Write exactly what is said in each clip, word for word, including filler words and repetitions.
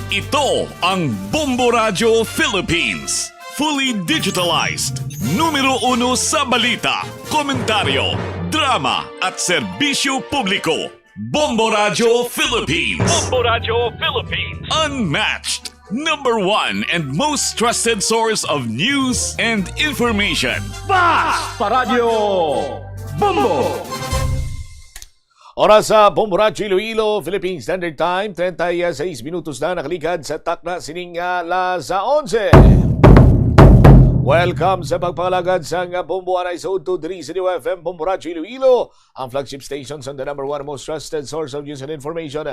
Ito ang Bombo Radyo Philippines. Fully digitalized. Numero uno sa balita, komentaryo, drama, at serbisyo publiko. Bombo Radyo Philippines. Bombo Radyo Philippines. Unmatched. Number one and most trusted source of news and information. Basta Radyo Bombo! Oras sa Bombo Radyo Iloilo, Philippine Standard Time, treinta y seis minutos na nakaligad sa takna sining alas onse. Welcome sa pagpangalagad sang Bombo Anay sa Udto diri sa D Y F M Bombo Radyo Iloilo, ang flagship station sa the number one most trusted source of news and information,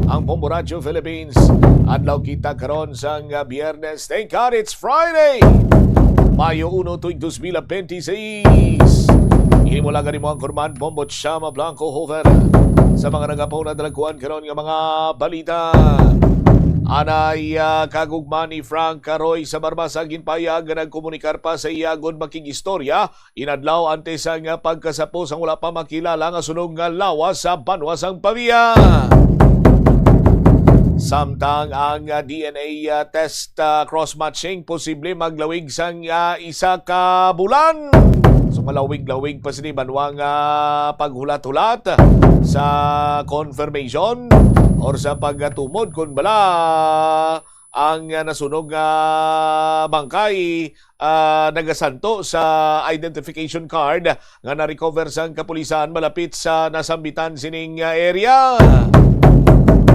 ang Bombo Radyo Philippines. Adlaw kita karon sang Biyernes. Thank God it's Friday! Mayo uno, tuig dos mil benti seis. Ini mo lang ang imo anchorman, Bombo Chama Blanco Hofer. Sa mga nagapuna dalagkuan karon nga mga balita. Anay, ah, kagugma ni Frank Caroy sa Barbaza ginpayag nga nagkomunikar pa sa iya agod makig-istorya inadlaw antes sang pagkasapo sang wala pa makilala nga sunog nga lawas sa banwa sang Pavia. Samtang ang, ah, D N A, ah, test, ah, cross-matching posible maglawig sang, ah, isa ka bulan. So, malawig-lawig pa sini banwa nga paghulat-hulat sa confirmation or sa pagtumod kun bala ang, ah, nasunog nga bangkay, ah, nagasanto sa identification card nga na-recover sang kapulisan malapit sa nasambitan sining, ah, area.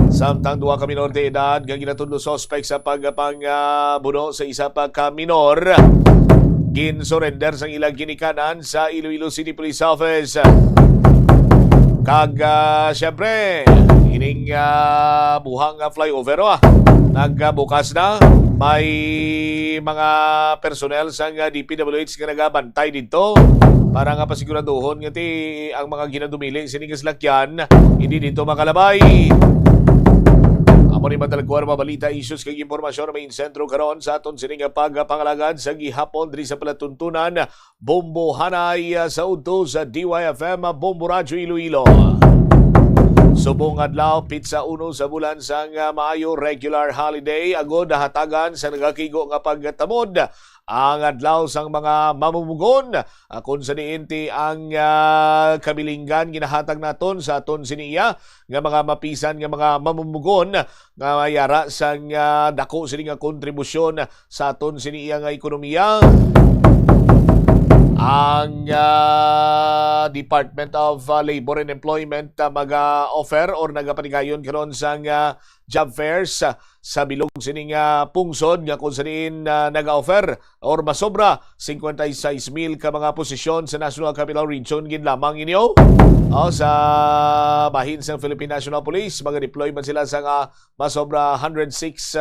Samtang duha ka minor de edad nga ginatudlo suspek sa pagpang, ah, buno sa isa pa ka minor, ginsurrender sang ilang ginikanan sa Iloilo City Police Office. Kag, ah, siyempre, ining, ah, buhang, ah, flyover, oh, ah, nagbukas na. May mga personnel sang, ah, D P W H nga nagabantay didto para nga pasiguraduhon nga ti ang mga ginadumili sini nga salakyan hindi didto makalabay. Amo ni madalagkuan nga mga balita, issues kag impormasyon nga may insentro karon sa aton sini nga pagpangalagad sa gihapon diri sa palatuntunan Bombo Hanay, ah, sa udto sa D Y F M, ah, Bombo Radyo Iloilo. Subong adlaw, pitsa uno sa bulan sang, ah, Mayo, regular holiday, agod nahatagan sa nagakigo nga pagtamod ang adlaw sang mga mamumugon. Ah, kung sa diin ti ang, ah, kabilinggan ginahatag naton sa aton siniya nga mga mapisan nga mga mamumugon nga mayara sang, ah, dako sini nga kontribusyon sa aton sini iya nga ekonomiya. Ang, ah, Department of, ah, Labor and Employment, ah, maga-offer or nagapatigayon karon sang, ah, job fairs, ah, sa bilog sini nga pungsod nga kung sa diin, ah, naga-offer or masobra cincuenta y seis mil ka mga posisyon sa National Capital Region gid lamang inyo. O, sa bahin sang Philippine National Police, maga-deploy man sila sang, ah, masobra hundred six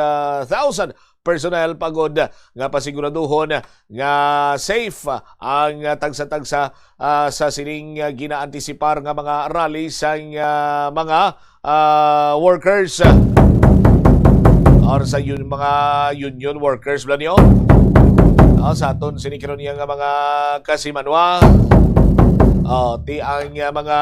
thousand personnel pa gud nga pasiguraduhon nga safe ang tagsa-tagsa, ah, sa sining, ah, ginaantisipar nga mga rally sang, ah, mga, ah, workers, ah, or sa yun, mga union workers bala niyo. Ah, sa aton sini karon nga mga kasimanwa. Oh, ti ang, ah, mga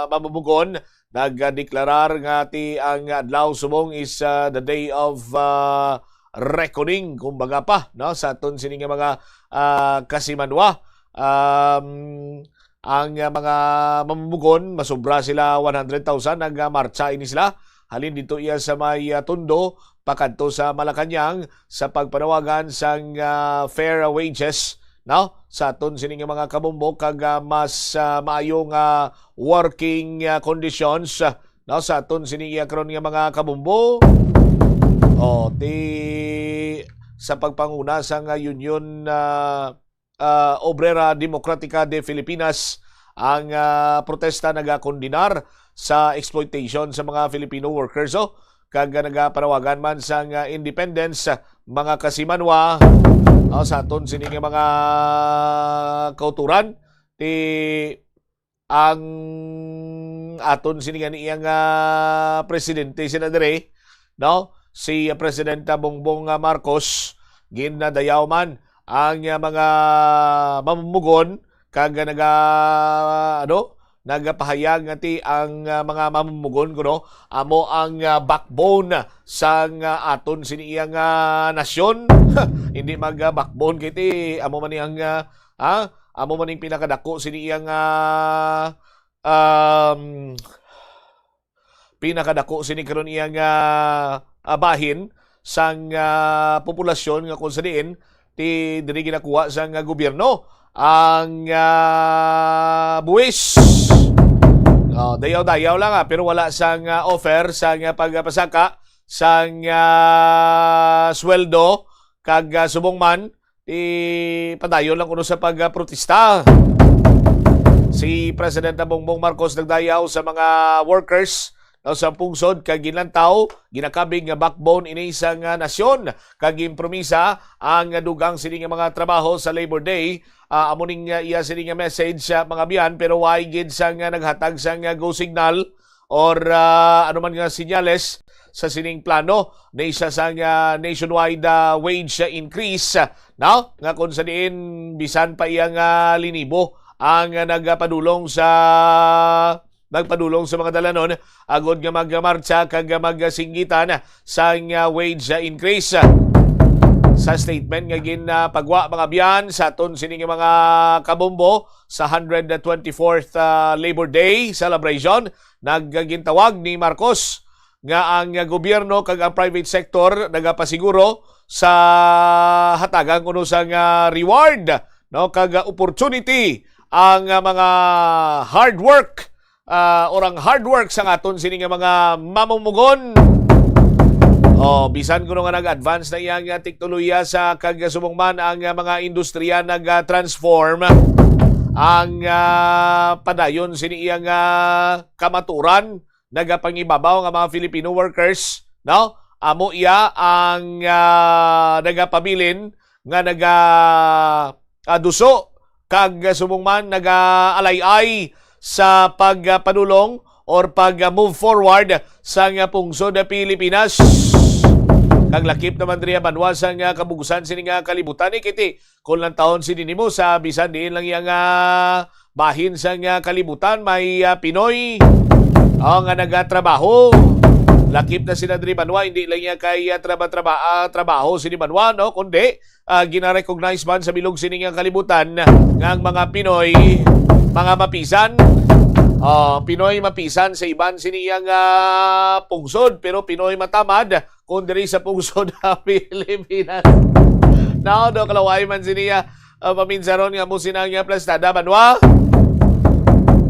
mamumugon nagdeklarar nga ti ang adlaw subong is, ah, the day of, ah, reckoning, kumbaga pa, no, sa aton sini nga mga, ah, kasimanwa. Um, ang, ah, mga mamumugon, masobra sila one hundred thousand, nagmartsa ini sila. Halin dito iya sa may, ah, Tondo, pakadto sa Malacañang, sa pagpanawagan sang, ah, fair wages, no? Sa aton sini nga mga kabombo kag, ah, mas, ah, maayo nga working, ah, conditions, ah, no? Sa aton sini iya karon nga mga kabombo. O, ti sa pagpanguna sang, ah, Union, ah, ah, Obrera Democratica de Filipinas, ang, ah, protesta nagakondenar sa exploitation sa mga Filipino workers, oh, kag nagapanawagan man sang, ah, independence, ah, mga kasimanwa, oh, sa aton sini nga mga kauturan, ti ang aton sini nga niya nga presidente sina dire, no? Si Presidente Bongbong, ah, Marcos, ginadayaw man ang, ah, mga mamumugon kag naga, ano, nagapahayag nga ti ang, ah, mga mamumugon kuno amo ang, ah, backbone sang, ah, aton sini iya nga nasyon. Hindi mag, ah, backbone kay ti amo man ni ang, ah, ah, amo man ning pinakadako sini iya nga, um, pinakadako sini karon iya nga, ah, bahin sang, ah, populasyon nga kung sa diin ti diri ginakuha sang, ah, gobyerno ang, ah, buwis. Oh, dayaw-dayaw lang, ah, pero wala sang, ah, offer sang, ah, pagpasaka sang, ah, sweldo kag, ah, subong man ti padayon lang kuno sa pagprotesta. Si Presidente Bongbong Marcos nagdayaw sa mga workers, no, sa pungsod kag ginlantaw, ginakabig nga backbone ini sang, ah, nasyon kag ginpromisa ang dugang sini nga mga trabaho sa Labor Day. Ah, amo ning, ah, iya sini nga message sa mga biyan, pero way gid sang, ah, naghatag sang, ah, go signal or, ah, ano man nga senyales sa sining plano ni sa sang, ah, nationwide, ah, wage increase, ah, no? Nga kung sa diin bisan pa iya nga linibo ang, ah, nagpadulong sa nagpadulong sa mga dalanon agod nga magmartsa kag magsinggitan sang, ah, wage, ah, increase. Sa statement nga ginpagwa, mga biyan, sa aton sini nga mga kabombo sa hundred twenty-fourth, ah, Labor Day celebration, naggintawag ni Marcos nga ang gobyerno kag ang private sector nagapasiguro sa hatagan kuno sang, ah, reward, no, kag, ah, opportunity ang, ah, mga hard work, ah, or ang hard work sang aton sini nga mga mamumugon. Oh, bisan kuno nga nag-advance na iyang, ah, teknolohiya sa kag subong man ang, ah, mga industriya nag-transform, ang, ah, padayon sini iyang, ah, kamaturan nagapangibabaw nga mga Filipino workers, no? Amo iya ang, ah, nagapabilin nga naga, ah, duso kag subong man nagaalay-ay sa pagpadulong or pag-move forward sang pungsod Pilipinas. Kag lakip naman diri ang banwa sang kabugusan sini nga kalibutan ni kiti kung lantawon sini nimo sa bisan diin lang iya nga bahin sang kalibutan may, ah, Pinoy, oh, nga nagatrabaho. Lakip na sila diri banwa, hindi lang iya kay, ah, traba-traba-, ah, trabaho sini banwa, no, kundi, ah, gina-recognize man sa bilog sini nga kalibutan nga ang mga Pinoy, mga mapisan. Oh, Pinoy mapisan sa iban sini iya nga pungsod, pero Pinoy matamad kung diri sa pungsod sa Pilipinas. Now, do, kalaway man sini iya, ah, paminsaron nga amo sina ang iya plastada, banwa.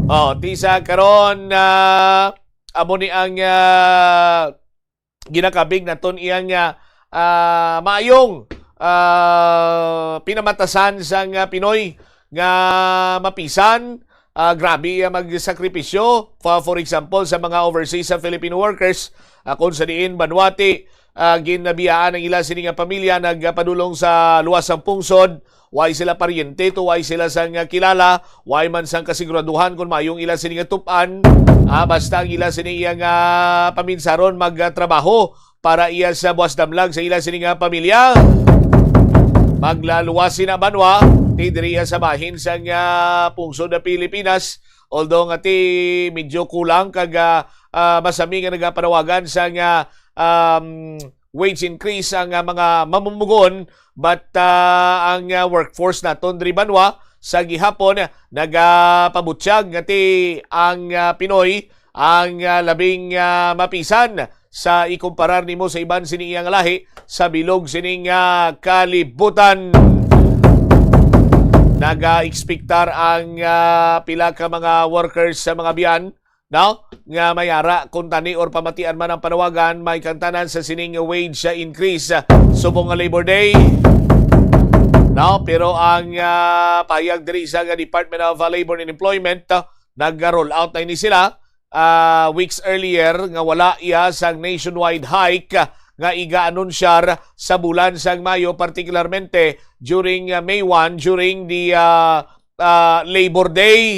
Oh, ti sa karon, ah, amo ni ang, ah, ginakabig naton iyang, ah, ah, maayong, ah, pinamatasan sang, ah, Pinoy nga mapisan, ah, grabe iya magsakripisyo. For, for example, sa mga overseas sa Filipino workers, ah, kung sa diin banwa ti, ah, ginabiyaan ang ila sini nga pamilya nagpadulong sa luwas sang pungsod, way sila paryente to, way sila sang kilala, way man sang kasiguraduhan kung maayong ila sini nga tup-an. Ah, basta ang ila sini iya nga paminsaron magtrabaho para iya sa buwas damlag sa ila sini nga pamilya. Maglaluwas sina banwa, ti diri iya sa bahin sang, ah, pungsod na Pilipinas. Although nga ti medyo kulang kag, ah, ah, masami nga nagapanawagan sang, ah, um, wage increase ang, ah, mga mamumugon, but, ah, ang, ah, workforce naton diri banwa sa gihapon nagapabutyag nga ti ang, ah, Pinoy ang, ah, labing, ah, mapisan sa ikumparar nimo sa iban sini iyang lahi sa bilog sining, ah, kalibutan. Naga-ekspektar ang, ah, pila ka mga workers sa mga biyan, no, nga may ara kung tani or pamatian man ang panawagan, may kantanan sa sining wage, ah, increase, ah, subong nga Labor Day. No, pero ang, ah, pahayag diri sa nga Department of, ah, Labor and Employment, ah, nag-roll out na ini sila, ah, weeks earlier nga wala iya sang nationwide hike, ah, nga iga-anunsyar sa bulan sang Mayo, partikularmente during, ah, May one, during the, ah, ah, Labor Day.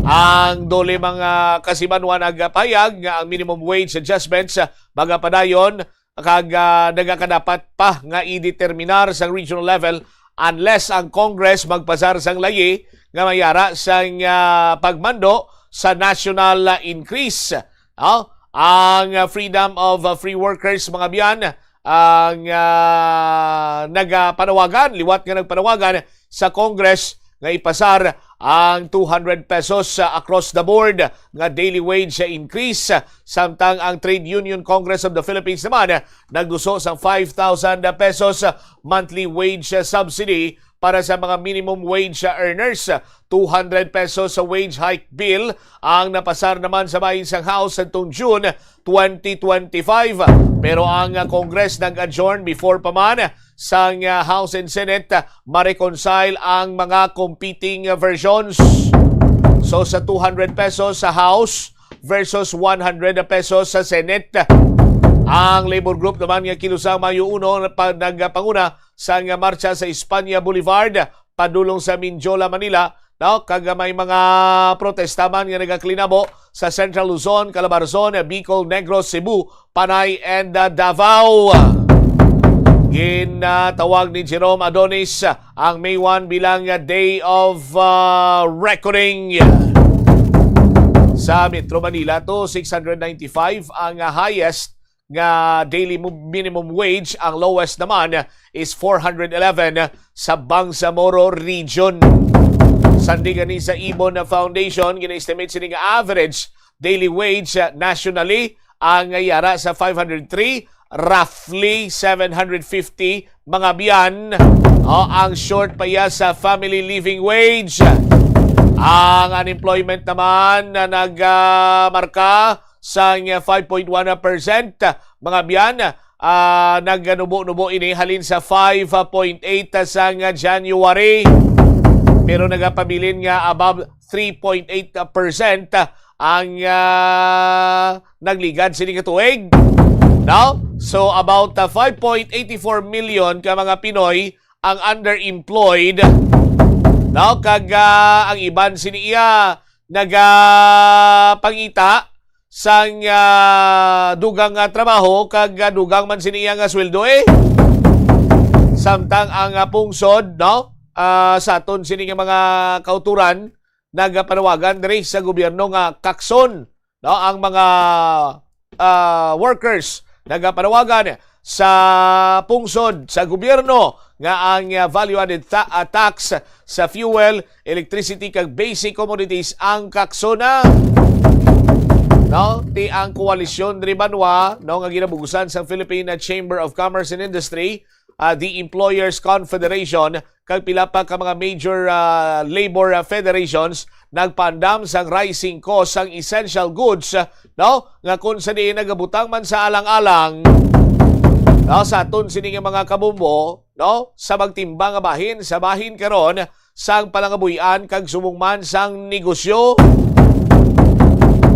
Ang dole mga kasimanwa nagapahayag nga ang minimum wage adjustments, ah, magapadayon kag, ah, nagakadapat pa nga i-determinar sa regional level unless ang Congress magpasar sang layi nga mayara sang, ah, pagmando sa national, ah, increase. Ah, ang, ah, Freedom of, ah, Free Workers, mga biyan, ang, ah, nagapanawagan, liwat nga nagpanawagan sa Congress nga ipasar ang two hundred pesos, ah, across the board nga daily wage, ah, increase, samtang ang Trade Union Congress of the Philippines naman, ah, nagduso sang five thousand pesos, ah, monthly wage, ah, subsidy para sa mga minimum wage, ah, earners. Two hundred pesos sa wage hike bill ang napasar naman sa bahin sang House adtong June twenty twenty-five. Pero ang, ah, Congress nag-adjourn before pa man sang, ah, House and Senate, ah, ma-reconcile ang mga competing, ah, versions. So, sa two hundred pesos sa House versus one hundred pesos sa Senate. Ang labor group naman nga kilusang Mayo uno pa nagpanguna sang marcha sa Espanya Boulevard padulong sa Mendiola, Manila, no? Kag may mga protesta man nga nagaklinabo sa Central Luzon, Calabarzon, Bicol, Negros, Cebu, Panay, and, uh, Davao. Ginatawag ni Jerome Adonis, uh, ang May one bilang, uh, Day of, uh, Reckoning. Sa Metro Manila to, six hundred ninety-five ang, uh, highest nga daily mo-, minimum wage, ang lowest naman is four hundred eleven sa Bangsamoro Region. Sandi gani sa Ibon Foundation, gina-estimate sini nga average daily wage, uh, nationally ang yara sa five hundred three, roughly seven hundred fifty, mga biyan, o, ang short pa iya sa family living wage. Ang unemployment naman na nagmarka sang five point one percent, mga biyan, ah, naganubo-nubo ini halin sa five point eight sang January. Pero nagapabilin nga above three point eight percent ang, ah, nagligad sini nga tuig. No? So, about, ah, five point eight four million ka mga Pinoy ang underemployed. No? Kag, ah, ang iban sini iya nagapangita sang, ah, dugang nga trabaho kag, ah, dugang man sini iya nga sweldo, eh. Samtang ang, ah, pungsod, no? Ah, sa aton sini nga mga kauturan, nagapanawagan diri sa gobyerno nga kakson, no, ang mga, ah, workers. Nagapanawagan sa pungsod sa gobyerno nga ang, ah, value-added ta-, ah, tax sa fuel, electricity, kag basic commodities ang kaksona. No? Ti ang koalisyon diri banwa, no, nga ginabugusan sang Philippine Chamber of Commerce and Industry, ah, the Employers Confederation, kag pila pa ka mga major, ah, labor, ah, federations nagpaandam sang rising cost sang essential goods, ah, no, nga kung sa diin nagabutang man sa alang-alang, no, sa aton sini nga mga kabumbo, no, sa magtimbang nga bahin sa bahin karon sang palangabuy-an kag subong man sang negosyo.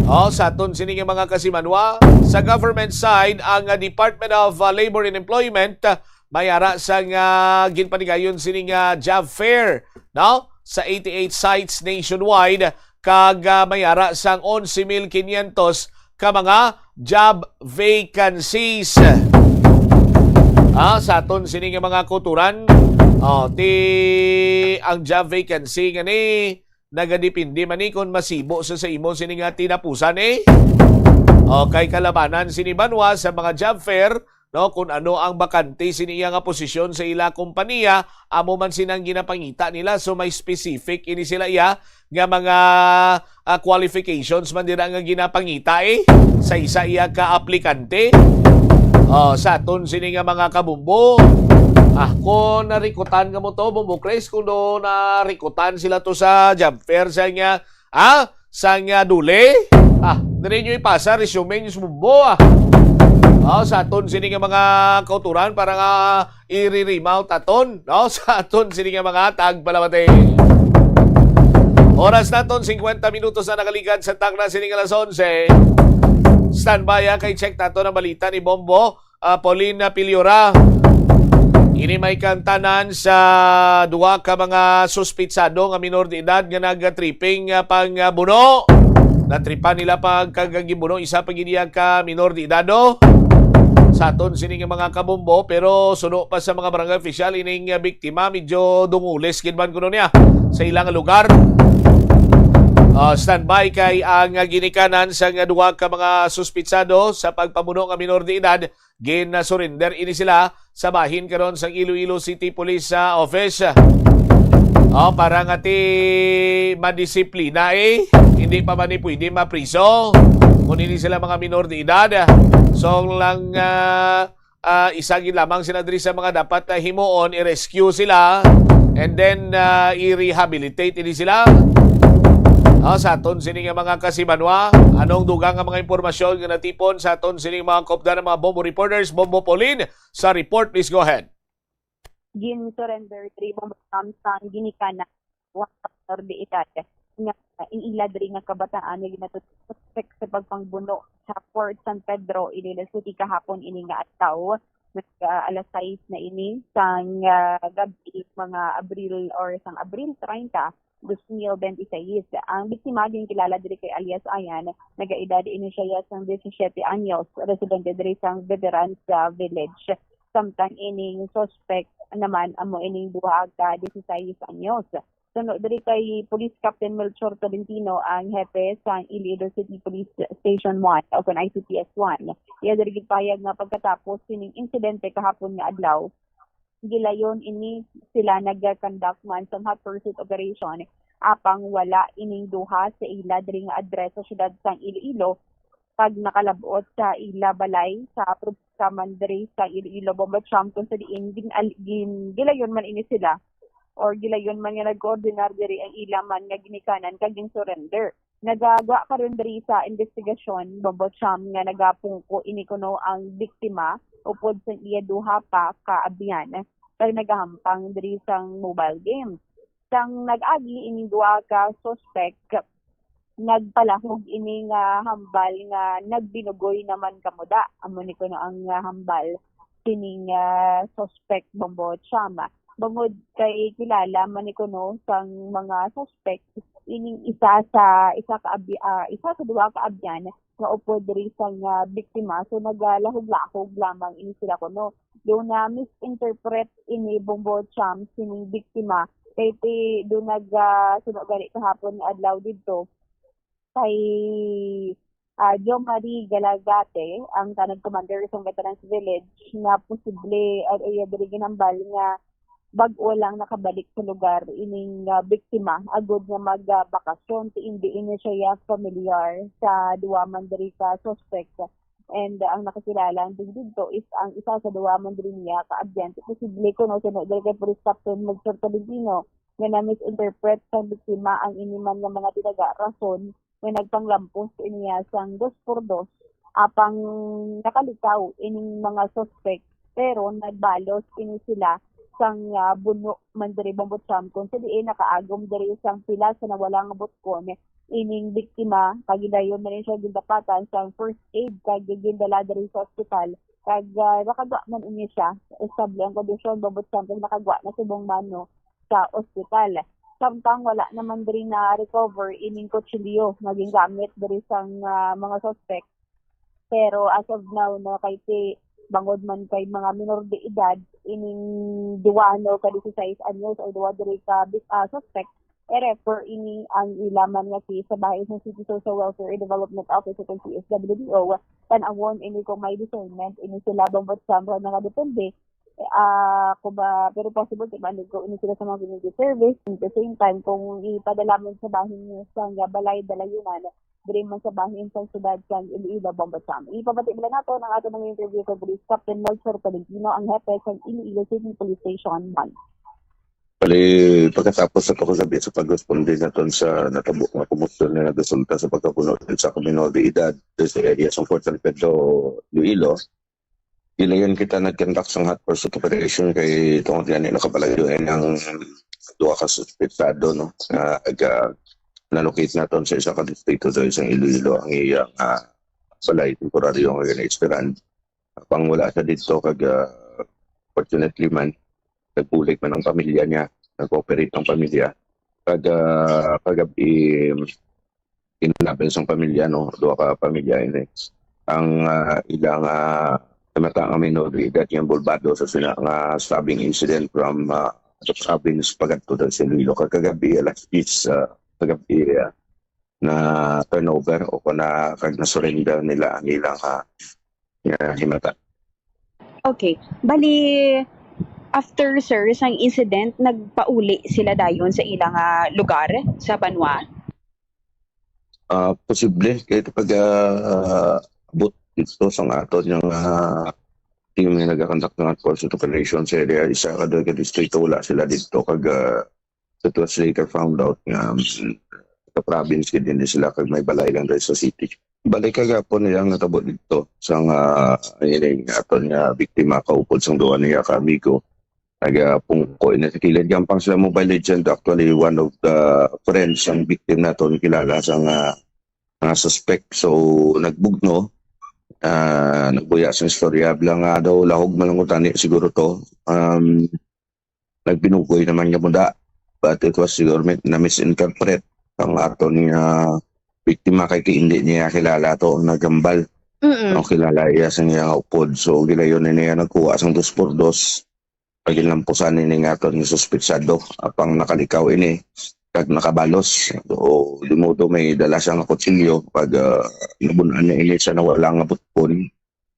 O, sa aton sini nga mga kasimanwa, sa government side, ang, ah, Department of, ah, Labor and Employment, ah, may ara sang, ah, ginpanigayon sini nga job fair, no? Sa eighty-eight sites nationwide, kag, ah, may ara sang onse mil quinientos ka mga job vacancies. Ah, sa aton sini nga mga kauturan, oh, ti ang job vacancy nga ni nagadepende man ni kung masibo sa, sa imo sini nga tinapusan, eh. Okay, kalabanan sini banwa sa mga job fair, no, kung ano ang bakante sini iya nga posisyon sa ila kompanya, amo man sini ang ginapangita nila. So, may specific ini sila iya nga mga, ah, qualifications man dira nga ginapangita, eh, sa isa iya ka aplikante. Oh, sa aton sini nga mga kabumbo, ah, kung narikutan nga mo to, Bumbo Chris, kung do narikutan sila to sa job fair sa nga, ah, sa nga duli, ah, diri nyo ipasa resume nyo sa Bumbo, ah. Oh, sa aton sini nga mga kauturan para nga i-reroute aton, no? Sa aton sini nga mga tagpalamati. Oras naton, singkwenta minutos na nakaligad sa takna sini nga alas onse. Standby, ah, kay check nato ang balita ni Bombo, ah, Paulina Piliora. Ini may kantanan sa duha ka mga suspitsado nga minor de edad nga nag-tripping, ah, pang, ah, buno. Natripan nila pagkagibuno isa pa gid iya ka minor de edad, oh. sa aton sini nga mga kabombo, pero suno pa sa mga barangay official, ining, ah, biktima medyo dungulis gid man kuno niya sa ilang lugar. Ah, standby kay ang, ah, ginikanan sa nga duha ka mga suspitsado sa pagpabuno nga minor de edad, gin-surrender ini sila sa bahin karon sang Iloilo City Police, ah, Office. Oh, para nga ti madisiplina, eh. Hindi pa man ni pwede mapriso kung hindi sila mga minor de edad. So lang, ah, ah, isa gid lamang sila diri sa mga dapat, ah, himuon, i-rescue sila, and then, ah, i-rehabilitate ini sila. Ah, sa aton sini nga mga kasimanwa, anong dugang nga mga impormasyon nga natipon sa aton sini mga kopda ng mga Bombo Reporters? Bombo Pauline, sa report, please go ahead. Gin-surrender diri, Bombo Sam, sang ginikanan, duha ka minor de edad nga ing ila diri nga kabataan nga ginatutok suspek sa pagpangbuno sa Fort San Pedro, Iloilo City, kahapon ini nga adlaw. Nag, ah, alas sais na ini sang, ah, gabi, mga Abril or sang Abril treinta, dos mil bente seis. Ang biktima ginkilala diri kay alias Ayan, nagaedad ini siya sang disisiete anyos, residente diri sang Veterans, ah, Village. Samtang ining suspect naman amo ining duha ka disisais anyos. Suno diri kay Police Captain Melchor Tolentino, ang hepe sang Iloilo City Police Station one o kon I C P S one. Iya diri gipahayag nga pagkatapos sining insidente kahapon nga adlaw, gilayon ini sila nag-conduct man sang hot pursuit operation, apang wala ining duha sa ila diri nga address sa siyudad sang Iloilo, pag nakalab-ot sa ila balay sa probinsya man diri sa Iloilo, Bombo Cham, kung sa diin gin-, al- gin-, gilayon man ini sila or gilayon man nga nag-coordinar diri ang ila man nga ginikanan kag gin-surrender. Nagagwa karon diri sa investigasyon, Bombo Cham, nga nagapungko ini kuno ang biktima upod sa iya duha pa ka abyan kag nagahampang diri sang mobile game. Sang nag-agi ining duha ka suspek, nagpalahog ini nga hambal nga nagbinugoy naman kamo da. Amo ni kuno ang, ah, hambal sining, ah, suspek, Bombo Cham. Bangod kay kilala man ni kuno sang mga suspek ining isa sa, isa ka abi-, ah, isa sa duha ka abyan nga upod diri sang, ah, biktima. So nagalahog-lahog lamang ini sila kuno. Do na misinterpret ini, Bombo Cham, sining biktima kay ti do nag, ah, suno gani kahapon nga adlaw didto kay, ah, Jo Marie Galagate, ang tanod commander sa Veterans Village, nga posible, ah, iya diri ginhambal nga bag-o lang nakabalik sa lugar ining, ah, biktima agud nga magbakasyon, ti indi ini siya familiar sa duha man diri ka suspect. And, ah, ang nakakilala diri didto is ang isa sa duha man diri niya ka abyan. Posible kuno, suno diri kay Police Captain Melchor Tolentino, nga na-misinterpret sang biktima ang ini man nga mga tinaga rason nga nagpanglampos iniya sang dos por dos, apang nakalikaw ining mga suspek, pero nagbalos ini sila sang, ah, buno man diri, Bombo Cham, kung sa diin nakaagom diri sang pila sa nawala nga butkon ining biktima, kag gidayon man siya gindapatan sang first aid kag gindala diri sa ospital. Kag, ah, nakagwa man ini siya. Estable ang kondisyon, Bombo Cham, kag nakagwa na subong man, no, sa ospital. Samtang wala naman diri na-recover ining kutsilyo nga gingamit diri sang, ah, mga suspect. Pero as of now, no, kay ti bangod man kay mga minor de edad ining duha, no, ka disisais anyos o duha diri ka bis-, ah, suspect, i-refer ini ang ila man nga case sa bahin sa City Social Welfare and Development Office o kung C S W D O. Tan-awon ini kung may discernment ini sila, Bombo Cham, nga nakadepende, ah, kung ba, pero possible, di ba, nag-go ini sila sa mga community service. At the same time, kung ipadala man sa bahin sa nga balay, dalayunan, diri man sa bahin sa siyudad sa Iloilo, Bombo Cham. Ipabati bala nato ang ato mga interview kay Police Captain Melchor Tolentino, ang hepe sa Iloilo City Police Station one. Bali, pagkatapos sa pagkagabi sa pagresponde naton sa natabo nga komosyon nga nagresulta sa pagkabuno sa ka minor de edad sa area sa Fort San Pedro, Iloilo, gilayon kita nag-conduct sang hot pursuit operation kay tungod gani nakabalayo ang duha ka suspetsado, no, nga aga na-locate naton sa isa ka distrito sa isang Iloilo ang iyang, ah, balay temporaryo nga gina-expiran. Apang wala siya didto kag, ah, fortunately man, nagbulig man ang pamilya niya, nag-cooperate ang pamilya. Kag, ah, kagabi, in-, in-, sang pamilya, no, duha ka pamilya ini. Ang, ah, ilang, ah, Sa mata nga minor de edad nga involvado sa sina nga stabbing incident from, ah, the province pagadto sa Iloilo. Kag kagabi, alas diyes, ah, kagabi, ah, na turnover o kung na, kag na-surrender nila ang ilang, ah, nga himata. Okay. Bali, after, sir, sang incident, nagpauli sila dayon sa ilang, ah, lugar, sa banwa? Ah, posible kay pag, ah, abot dito sa aton nga, ah, team nga nagakonduct ng force operation sa area, isa ka doon ka distrito, wala sila dito. Kag, ah, it was later found out nga, um, sa province gid din sila kag may balay lang dahil sa city. Balik kagapon niya nga tabo dito sa nga ining aton nga biktima kaupod sang duha niya ka amigo. Nagapungko ini sa kilid. Gampang sila Mobile Legend, actually, one of the friends ang victim naton kilala sa nga, nga suspect. So, nagbugno, ah, nagbuya sa istorya. Bilang nga daw, lahog man lang tani siguro to. Um, nagbinugoy naman nga muda. But it was siguro mi-, na-misinterpret ang aton nga biktima kay ti-, hindi niya kilala to, nagambal. Mm-mm. Ang kilala iya sa niya nga upod. So, gilayon na niya nagkuha sang dos por dos. Paginlampusan ni nga aton nga suspetsado, apang nakalikaw ini kag nakabalos. O, di modo may dala siya nga kutsilyo pag, ah, nabunan niya ini sa nawala nga butpon.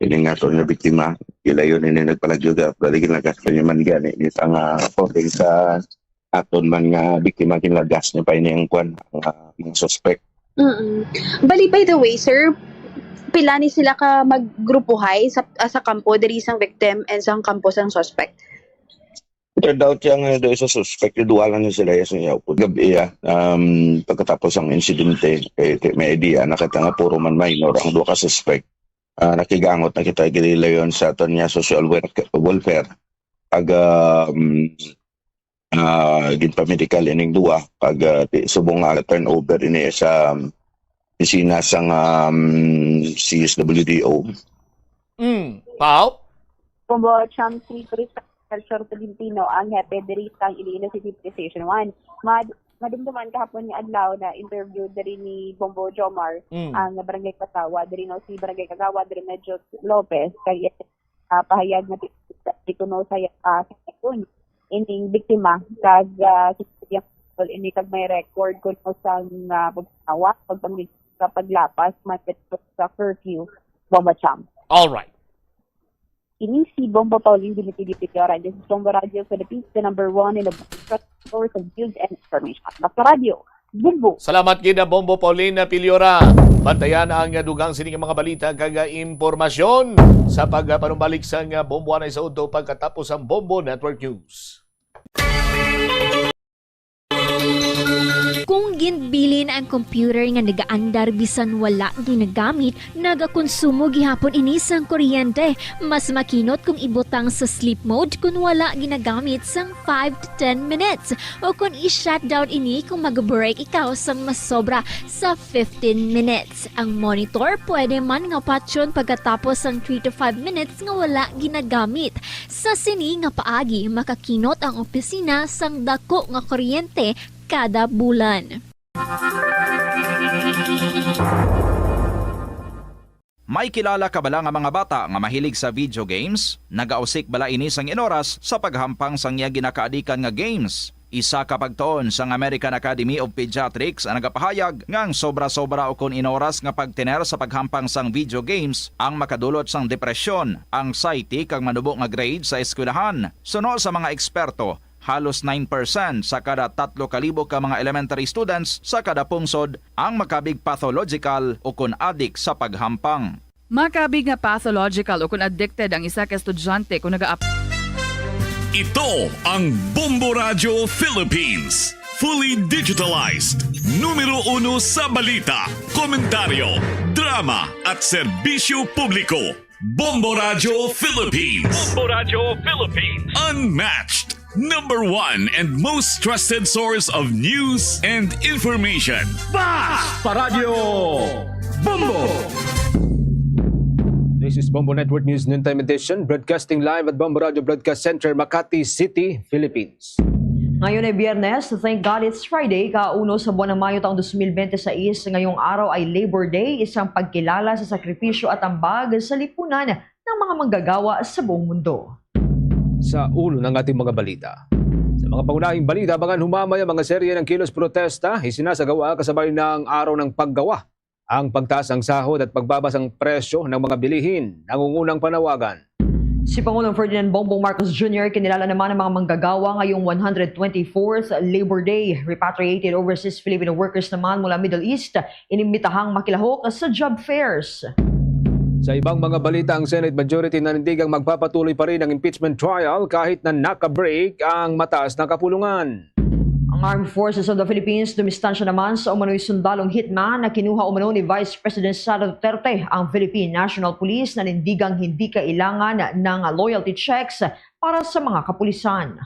Ini nga aton nga biktima, gilayon ini nagpalagyo ga, bali ginagas pa niya man gani. Ini ang, ah, according sa aton man nga biktima, ginagas niya pa ini ang kwan, ang, ah, mga suspect. Mm-mm. Bali, by the way, sir, pila ni sila ka maggrupohay sa, ah, sa kampo diri sang victim and sa kampo sang suspect? Turned out yang, eh, doon sa suspect, yung duha lang yung sila, yes, yung yaupod. Gabi, ah, um, pagkatapos ang insidente, eh, ti-, may idea na kita nga puro man minor ang duha ka suspect. Ah, nakigangot na kita gililayon sa aton nga social work, welfare. Pag, um, ah, ginpamedical ining duha, pag, ah, ti-, subong nga turnover ini sa, um, opisina sang, um, C S W D O. Mm. Pao? Bombo Cham, si Teresa Culture Tolentino, ang hepe diri sang Iloilo City Police Station one. Mad madumduman kahapon nga adlaw na interview diri ni Bombo Jomar, Mm. ang barangay Katawa, diri no si barangay Kagawa, diri na Jose Lopez, kay, ah, pahayag nga ti-, ti kuno sa, ah, sa ining biktima, kag, ah, si William Paul ini kag may record kuno sang, ah, pagtawa, pagpanglig sa paglapas, man sa curfew, Bombo Cham. All right. Ini si Bombo Pauline Dimitridio Piora. This is Bombo Radio Philippines, the number one in the broadcast source of news and information. Basta Radio, Bombo! Salamat gid, Bombo Pauline Piliora. Bantayan ang dugang sini nga mga balita kag impormasyon sa pagpanumbalik sang Bombo anay sa udto pagkatapos sang Bombo Network News. Kung ginbilin ang computer nga nagaandar bisan wala ginagamit, nagakonsumo gihapon ini sang kuryente. Mas makinot kung ibutang sa sleep mode kung wala ginagamit sang five to ten minutes, o kung i-shutdown ini kung mag-break ikaw sang masobra sa fifteen minutes. Ang monitor pwede man nga patyon pagkatapos sang three to five minutes nga wala ginagamit. Sa sini nga paagi, makakinot ang opisina sang dako nga kuryente kada bulan. May kilala ka bala nga mga bata nga mahilig sa video games? Nagausik bala ini sang inoras sa paghampang sang iya ginakaadikan nga games? Isa ka pagtuon sang American Academy of Pediatrics ang nagapahayag nga ang sobra-sobra ukon inoras nga pagtener sa paghampang sang video games ang makadulot sang depresyon, anxiety, kag manubo nga grade sa eskwelahan. Suno sa mga eksperto, halos nine percent sa kada tatlo ka libo ka mga elementary students sa kada pungsod ang makabig pathological ukon adik sa paghampang. Makabig nga pathological ukon addicted ang isa ka estudyante kung naga-ap- Ito ang Bombo Radyo Philippines. Fully digitalized. Numero uno sa balita, komentaryo, drama, at serbisyo publiko. Bombo Radyo Philippines. Bombo Radyo Philippines. Unmatched. Number one and most trusted source of news and information. Bas Paradyo Bombo! This is Bombo Network News Noontime Edition, broadcasting live at Bombo Radio Broadcast Center, Makati City, Philippines. Ngayon ay Biyernes, thank God it's Friday, ka-uno sa buwan ng Mayo taong dos mil bente sais. Ngayong araw ay Labor Day, isang pagkilala sa sakripisyo at ambag sa lipunan. ng mga manggagawa sa buong mundo. Sa ulo ng ating mga balita. Sa mga pangunahing balita, abangan humamay ang mga serye ng kilos protesta isinasagawa kasabay ng araw ng paggawa. Ang pagtaas ng sahod at pagbaba sang presyo ng mga bilihin, nangungunang panawagan. Si Pangulong Ferdinand Bongbong Marcos Junior kinilala naman ang mga manggagawa ngayong one hundred twenty-fourth Labor Day. Repatriated overseas Filipino workers naman mula Middle East inimbitahang makilahok sa job fairs. Sa ibang mga balita, ang Senate Majority nanindigang magpapatuloy pa rin ang impeachment trial kahit na naka-break ang mataas na kapulungan. Ang Armed Forces of the Philippines dumistansya naman sa umano'y sundalong hitman na kinuha umano ni Vice President Sara Duterte. Ang Philippine National Police nanindigang hindi kailangan ng loyalty checks para sa mga kapulisan.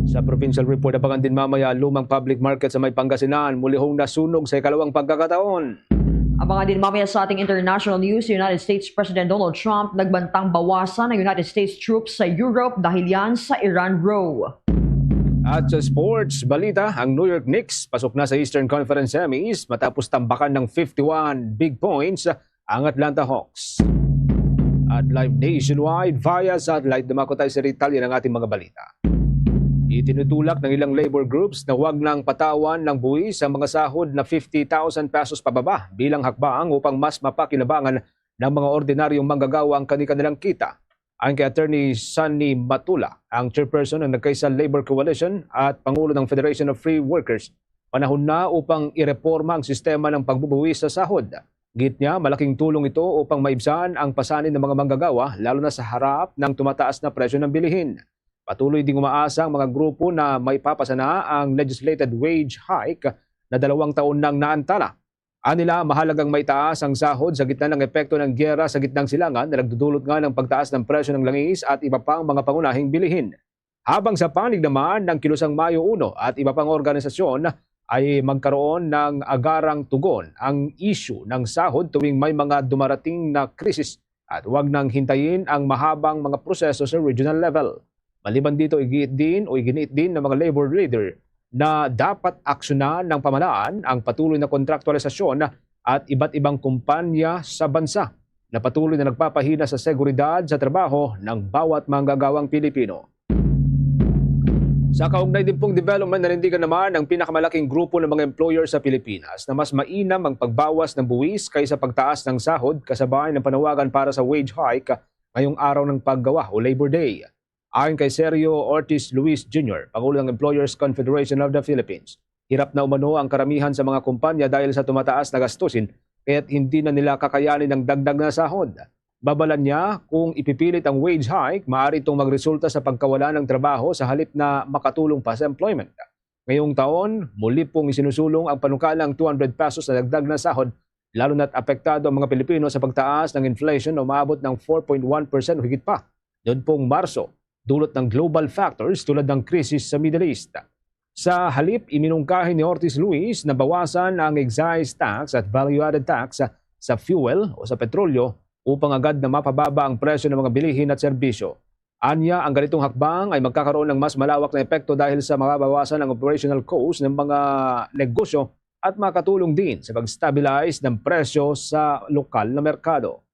Sa provincial report, abangan din mamaya lumang public market sa may Pangasinan, mulihong nasunog sa ikalawang pagkakataon. Abangan din mamaya sa ating international news, si United States President Donald Trump nagbantang bawasan ang United States troops sa Europe dahil yan sa Iran raw. At sa sports balita, ang New York Knicks pasok na sa Eastern Conference Semis matapos tambakan ng fifty-one big points ang Atlanta Hawks. At live nationwide via satellite, dumako tayo sa detalye ng ating mga balita. Itinutulak ng ilang labor groups na huwag nang patawan ng buwis ang mga sahod na fifty thousand pesos pababa bilang hakbang upang mas mapakinabangan ng mga ordinaryong manggagawa ang kani-kanilang kita. Ayon kay Attorney Sonny Matula, ang chairperson ng Nagkaisa Labor Coalition at pangulo ng Federation of Free Workers, panahon na upang ireporma ang sistema ng pagbubuwis sa sahod. Git niya, malaking tulong ito upang maibsan ang pasanin ng mga manggagawa, lalo na sa harap ng tumataas na presyo ng bilihin. Patuloy ding umaasa ang mga grupo na maipapasa na ang legislated wage hike na dalawang taon nang naantala. Anila, mahalagang maitaas ang sahod sa gitna ng epekto ng giyera sa gitnang silangan na nagdudulot nga ng pagtaas ng presyo ng langis at iba pang mga pangunahing bilihin. Habang sa panig naman ng Kilusang Mayo Uno at iba pang organisasyon ay magkaroon ng agarang tugon ang isyu ng sahod tuwing may mga dumarating na krisis at huwag nang hintayin ang mahabang mga proseso sa regional level. Maliban dito, igiit din o iginiit din ng mga labor leader na dapat aksyonan ng pamahalaan ang patuloy na kontraktualisasyon at iba't ibang kumpanya sa bansa na patuloy na nagpapahina sa seguridad sa trabaho ng bawat manggagawang Pilipino. Sa kaugnay din pong development, nanindigan naman ang pinakamalaking grupo ng mga employer sa Pilipinas na mas mainam ang pagbawas ng buwis kaysa pagtaas ng sahod, kasabay ng panawagan para sa wage hike ngayong araw ng paggawa o Labor Day. Ayon kay Sergio Ortiz Luis Junior, pangulo ng Employers Confederation of the Philippines, hirap na umano ang karamihan sa mga kumpanya dahil sa tumataas na gastusin, kaya't hindi na nila kakayanin ang dagdag na sahod. Babala niya, kung ipipilit ang wage hike, maaari itong magresulta sa pagkawala ng trabaho sa halip na makatulong pa sa employment. Ngayong taon, muli pong isinusulong ang panukalang two hundred pesos na dagdag na sahod, lalo na't apektado ang mga Pilipino sa pagtaas ng inflation na umaabot ng four point one percent o higit pa noon pong Marso, dulot ng global factors tulad ng krisis sa Middle East. Sa halip, iminungkahi ni Ortiz Luis na bawasan ang excise tax at value-added tax sa fuel o sa petrolyo upang agad na mapababa ang presyo ng mga bilihin at serbisyo. Anya, ang ganitong hakbang ay magkakaroon ng mas malawak na epekto dahil sa mababawasan ang operational cost ng mga negosyo at makatulong din sa pag-stabilize ng presyo sa lokal na merkado.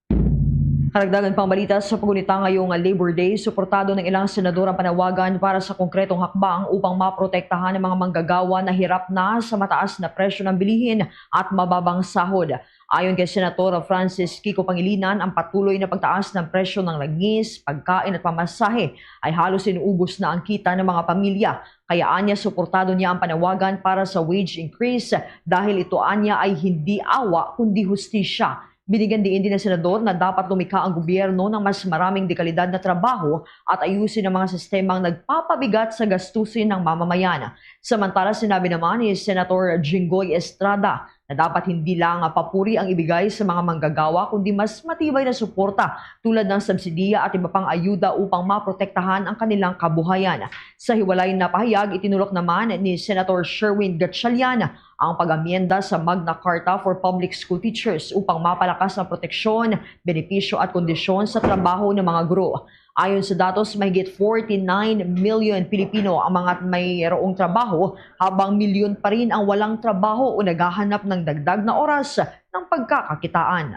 Karagdagan pang balita, sa pagunita ngayong Labor Day, suportado ng ilang senador ang panawagan para sa konkretong hakbang upang maprotektahan ang mga manggagawa na hirap na sa mataas na presyo ng bilihin at mababang sahod. Ayon kay Senator Francis Kiko Pangilinan, ang patuloy na pagtaas ng presyo ng langis, pagkain at pamasahe ay halos inuubos na ang kita ng mga pamilya. Kaya anya, suportado niya ang panawagan para sa wage increase dahil ito anya ay hindi awa kundi hustisya. Binigyan diin din ng senador na dapat lumikha ang gobyerno ng mas maraming dekalidad na trabaho at ayusin ang mga sistemang nagpapabigat sa gastusin ng mamamayan. Samantala, sinabi naman ni Senator Jinggoy Estrada na dapat hindi lang papuri ang ibigay sa mga manggagawa kundi mas matibay na suporta tulad ng subsidiya at iba pang ayuda upang maprotektahan ang kanilang kabuhayan. Sa hiwalay na pahayag, itinulak naman ni Senator Sherwin Gatchalian ang pag-amyenda sa Magna Carta for Public School Teachers upang mapalakas ang proteksyon, benepisyo at kondisyon sa trabaho ng mga guro. Ayon sa datos, mahigit forty-nine million Pilipino ang mga mayroong trabaho, habang milyon pa rin ang walang trabaho o naghahanap ng dagdag na oras ng pagkakakitaan.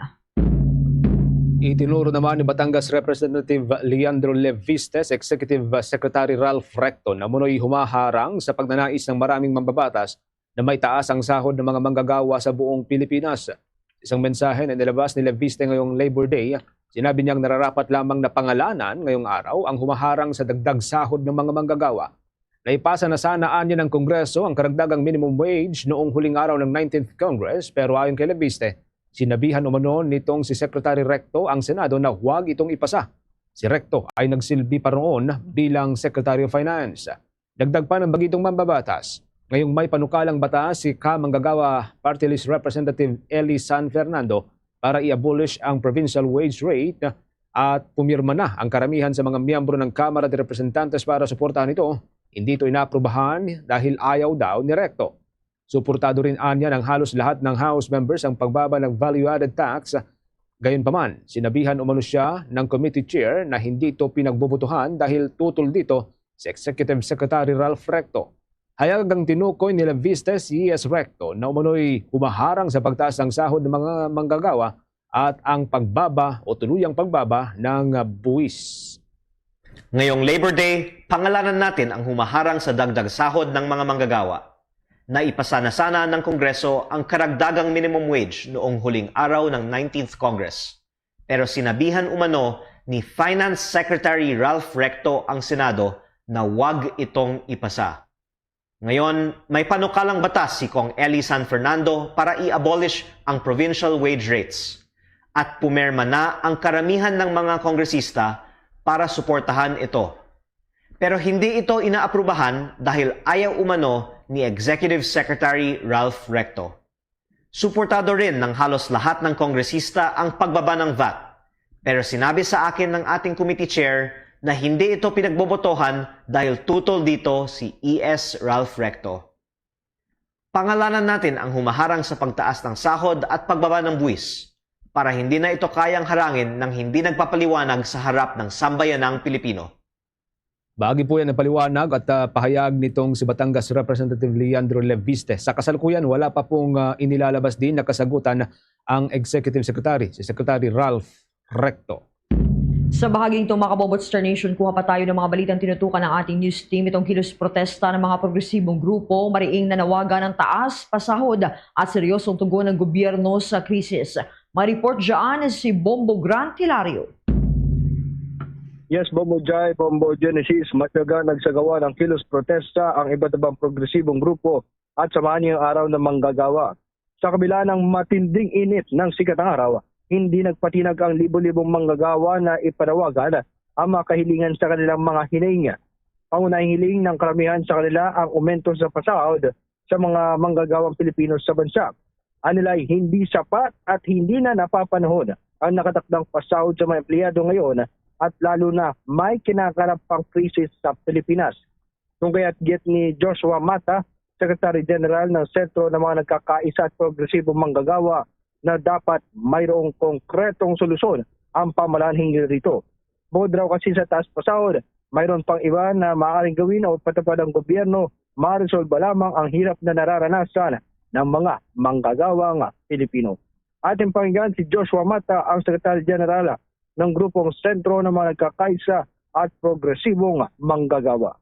Itinuro naman ni Batangas Representative Leandro Levistes, Executive Secretary Ralph Recto na umano'y humaharang sa pagnanais ng maraming mambabatas na may taas ang sahod ng mga manggagawa sa buong Pilipinas. Isang mensahe na nilabas ni Leviste ngayong Labor Day, sinabi niyang nararapat lamang na pangalanan ngayong araw ang humaharang sa dagdag sahod ng mga manggagawa. Naipasa na sana anya ng Kongreso ang karagdagang minimum wage noong huling araw ng nineteenth Congress, pero ayon kay Leviste, sinabihan umano nitong si Secretary Recto ang Senado na huwag itong ipasa. Si Recto ay nagsilbi pa roon bilang Secretary of Finance. Dagdag pa ng bagitong mambabatas, ngayong may panukalang batas si ka Manggagawa Party List Representative Eli San Fernando para i-abolish ang provincial wage rate at pumirma na ang karamihan sa mga miyembro ng Kamara de Representantes para suportahan ito, hindi ito inaaprubahan dahil ayaw daw ni Recto. Suportado rin anya ng halos lahat ng House members ang pagbaba ng value-added tax. Gayunpaman, sinabihan umano siya ng committee chair na hindi ito pinagbobotohan dahil tutol dito si Executive Secretary Ralph Recto. Hayag ang tinukoy ni Leviste si E S Recto na umano'y humaharang sa pagtaas ng sahod ng mga manggagawa at ang pagbaba o tuluyang pagbaba ng buwis. Ngayong Labor Day, pangalanan natin ang humaharang sa dagdag sahod ng mga manggagawa. Naipasa na sana ng Kongreso ang karagdagang minimum wage noong huling araw ng nineteenth Congress. Pero sinabihan umano ni Finance Secretary Ralph Recto ang Senado na wag itong ipasa. Ngayon, may panukalang batas si Cong Eli San Fernando para i-abolish ang provincial wage rates. At pumirma na ang karamihan ng mga kongresista para suportahan ito. Pero hindi ito inaaprubahan dahil ayaw umano ni Executive Secretary Ralph Recto. Suportado rin ng halos lahat ng kongresista ang pagbaba ng vat. Pero sinabi sa akin ng ating committee chair na hindi ito pinagbobotohan dahil tutol dito si E S Ralph Recto. Pangalanan natin ang humaharang sa pagtaas ng sahod at pagbaba ng buwis para hindi na ito kayang harangin ng hindi nagpapaliwanag sa harap ng sambayanang Pilipino. Bahagi po yan ng paliwanag at, ah, pahayag nitong si Batangas Representative Leandro Leviste. Sa kasalukuyan, wala pa pong, ah, inilalabas din na kasagutan ang Executive Secretary, si Secretary Ralph Recto. Sa bahaging ito, mga kabobot, Star Nation, kuha pa tayo ng mga balitang tinutukan ng ating news team. Itong kilos protesta ng mga progresibong grupo, mariing nanawagan ng taas pasahod at seryosong tugon ng gobyerno sa krisis. May report dyan si Bombo Grant Hilario. Yes, Bombo Jai, Bombo Genesis, matyaga nagsagawa ng kilos protesta ang iba't ibang progresibong grupo at samahan ngayong araw ng manggagawa. Sa kabila ng matinding init ng sikat ng araw, hindi nagpatinag ang libo-libong manggagawa na ipanawagan ang mga kahilingan sa kanilang mga hinaing. Pangunahing hiling ng karamihan sa kanila ang aumento sa pasahod sa mga manggagawang Pilipino sa bansa. Anilay hindi sapat at hindi na napapanahon ang nakatakdang pasahod sa mga empleyado ngayon at lalo na may kinakalap pang krisis sa Pilipinas. Kung kaya't giit ni Joshua Mata, Secretary General ng Sentro ng mga Nagkakaisa at Progresibong Manggagawa, na dapat mayroong konkretong solusyon ang pamahalaan hinggil rito. Bukod raw kasi sa taas pasahod, mayroon pang iba na maaaring gawin o patupad ang gobyerno, maresolba lamang ang hirap na nararanasan ng mga manggagawang Pilipino. Ating pakinggan si Joshua Mata, ang Secretary General ng grupong Sentro ng mga Nagkakaisa at Progresibong Manggagawa.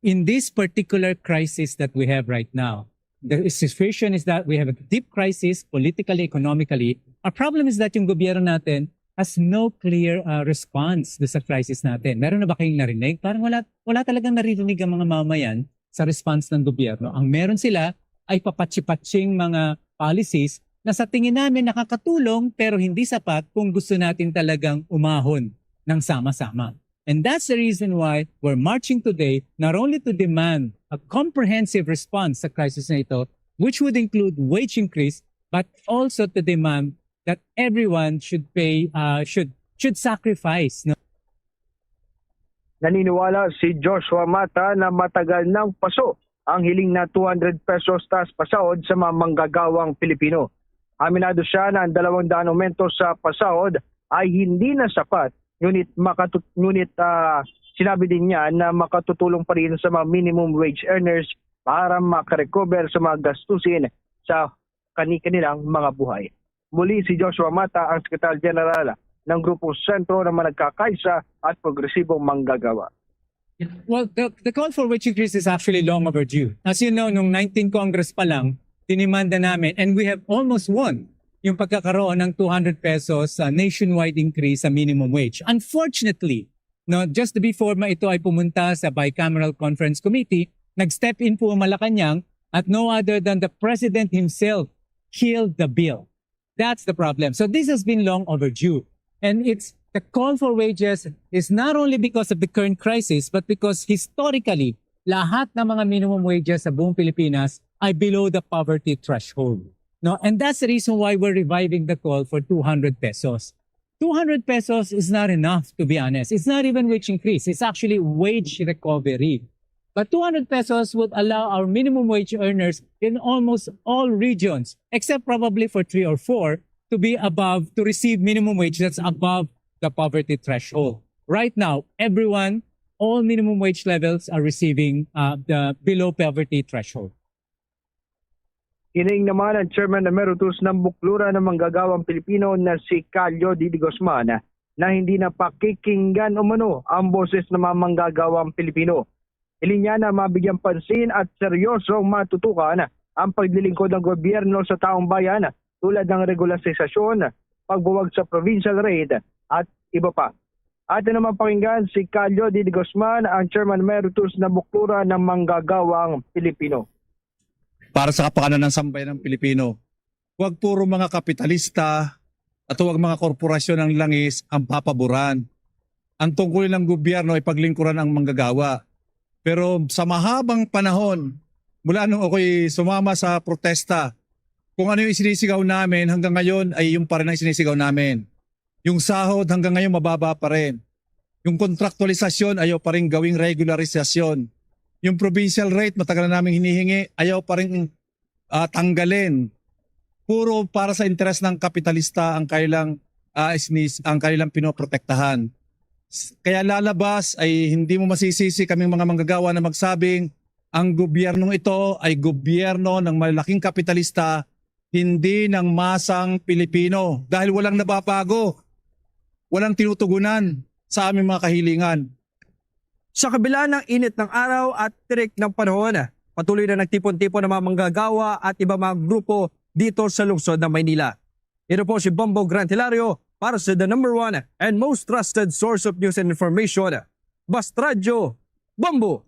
In this particular crisis that we have right now, the situation is that we have a deep crisis politically, economically. Our problem is that yung gobyerno natin has no clear uh, response do sa crisis natin. Meron na ba kayong narinig? Parang wala, wala talagang naririnig ang mga mamayan sa response ng gobyerno. Ang meron sila ay papatsi-patsing mga policies na sa tingin namin nakakatulong pero hindi sapat kung gusto natin talagang umahon ng sama-sama. And that's the reason why we're marching today not only to demand a comprehensive response sa crisis na ito, which would include wage increase, but also to demand that everyone should pay, uh, should should sacrifice. No? Naniniwala si Joshua Mata na matagal nang paso ang hiling na two hundred pesos taas pasahod sa mga manggagawang Pilipino. Aminado siya na ang dalawang daan aumento sa pasahod ay hindi na sapat, ngunit makatut- ngunit uh, sinabi din niya na makatutulong pa rin sa mga minimum wage earners para makarecover sa mga gastusin sa kani-kanilang mga buhay. Muli si Joshua Mata, ang Secretary General ng Grupong Sentro ng mga nagkakaisa at progresibong manggagawa. Well, the, the call for wage increase is actually long overdue. As you know, nung nineteen Congress pa lang, dinimanda namin, and we have almost won yung pagkakaroon ng two hundred pesos uh, nationwide increase sa minimum wage. Unfortunately, no, just before ma ito ay pumunta sa Bicameral Conference Committee, nag-step in po ang Malacanang at no other than the President himself killed the bill. That's the problem. So this has been long overdue. And it's the call for wages is not only because of the current crisis, but because historically, lahat ng mga minimum wages sa buong Pilipinas ay below the poverty threshold. No? And that's the reason why we're reviving the call for two hundred pesos. Two hundred pesos is not enough, to be honest. It's not even wage increase. It's actually wage recovery. But two hundred pesos would allow our minimum wage earners in almost all regions, except probably for three or four, to be above, to receive minimum wage that's above the poverty threshold. Right now, everyone, all minimum wage levels are receiving uh, the below poverty threshold. Ining naman ang Chairman Emeritus ng Bukluran ng Manggagawang Pilipino na si Calio D. de Guzman na hindi na pakikinggan umano ang boses ng mga manggagawang Pilipino. Hiling niya na mabigyan pansin at seryosong matutukan ang paglilingkod ng gobyerno sa taong bayan tulad ng regularisasyon, pagbuwag sa provincial rate at iba pa. Atin naman pakinggan si Calio D. de Guzman, ang Chairman Emeritus ng Bukluran ng Manggagawang Pilipino. Para sa kapakanan ng sambayan ng Pilipino, huwag puro mga kapitalista at huwag mga korporasyon ang langis ang papaboran. Ang tungkulin ng gobyerno ay paglingkuran ang manggagawa. Pero sa mahabang panahon, mula nung ako'y sumama sa protesta, kung ano yung isinisigaw namin hanggang ngayon ay yung pa rin ang isinisigaw namin. Yung sahod hanggang ngayon mababa pa rin. Yung kontraktualisasyon ayaw pa rin gawing regularisasyon. Yung provincial rate matagal na namin hinihingi, ayaw pa rin uh, tanggalin. Puro para sa interes ng kapitalista ang kailang uh, isnis, ang kailang pinoprotektahan. Kaya lalabas ay hindi mo masisisi kaming mga manggagawa na magsabing ang gobyernong ito ay gobyerno ng malaking kapitalista, hindi ng masang Pilipino dahil walang nababago, walang tinutugunan sa aming mga kahilingan. Sa kabila ng init ng araw at tirik ng panahon, patuloy na nagtipon-tipon ang mga manggagawa at iba mga grupo dito sa lungsod ng Maynila. Ito po si Bombo Grant Hilario para sa the number one and most trusted source of news and information, Bast Radyo, Bombo!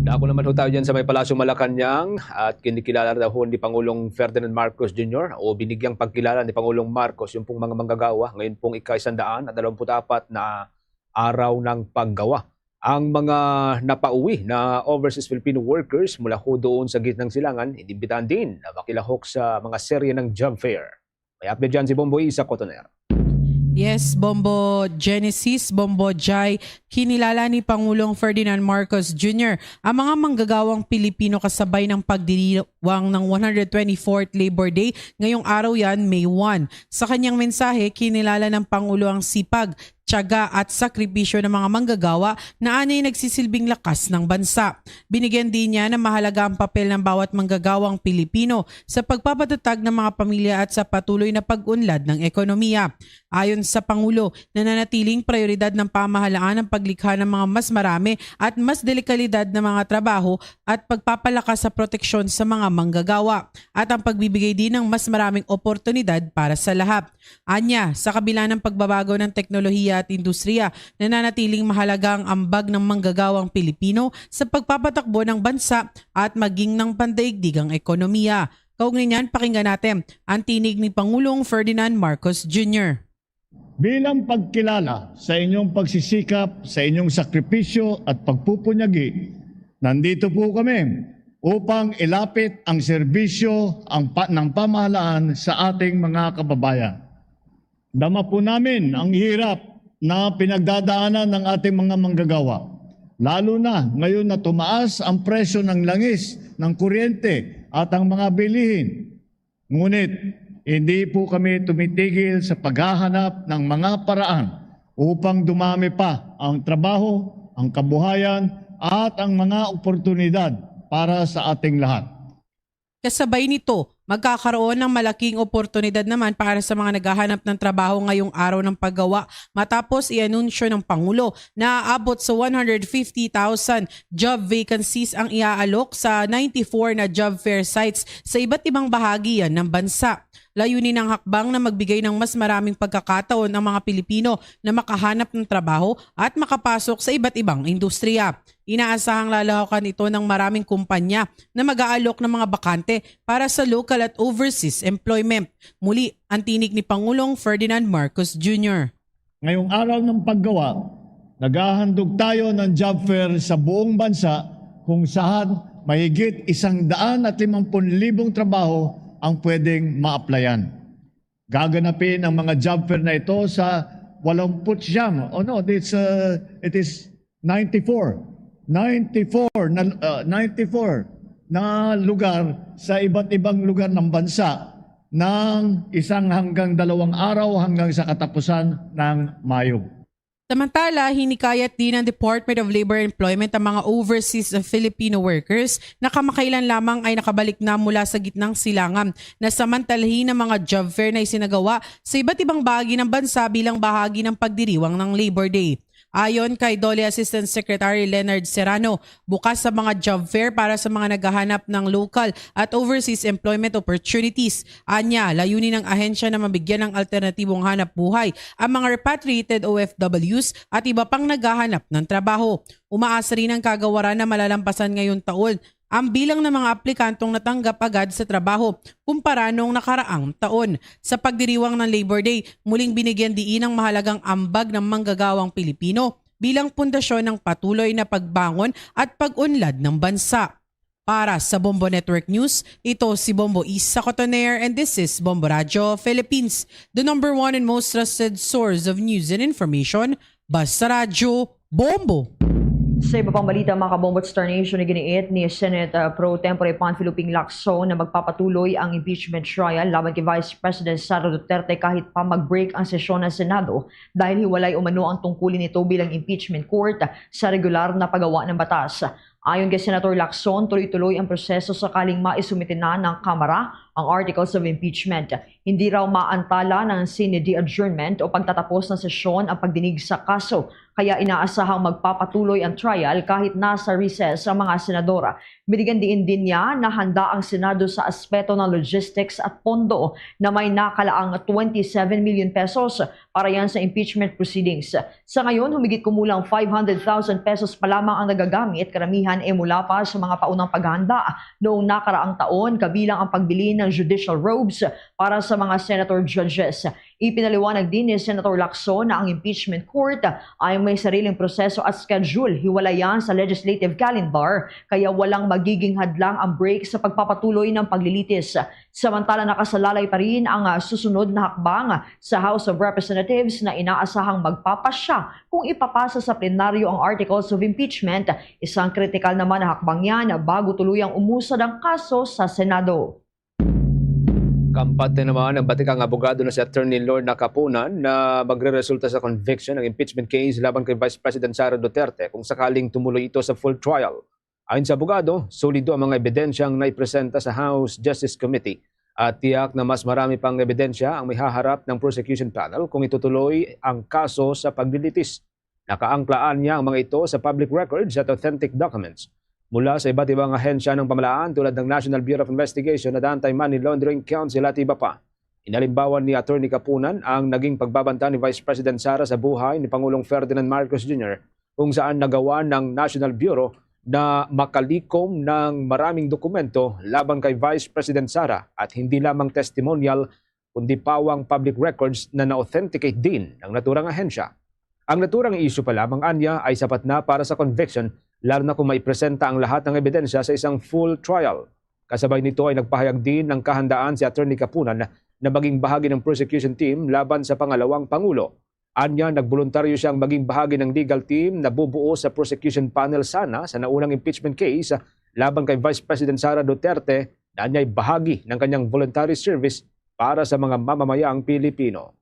Dako naman ho tayo dyan sa may Palasyo Malacañang at kinikilala daw ni Pangulong Ferdinand Marcos Junior o binigyang pagkilala ni Pangulong Marcos yung pong mga manggagawa ngayon pong ika-isandaan at dalawamput-apat na araw ng paggawa. Ang mga napauwi na overseas Filipino workers mula ho doon sa gitnang silangan, inimbitahan din na makilahok sa mga serye ng job fair. May update dyan si Bombo Isa Cotoner. Yes, Bombo Genesis, Bombo Jai, kinilala ni Pangulong Ferdinand Marcos Junior ang mga manggagawang Pilipino kasabay ng pagdiriwang ng one hundred twenty-fourth Labor Day ngayong araw yan, May one. Sa kanyang mensahe, kinilala ng Pangulo ang sipag, tiyaga at sakripisyo ng mga manggagawa na anay nagsisilbing lakas ng bansa. Binigyan din niya na mahalaga ang papel ng bawat manggagawang Pilipino sa pagpapatatag ng mga pamilya at sa patuloy na pag-unlad ng ekonomiya. Ayon sa Pangulo, nananatiling prioridad ng pamahalaan ang paglikha ng mga mas marami at mas delikalidad na mga trabaho at pagpapalakas sa proteksyon sa mga manggagawa at ang pagbibigay din ng mas maraming oportunidad para sa lahat. Anya, sa kabila ng pagbabago ng teknolohiya at industriya, nananatiling mahalaga ang ambag ng manggagawang Pilipino sa pagpapatakbo ng bansa at maging ng pandaigdigang ekonomiya. Kaugnay niyan, pakinggan natin ang tinig ni Pangulong Ferdinand Marcos Junior. Bilang pagkilala sa inyong pagsisikap, sa inyong sakripisyo at pagpupunyagi, nandito po kami upang ilapit ang serbisyo ang pa, ng pamahalaan sa ating mga kababayan. Dama po namin ang hirap na pinagdadaanan ng ating mga manggagawa, lalo na ngayon na tumaas ang presyo ng langis, ng kuryente at ang mga bilihin. Ngunit hindi po kami tumitigil sa paghahanap ng mga paraan upang dumami pa ang trabaho, ang kabuhayan at ang mga oportunidad para sa ating lahat. Kasabay nito, Magkakaroon ng malaking oportunidad naman para sa mga naghahanap ng trabaho ngayong araw ng paggawa matapos i-anunsyo ng Pangulo na aabot sa one hundred fifty thousand job vacancies ang iaalok sa ninety-four na job fair sites sa iba't ibang bahagi ng bansa. Layunin ng hakbang na magbigay ng mas maraming pagkakataon ang mga Pilipino na makahanap ng trabaho at makapasok sa iba't ibang industriya. Inaasahang lalahukan ito ng maraming kumpanya na mag-aalok ng mga bakante para sa local at overseas employment. Muli, ang tinig ni Pangulong Ferdinand Marcos Junior. Ngayong araw ng paggawa, naghahandog tayo ng job fair sa buong bansa kung saan mahigit isang daan at limang pun libong trabaho ang pwedeng ma-applyan. Gaganapin ang mga job fair na ito sa walumput siyam. Oh no, it's, uh, it is ninety-four. Ninety-four na, uh, ninety-four na lugar sa iba't ibang lugar ng bansa ng isang hanggang dalawang araw hanggang sa katapusan ng Mayo. Samantala, hinikayat din ng Department of Labor and Employment ang mga overseas Filipino workers na kamakailan lamang ay nakabalik na mula sa gitnang silangan na samantalahin ng mga job fair na isinagawa sa iba't ibang bahagi ng bansa bilang bahagi ng pagdiriwang ng Labor Day. Ayon kay DOLE Assistant Secretary Leonard Serrano, bukas sa mga job fair para sa mga naghahanap ng local at overseas employment opportunities. Anya, layunin ng ahensya na mabigyan ng alternatibong hanap buhay ang mga repatriated O F Ws at iba pang naghahanap ng trabaho. Umaasa rin ang kagawaran na malalampasan ngayong taon ang bilang ng mga aplikantong natanggap agad sa trabaho kumpara noong nakaraang taon. Sa pagdiriwang ng Labor Day, muling binigyan diin ang mahalagang ambag ng manggagawang Pilipino bilang pundasyon ng patuloy na pagbangon at pag-unlad ng bansa. Para sa Bombo Network News, ito si Bombo Isa Cotoner and this is Bombo Radyo Philippines, the number one and most trusted source of news and information. Basta Radyo, Bombo! Sa iba pang balita, mga kabombo at Star Nation, iginiit ni Senate, uh, Pro Tempore Panfilo Ping Lacson na magpapatuloy ang impeachment trial laban kay Vice President Sara Duterte kahit pa mag-break ang sesyon ng Senado dahil hiwalay umano ang tungkulin nito bilang impeachment court sa regular na paggawa ng batas. Ayon kay Senator Lacson, tuloy-tuloy ang proseso sakaling maisumite na ng Kamara ang articles of impeachment. Hindi raw maantala ng sine die adjournment o pagtatapos ng sesyon ang pagdinig sa kaso, kaya inaasahang magpapatuloy ang trial kahit nasa recess ang mga senadora. Binigyan diin din niya na handa ang Senado sa aspeto ng logistics at pondo na may nakalaang twenty-seven million pesos para yan sa impeachment proceedings. Sa ngayon, humigit kumulang five hundred thousand pesos pa lamang ang nagagamit, karamihan ay mula pa sa mga paunang paghahanda noong nakaraang taon, kabilang ang pagbili ng judicial robes para sa mga senator judges. Ipinaliwanag din ni Senator Lacson na ang impeachment court ay may sariling proseso at schedule, hiwalay yan sa legislative calendar, kaya walang magiging hadlang ang break sa pagpapatuloy ng paglilitis. Samantala, nakasalalay pa rin ang, ah, susunod na hakbang sa House of Representatives na inaasahang magpapasya kung ipapasa sa plenaryo ang articles of impeachment. Isang kritikal naman na hakbang yan bago tuluyang umusad ang kaso sa Senado. Kampante naman ang batikang abogado na si Attorney Lorna Kapunan na magreresulta sa conviction ang impeachment case laban kay Vice President Sara Duterte kung sakaling tumuloy ito sa full trial. Ayon sa abogado, solido ang mga ebidensyang naipresenta sa House Justice Committee at tiyak na mas marami pang ebidensya ang may haharap ng prosecution panel kung itutuloy ang kaso sa paglilitis. Nakaangklaan niya ang mga ito sa public records at authentic documents mula sa iba't ibang ahensya ng pamahalaan tulad ng National Bureau of Investigation at Anti-Money Laundering Council at iba pa. Inalimbawan ni Attorney Kapunan ang naging pagbabanta ni Vice President Sara sa buhay ni Pangulong Ferdinand Marcos Junior, kung saan nagawa ng National Bureau na makalikom ng maraming dokumento laban kay Vice President Sara at hindi lamang testimonial kundi pawang public records na na-authenticate din ng naturang ahensya. Ang naturang issue pa lamang anya ay sapat na para sa conviction, lalo na kung maipresenta ang lahat ng ebidensya sa isang full trial. Kasabay nito ay nagpahayag din ng kahandaan si Attorney Kapunan na maging bahagi ng prosecution team laban sa pangalawang pangulo. Anya, nagboluntaryo siyang maging bahagi ng legal team na bubuo sa prosecution panel sana sa naunang impeachment case laban kay Vice President Sara Duterte na anya'y bahagi ng kanyang voluntary service para sa mga mamamayang Pilipino.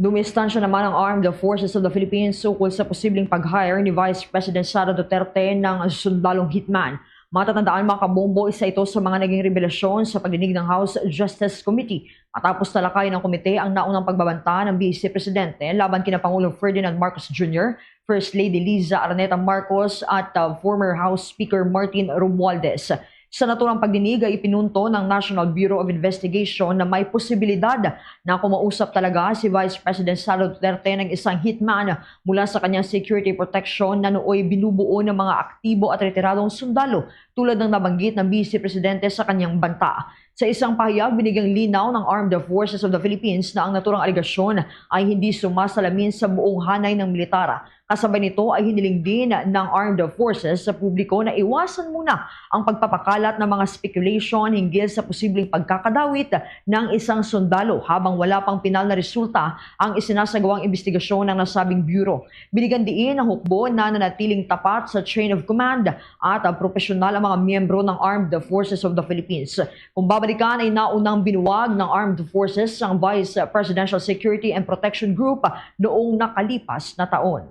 Dumistansya naman ang Armed Forces of the Philippines ukol sa posibleng pag-hire ni Vice President Sara Duterte ng sundalong hitman. Matatandaan, mga kabombo, isa ito sa mga naging revelasyon sa pagdinig ng House Justice Committee matapos talakayan ng komite ang naunang pagbabanta ng Vice Presidente laban kina Pangulong Ferdinand Marcos Junior, First Lady Liza Araneta Marcos at, uh, former House Speaker Martin Romualdez. Sa naturang pagdinig ay ipinunto ng National Bureau of Investigation na may posibilidad na kumausap talaga si Vice President Sara Duterte ng isang hitman mula sa kanyang security protection na nooy binubuo ng mga aktibo at retiradong sundalo, tulad ng nabanggit ng Vice Presidente sa kanyang banta. Sa isang pahayag, binigyang linaw ng Armed Forces of the Philippines na ang naturang alegasyon ay hindi sumasalamin sa buong hanay ng militar. Kasabay nito ay hiniling din ng Armed Forces sa publiko na iwasan muna ang pagpapakalat ng mga speculation hinggil sa posibleng pagkakadawit ng isang sundalo habang wala pang pinal na resulta ang isinasagawang investigasyon ng nasabing bureau. Binigyan diin ang hukbo na nanatiling tapat sa chain of command at, ah, propesyonal ang mga miyembro ng Armed Forces of the Philippines. Kung babalikan, ay naunang binuwag ng Armed Forces ang Vice Presidential Security and Protection Group noong nakalipas na taon.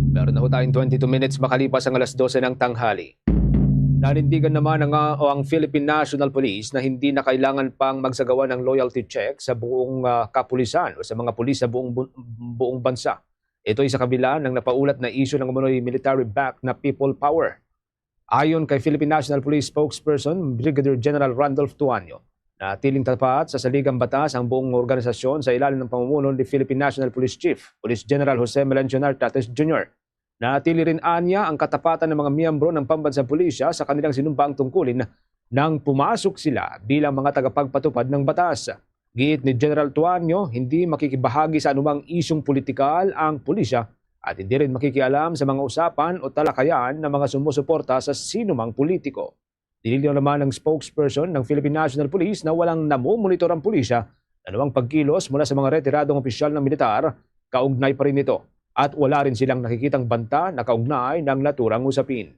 Meron na ho tayong twenty-two minutes makalipas ang alas dose ng tanghali. Nanindigan naman ang, ah, ang Philippine National Police na hindi na kailangan pang magsagawa ng loyalty check sa buong, ah, kapulisan o sa mga pulis sa buong bu- buong bansa. Ito ay sa kabila ng napaulat na isyu ng umano'y military-backed na people power. Ayon kay Philippine National Police spokesperson Brigadier General Randolph Tuanyo, natiling tapat sa saligang batas ang buong organisasyon sa ilalim ng pamumuno ni Philippine National Police Chief, Police General Jose Melencio Nartates Junior. Natili rin anya ang katapatan ng mga miyembro ng pambansang pulisya sa kanilang sinumpaang tungkulin nang pumasok sila bilang mga tagapagpatupad ng batas. Giit ni General Tuanyo, hindi makikibahagi sa anumang isyung politikal ang pulisya at hindi rin makikialam sa mga usapan o talakayan ng mga sumusuporta sa sinumang politiko. Nilinaw naman ng spokesperson ng Philippine National Police na walang namomonitor ang pulisya sa anumang pagkilos mula sa mga retiradong opisyal ng militar kaugnay pa rin nito at wala rin silang nakikitang banta na kaugnay ng naturang usapin.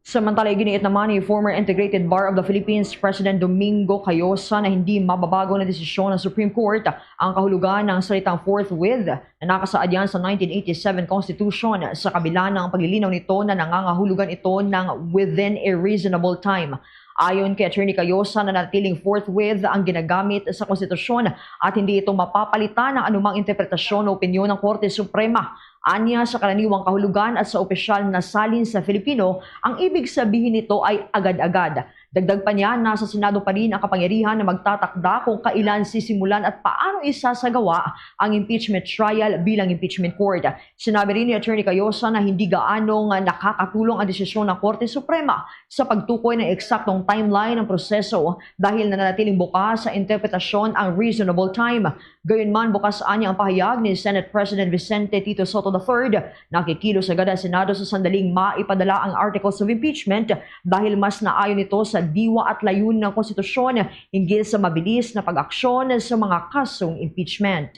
Samantala, iginiit naman ni former Integrated Bar of the Philippines President Domingo Cayosa na hindi mababago na desisyon ng Supreme Court ang kahulugan ng salitang forthwith na nakasaad yan sa nineteen eighty-seven Constitution, sa kabila ng paglilinaw nito na nangangahulugan ito ng within a reasonable time. Ayon kay Attorney Cayosa, nanatiling forthwith ang ginagamit sa konstitusyon at hindi ito mapapalitan ng anumang interpretasyon o opinyon ng Korte Suprema. Anya, sa karaniwang kahulugan at sa opisyal na salin sa Filipino, ang ibig sabihin nito ay agad-agad. Dagdag pa niya, nasa Senado pa rin ang kapangyarihan na magtatakda kung kailan sisimulan at paano isasagawa ang impeachment trial bilang impeachment court. Sinabi rin ni Attorney Cayosa na hindi gaanong nakakatulong ang desisyon ng Korte Suprema sa pagtukoy ng eksaktong timeline ng proseso dahil nananatiling bukas sa interpretasyon ang reasonable time. Gayunman, bukas anya ang pahayag ni Senate President Vicente Tito Sotto the third na kikilos agad ang Senado sa sandaling maipadala ang articles of impeachment dahil mas naayon ito sa diwa at layunin ng konstitusyon hinggil sa mabilis na pag-aksyon sa mga kasong impeachment.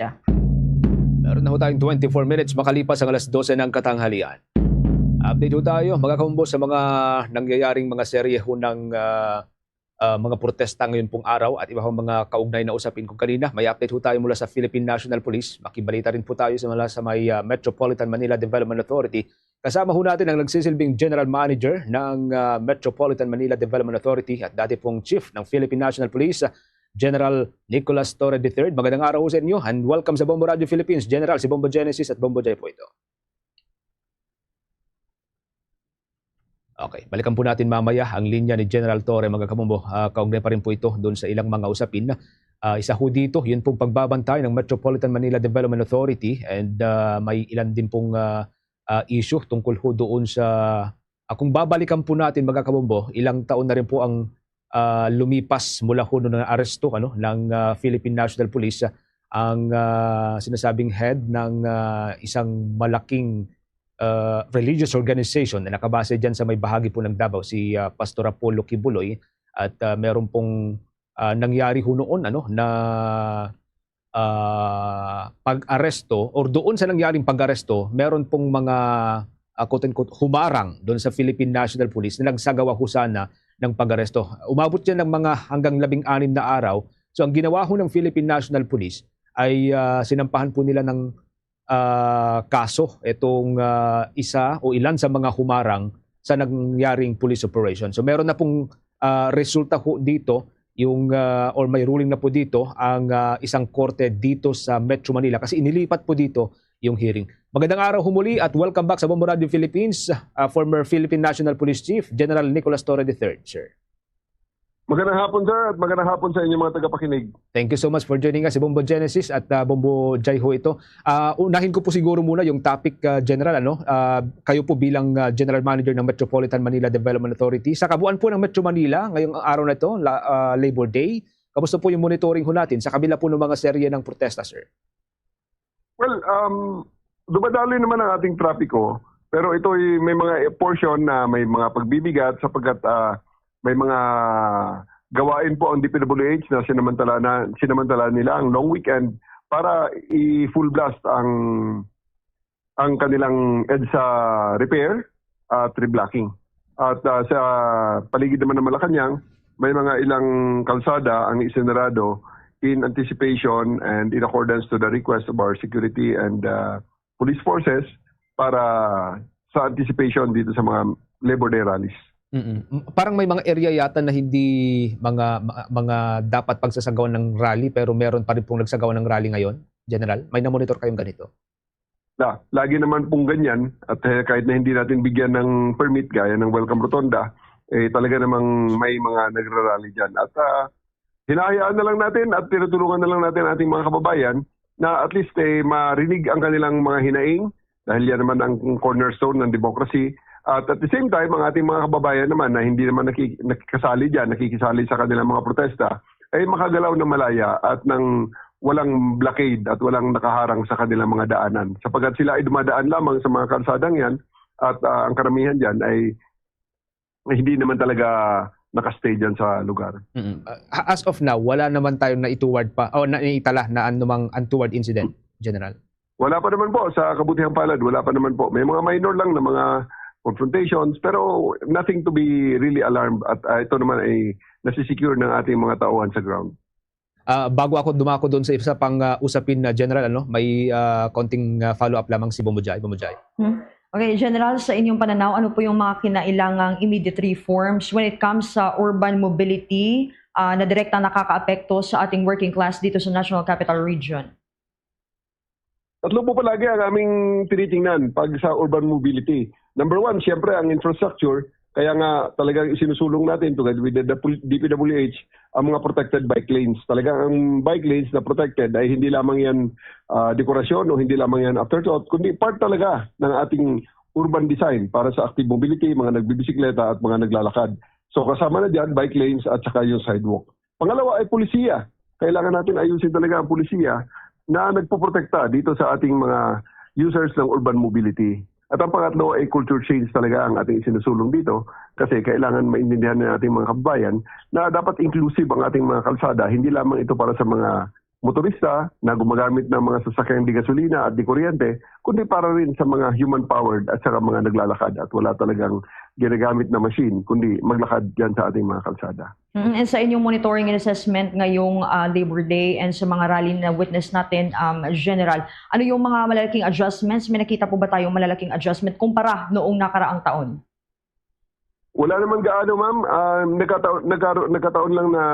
Meron na ho tayong twenty-four minutes makalipas ang alas dose ng katanghalian. Update ho tayo, mga kaumbo, sa mga nangyayaring mga serye ho ng, ah, ah, mga protesta ngayon pong araw at iba pang mga kaugnay na usapin. Kung kanina, may update ho tayo mula sa Philippine National Police. Makibalita rin po tayo sa, mula sa may, ah, Metropolitan Manila Development Authority. Kasama ho natin ang nagsisilbing General Manager ng, ah, Metropolitan Manila Development Authority at dati pong Chief ng Philippine National Police, General Nicolas Torre the third. Magandang araw ho sa inyo and welcome sa Bombo Radio Philippines. General, si Bombo Genesis at Bombo Jai po ito. Okay, balikan po natin mamaya ang linya ni General Torre, mga kabombo. Ah, kaugnay pa rin po ito doon sa ilang mga usapin. Ah, isa ho dito, yun pong pagbabantay ng Metropolitan Manila Development Authority and, ah, may ilan din pong, ah, ah, issue tungkol ho doon sa, ah, kung babalikan po natin, mga kabombo, ilang taon na rin po ang, ah, lumipas mula ho noon na aresto, ano, ng, ah, Philippine National Police, ah, ang, ah, sinasabing head ng, ah, isang malaking, ah, religious organization na nakabase dyan sa may bahagi po ng Davao, si, ah, Pastor Apollo Kibuloy. At, ah, meron pong, ah, nangyari ho noon, ano, na, ah, pag-aresto, or doon sa nangyaring pag-aresto, meron pong mga, ah, quote unquote, humarang doon sa Philippine National Police na nagsagawa ho sana ng pag-aresto. Umabot yan ng mga hanggang labing-anim na araw. So, ang ginawa ho ng Philippine National Police ay, ah, sinampahan po nila ng, ah, kaso itong, ah, isa o ilan sa mga humarang sa nangyaring police operation. So meron na pong ah, resulta ho dito yung ah, or may ruling na po dito ang ah, isang korte dito sa Metro Manila kasi inilipat po dito yung hearing. Magandang araw humuli at welcome back sa Bombo Radio Philippines, ah, former Philippine National Police Chief General Nicolas Torre the third, sir. Magandang hapon, sir, at magandang hapon sa inyong mga tagapakinig. Thank you so much for joining us, si Bombo Genesis at ah, Bombo Jai ho ito. Ah, unahin ko po siguro muna yung topic, ah, General. Ano? Ah, kayo po bilang ah, General Manager ng Metropolitan Manila Development Authority, sa kabuuan po ng Metro Manila, ngayong araw na ito, la- ah, Labor Day, kamusta po yung monitoring ho natin sa kabila po ng mga serye ng protesta, sir? Well, um, dumadaloy naman ang ating trapiko, pero ito ay may mga portion na may mga pagbibigat sapagkat ah, may mga gawain po ang D P W H na sinamantala na sinamantala nila ang long weekend para i-full blast ang ang kanilang EDSA repair at reblocking. At ah, sa paligid naman ng Malacañang, may mga ilang kalsada ang isinarado in anticipation and in accordance to the request of our security and ah, police forces para sa anticipation dito sa mga Labor Day rallies. Mm-mm. M- Parang may mga area yata na hindi mga ma- mga dapat pagsasagawan ng rally pero meron pa rin pong nagsagawa ng rally ngayon, General. May na-monitor kayong ganito? Na, lagi naman pong ganyan at eh, kahit na hindi natin bigyan ng permit gaya ng Welcome Rotonda, eh talaga namang may mga nagrarally diyan. At ah, hinahayaan na lang natin at tinutulungan na lang natin ang ating mga kababayan na at least eh marinig ang kanilang mga hinaing dahil yan naman ang cornerstone ng democracy. At at the same time, ang ating mga kababayan naman na hindi naman naki- nakikasali diyan, nakikisali sa kanilang mga protesta, ay makagalaw ng malaya at ng walang blockade at walang nakaharang sa kanilang mga daanan. Sapagkat sila ay dumadaan lamang sa mga kalsadang yan at ah, ang karamihan diyan ay hindi naman talaga nakastay diyan sa lugar. Mm-mm. Ah, as of now, wala naman tayong naituwad pa o naitala na anumang untoward incident, General. Wala pa naman po, sa kabutihang palad, wala pa naman po. May mga minor lang na mga confrontations, pero nothing to be really alarmed. At ah, ito naman ay nasisecure ng ating mga tauhan sa ground. Ah, bago ako dumako doon sa isa pang ah, usapin na, General, ano, may ah, konting ah, follow-up lamang si Bombo Jai. Bombo Jai. Hmm. Okay, General, sa inyong pananaw, ano po yung mga kinailangang immediate reforms when it comes sa urban mobility ah, na direktang nakakaapekto sa ating working class dito sa National Capital Region? Tatlo po palagi ang aming tinitingnan pag sa urban mobility. Number one, siyempre ang infrastructure. Kaya nga talagang isinusulong natin together with the D P W H ang mga protected bike lanes. Talagang ang bike lanes na protected ay hindi lamang yan ah, dekorasyon o hindi lamang yan afterthought, kundi part talaga ng ating urban design para sa active mobility, mga nagbibisikleta at mga naglalakad. So kasama na dyan bike lanes at saka yung sidewalk. Pangalawa ay polisiya. Kailangan natin ayusin talaga ang polisiya na nagpoprotekta dito sa ating mga users ng urban mobility. At ang pangatlo ay culture change talaga ang ating sinusulong dito kasi kailangan maintindihan ng ating mga kababayan na dapat inclusive ang ating mga kalsada, hindi lamang ito para sa mga motorista na gumagamit ng mga sasakyang di gasolina at di kuryente, kundi para rin sa mga human-powered at saka mga naglalakad at wala talagang ginagamit na machine, kundi maglakad dyan sa ating mga kalsada. Mm, and sa inyong monitoring and assessment ngayong ah, Labor Day and sa mga rally na witness natin, um, General, ano yung mga malalaking adjustments? May nakita po ba tayong malalaking adjustment kumpara noong nakaraang taon? Wala naman gaano, ma'am. Ah, nagkataon, nagkaro- nagkataon lang na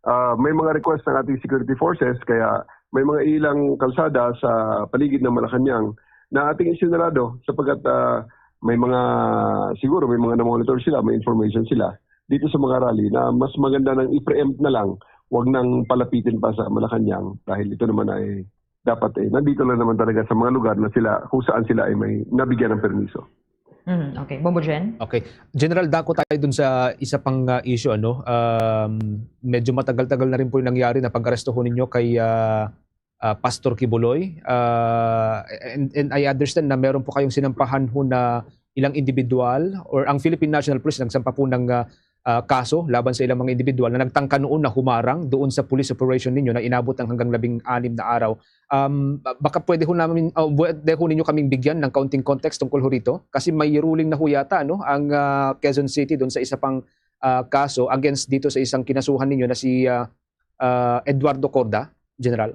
ah, may mga request ng ating security forces, kaya may mga ilang kalsada sa paligid ng Malacañang na ating isinarado sapagkat ah, may mga, siguro may mga na-monitor sila, may information sila dito sa mga rally na mas maganda nang i-preempt na lang, wag nang palapitin pa sa Malacañang dahil ito naman ay dapat eh, nandito lang naman talaga sa mga lugar na sila, kung saan sila ay may nabigyan ng permiso. Mm, okay. Bombo Jen? Okay. General, dako tayo dun sa isa pang ah, issue. Ano? Um, medyo matagal-tagal na rin po yung nangyari na pag-aresto ho ninyo kay ah, ah, Pastor Kibuloy. Ah, and, and I understand na meron po kayong sinampahan ho na ilang individual or ang Philippine National Police nagsampa po ng ah, ah, kaso laban sa ilang mga individual na nagtangka noon na humarang doon sa police operation ninyo na inabot ng hanggang labing anim na araw. Um, baka pwede ho namin, oh, pwede ho ninyo kaming bigyan ng kaunting context tungkol ho rito? Kasi may ruling na ho yata, no, ang ah, Quezon City doon sa isa pang ah, kaso against dito sa isang kinasuhan ninyo na si ah, ah, Eduardo Corda, General.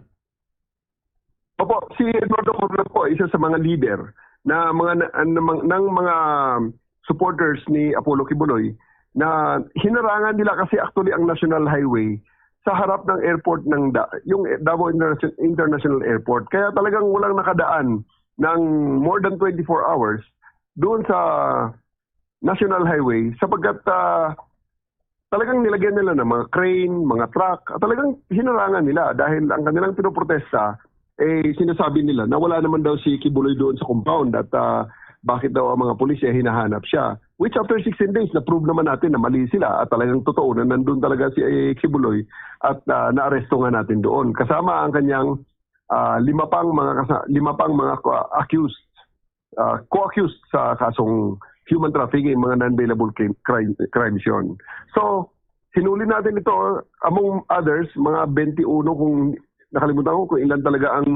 Opo, si Eduardo Corda po, isa sa mga leader na mga na- ng, ng mga supporters ni Apollo Quiboloy na hinarangan nila kasi actually ang National Highway sa harap ng airport ng Da- yung Davao Interna- International Airport. Kaya talagang walang nakadaan ng more than twenty-four hours doon sa National Highway sapagkat ah, talagang nilagyan nila ng mga crane, mga truck, at talagang hinarangan nila dahil ang kanilang pinoprotesta, eh, sinasabi nila na wala naman daw si Quiboloy doon sa compound at ah, bakit daw ang mga pulis eh, hinahanap siya. Which after sixteen days, na-prove naman natin na mali sila at talagang totoo na nandun talaga si eh, Quiboloy at ah, naaresto nga natin doon. Kasama ang kanyang ah, lima pang mga kasa- lima pang mga ko- accused, ah, co-accused sa kasong human trafficking, mga non-bailable crime, crime, crimes yon. So, hinuli natin ito, among others, mga twenty-one kung nakalimutan ko kung ilan talaga ang,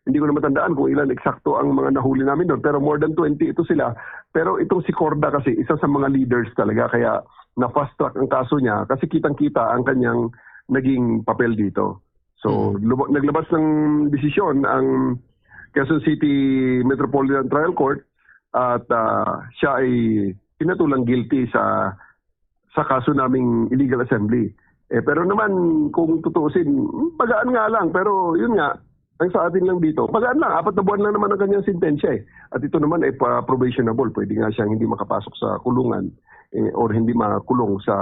hindi ko na matandaan kung ilan eksakto ang mga nahuli namin doon, pero more than twenty ito sila. Pero itong si Corda kasi, isa sa mga leaders talaga, kaya na-fast track ang kaso niya kasi kitang-kita ang kanyang naging papel dito. So, Mm. luma- naglabas ng desisyon ang Quezon City Metropolitan Trial Court at ah, siya ay pinatulang guilty sa sa kaso naming illegal assembly. Eh, pero naman, kung tutuusin, magaan nga lang. Pero yun nga, ang sa atin lang dito, magaan lang. Apat na buwan lang naman ang kanyang sentensya eh. At ito naman ay pa probationable. Pwede nga siyang hindi makapasok sa kulungan eh, or hindi makulong sa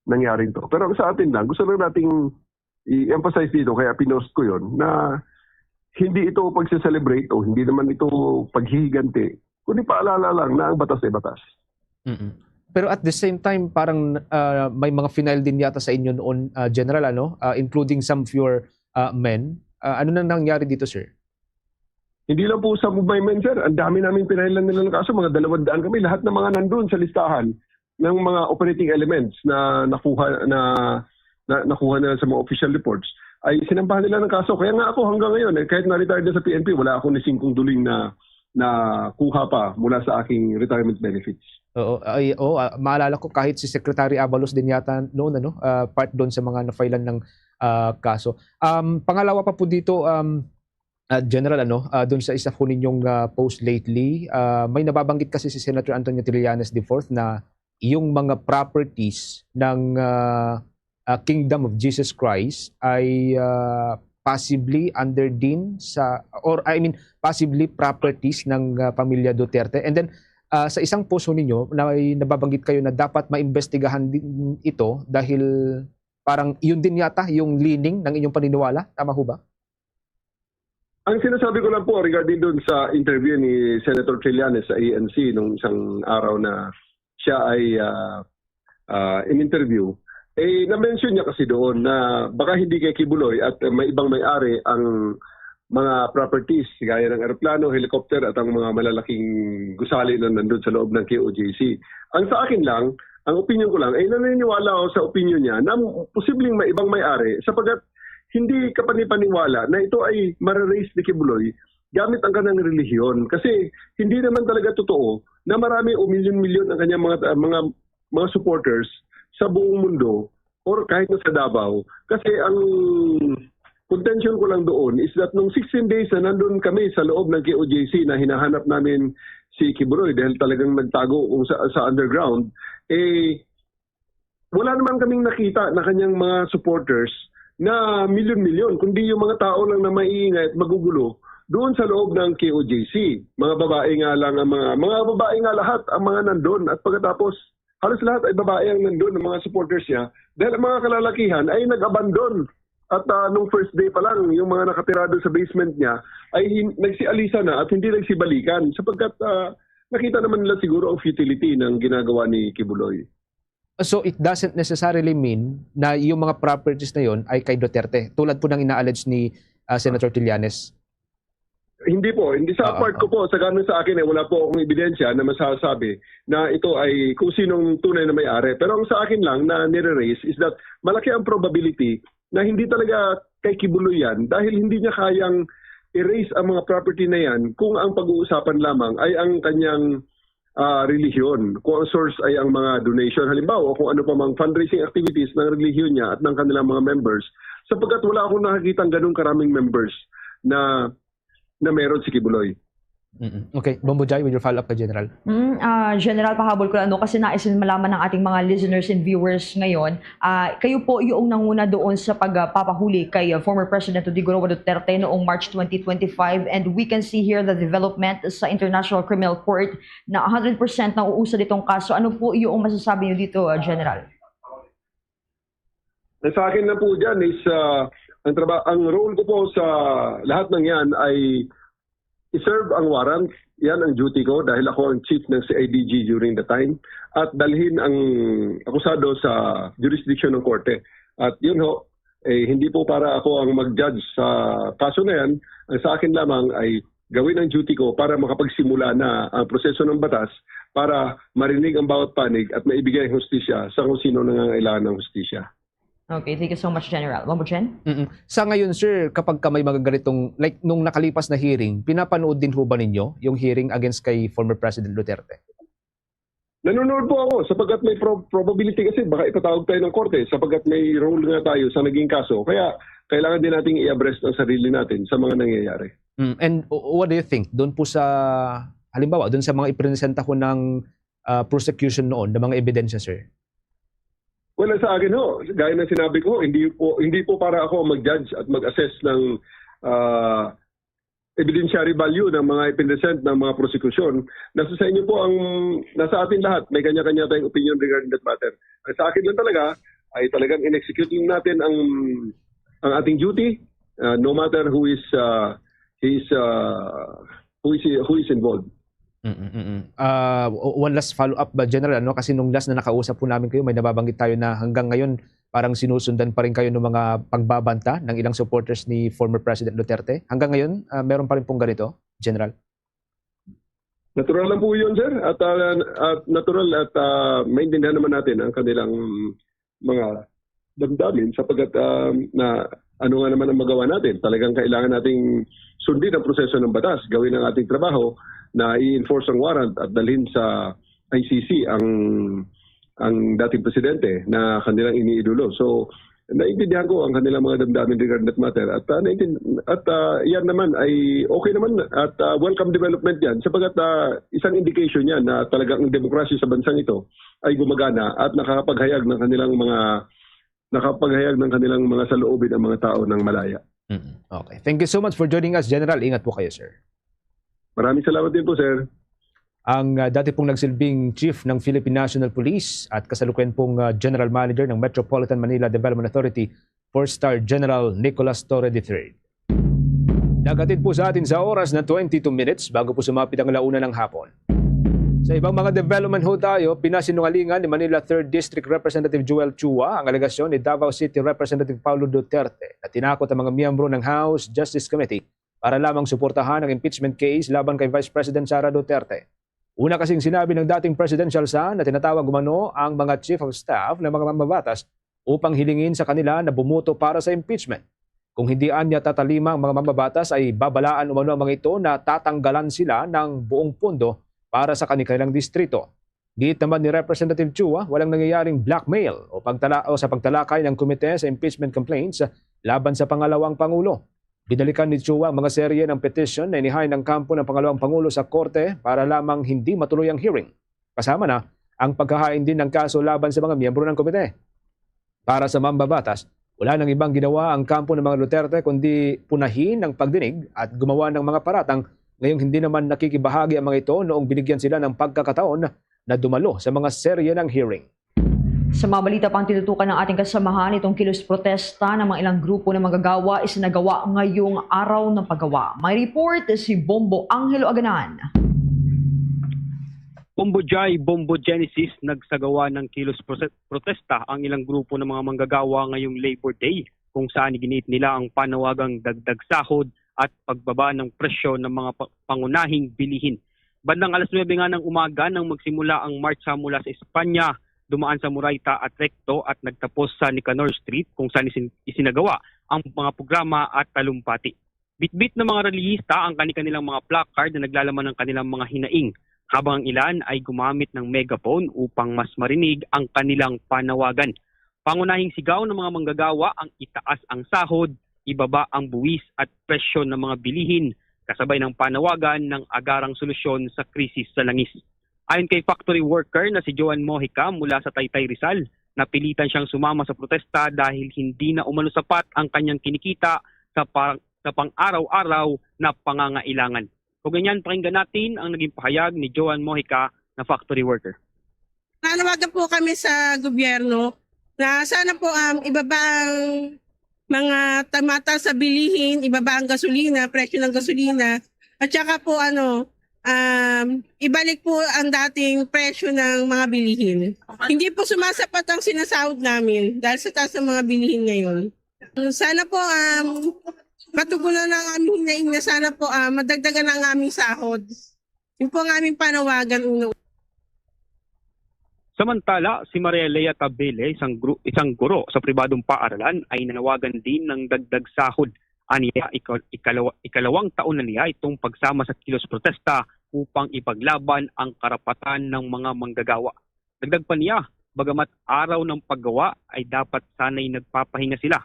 nangyaring to. Pero ang sa atin lang, gusto lang nating i-emphasize dito, kaya pinost ko yon na hindi ito pagse-celebrate o hindi naman ito paghihiganti, kundi paalala lang na ang batas ay batas. Mm-mm. Pero at the same time, parang ah, may mga final din yata sa inyo noon, ah, General, ano? Ah, including some of your ah, men. Ah, ano nang nangyari dito, sir? Hindi lang po sa movement, sir. Ang dami naming pinailan nila ng kaso. Mga dalawang daan kami. Lahat ng mga nandun sa listahan ng mga operating elements na nakuha na, na nakuha nila sa mga official reports ay sinambahan nila ng kaso. Kaya nga ako hanggang ngayon, eh, kahit na-retire na sa P N P, wala akong ni singkong duling na nakuha pa mula sa aking retirement benefits. Oo, ay, oo, ah, maalala ko kahit si Secretary Abalos din yata noon, ano, ah, part doon sa mga nafailan ng ah, kaso. Um, pangalawa pa po dito, um, ah, General, ano, ah, doon sa isa po ninyong ah, post lately, ah, may nababanggit kasi si Senator Antonio Trillanes the fourth na yung mga properties ng ah, ah, Kingdom of Jesus Christ ay ah, possibly under din sa, or I mean, possibly properties ng ah, pamilya Duterte. And then, ah, sa isang post ho ninyo, na may nababanggit kayo na dapat maimbestigahan din ito dahil parang yun din yata yung leaning ng inyong paniniwala. Tama ho ba? Ang sinasabi ko lang po regarding doon sa interview ni Senator Trillanes sa A N C nung isang araw na siya ay ah, ah, in-interview, eh, na-mention niya kasi doon na baka hindi kay Kibuloy at uh, may ibang may-ari ang mga properties gaya ng eroplano, helicopter at ang mga malalaking gusali na nandun sa loob ng K O J C. Ang sa akin lang, ang opinion ko lang, ay naniniwala ako sa opinion niya na posibleng may ibang may-ari sapagkat hindi kapanipaniwala na ito ay mararaise ni Kibuloy gamit ang kanyang relihiyon. Kasi hindi naman talaga totoo na marami o milyon-milyon ang kanyang mga mga mga supporters sa buong mundo or kahit na sa Davao. Kasi ang contention ko lang doon is that nung sixteen days na nandun kami sa loob ng K O J C na hinahanap namin si Kibuloy dahil talagang nagtago kung sa, sa underground, eh, wala naman kaming nakita na kanyang mga supporters na milyon-milyon, kundi yung mga tao lang na maiingay at magugulo doon sa loob ng K O J C. Mga babae nga lang ang mga, mga babae nga lahat ang mga nandun. At pagkatapos, halos lahat ay babae ang nandun, ang mga supporters niya. Dahil ang mga kalalakihan ay nag-abandon. At ah, nung first day pa lang, yung mga nakatira doon sa basement niya, ay hin- nagsialisa na at hindi nagsibalikan. Sapagkat ah, nakita naman nila siguro ang futility ng ginagawa ni Kibuloy. So it doesn't necessarily mean na yung mga properties na yon ay kay Duterte, tulad po ng ina-allege ni ah, Senator Trillanes. Hindi po, hindi sa Oo, part ko po, sa ganun sa akin eh, wala po akong ebidensya na masasabi na ito ay kung sinong tunay na may-ari. Pero ang sa akin lang na nire-raise is that malaki ang probability na hindi talaga kay Kibuloy yan dahil hindi niya kayang erase ang mga property na yan kung ang pag-uusapan lamang ay ang kanyang ah, relihiyon, kung ang source ay ang mga donation, halimbawa, o kung ano pa mang fundraising activities ng relihiyon niya at ng kanilang mga members, sapagkat wala akong nakakita ng ganun karaming members na na meron si Kibuloy. Mm-mm. Okay, Bombo Jai, with your follow-up kay General. Mm, ah, General, pahabol ko lang, no, kasi nais din malaman ng ating mga listeners and viewers ngayon, ah, kayo po yung nanguna doon sa pagpapahuli kay, ah, former President Rodrigo Roa Duterte noong March twenty twenty-five, and we can see here the development sa International Criminal Court na hundred percent nauusad itong kaso. Ano po yung masasabi niyo dito, ah, General? Ang sa akin lang po dyan is, ah, ang, traba- ang role ko po sa lahat ng yan ay i-serve ang warrant. Yan ang duty ko dahil ako ang chief ng C I D G during the time. At dalhin ang akusado sa jurisdiction ng korte. At yun ho, eh, hindi po para ako ang mag-judge sa kaso na yan. Ang sa akin lamang ay gawin ang duty ko para makapagsimula na ang proseso ng batas para marinig ang bawat panig at maibigay ang hustisya sa kung sino nangangailangan ng hustisya. Okay, thank you so much, General. Bombo Jen? Mm-mm. Sa ngayon, sir, kapag ka may mga ganitong, like nung nakalipas na hearing, pinapanood din ho ba ninyo yung hearing against kay former President Duterte? Nanonood po ako sapagkat may pro- probability kasi baka ipatawag tayo ng korte sapagkat may role nga tayo sa naging kaso. Kaya kailangan din nating i-address ang sarili natin sa mga nangyayari. Mm, and w- what do you think? Doon po sa, halimbawa, doon sa mga ipresenta ko ng ah, prosecution noon, ng mga ebidensya, sir? Well, sa akin ho, gaya ng sinabi ko, hindi po hindi po para ako mag-judge at mag-assess ng ah, evidentiary value ng mga ipinresent ng mga prosecution. Nasa sa inyo po ang nasa atin lahat. May kanya-kanya tayong opinion regarding that matter. Ang sa akin lang talaga ay talagang in-execute lang natin ang ang ating duty, uh, no matter who is uh, is uh, who is who is involved. Mm-mm. Uh, one last follow-up ba, General? Ano? Kasi nung last na nakausap po namin kayo, may nababanggit tayo na hanggang ngayon parang sinusundan pa rin kayo ng mga pagbabanta ng ilang supporters ni former President Duterte. Hanggang ngayon, uh, meron pa rin pong ganito, General? Natural lang po yun, sir. At, uh, at natural at uh, maintindihan naman natin ang kanilang mga damdamin sapagkat um, na ano nga naman ang magawa natin. Talagang kailangan nating sundin ang proseso ng batas, gawin ang ating trabaho na i-enforce ang warrant at dalhin sa I C C ang ang dating presidente na kanilang iniidolo. So, naintindihan ko ang kanilang mga damdamin regarding that matter. At uh, naintin- at uh, yan naman ay okay naman at uh, welcome development yan sapagkat uh, isang indication yan na talagang ang demokrasya sa bansang ito ay gumagana at nakakapaghayag ng kanilang mga nakapaghayag ng kanilang mga saloobin ang mga tao ng malaya. Mm. Okay. Thank you so much for joining us, General. Ingat po kayo, sir. Maraming salamat din po, sir. Ang uh, dati pong nagsilbing chief ng Philippine National Police at kasalukuyan pong uh, General Manager ng Metropolitan Manila Development Authority, four-star General Nicolas Torre the third. Naghatid po sa atin sa oras na twenty-two minutes bago po sumapit ang alauna ng hapon. Sa ibang mga development ho tayo, pinasinungalingan ni Manila third District Representative Joel Chua ang alegasyon ni Davao City Representative Paulo Duterte na tinakot ang mga miyembro ng House Justice Committee para lamang suportahan ang impeachment case laban kay Vice President Sara Duterte. Una kasing sinabi ng dating presidential son na tinatawag umano ang mga chief of staff ng mga mambabatas upang hilingin sa kanila na bumoto para sa impeachment. Kung hindi anya tatalima ang mga mambabatas ay babalaan umano ang mga ito na tatanggalan sila ng buong pondo para sa kanilang distrito. Giit naman ni Representative Chua, walang nangyayaring blackmail o, pagtala o sa pagtalakay ng komite sa impeachment complaints laban sa pangalawang pangulo. Binalikan ni Chua ang mga serye ng petition na inihain ng kampo ng pangalawang pangulo sa korte para lamang hindi matuloy ang hearing. Kasama na ang paghahain din ng kaso laban sa mga miyembro ng komite. Para sa mambabatas, wala nang ibang ginawa ang kampo ng mga Duterte kundi punahin ang pagdinig at gumawa ng mga paratang ngayong hindi naman nakikibahagi ang mga ito noong binigyan sila ng pagkakataon na dumalo sa mga serye ng hearing. Sa mga balita pang tinutukan ng ating kasamahan, itong kilos protesta ng mga ilang grupo ng manggagawa isinagawa ngayong araw ng paggawa. May report si Bombo Angelo Aganan. Bombo Jai, Bombo Genesis, nagsagawa ng kilos prose- protesta ang ilang grupo ng mga manggagawa ngayong Labor Day, kung saan iginiit nila ang panawagang dagdag sahod at pagbaba ng presyo ng mga pa- pangunahing bilihin. Bandang alas nuebe nga ng umaga nang magsimula ang marcha mula sa Espanya, dumaan sa Murayta at Recto at nagtapos sa Nicanor Street, kung saan isin- isinagawa ang mga programa at talumpati. Bitbit ng mga rallyista ang kani-kanilang mga placard na naglalaman ng kanilang mga hinaing, habang ang ilan ay gumamit ng megaphone upang mas marinig ang kanilang panawagan. Pangunahing sigaw ng mga manggagawa ang itaas ang sahod, ibaba ang buwis at presyo ng mga bilihin, kasabay ng panawagan ng agarang solusyon sa krisis sa langis. Ayon kay factory worker na si Joan Mojica mula sa Taytay, Rizal, napilitan siyang sumama sa protesta dahil hindi na umano sapat ang kanyang kinikita sa, pa- sa pang-araw-araw na pangangailangan. Kung ganyan, pakinggan natin ang naging pahayag ni Joan Mojica na factory worker. Nanawagan po kami sa gobyerno na sana po, um, ibaba ang mga tamata sa bilihin, ibaba ang gasolina, presyo ng gasolina, at saka po, ano, um, ibalik po ang dating presyo ng mga bilihin. Hindi po sumasapat ang sinasahod namin dahil sa taas ng mga bilihin ngayon. Sana po, um, matugunan ang aming hinaing na sana po, ah, madagdagan ang aming sahod. Yun po ang aming panawagan, una. Samantala, si Maria Lea Tabile, isang, gru- isang guro sa pribadong paaralan, ay nanawagan din ng dagdag sahod. Aniya, ika- ikalawa- ikalawang taon na niya itong pagsama sa kilos protesta upang ipaglaban ang karapatan ng mga manggagawa. Dagdag pa niya, bagamat araw ng paggawa ay dapat sana'y nagpapahinga sila,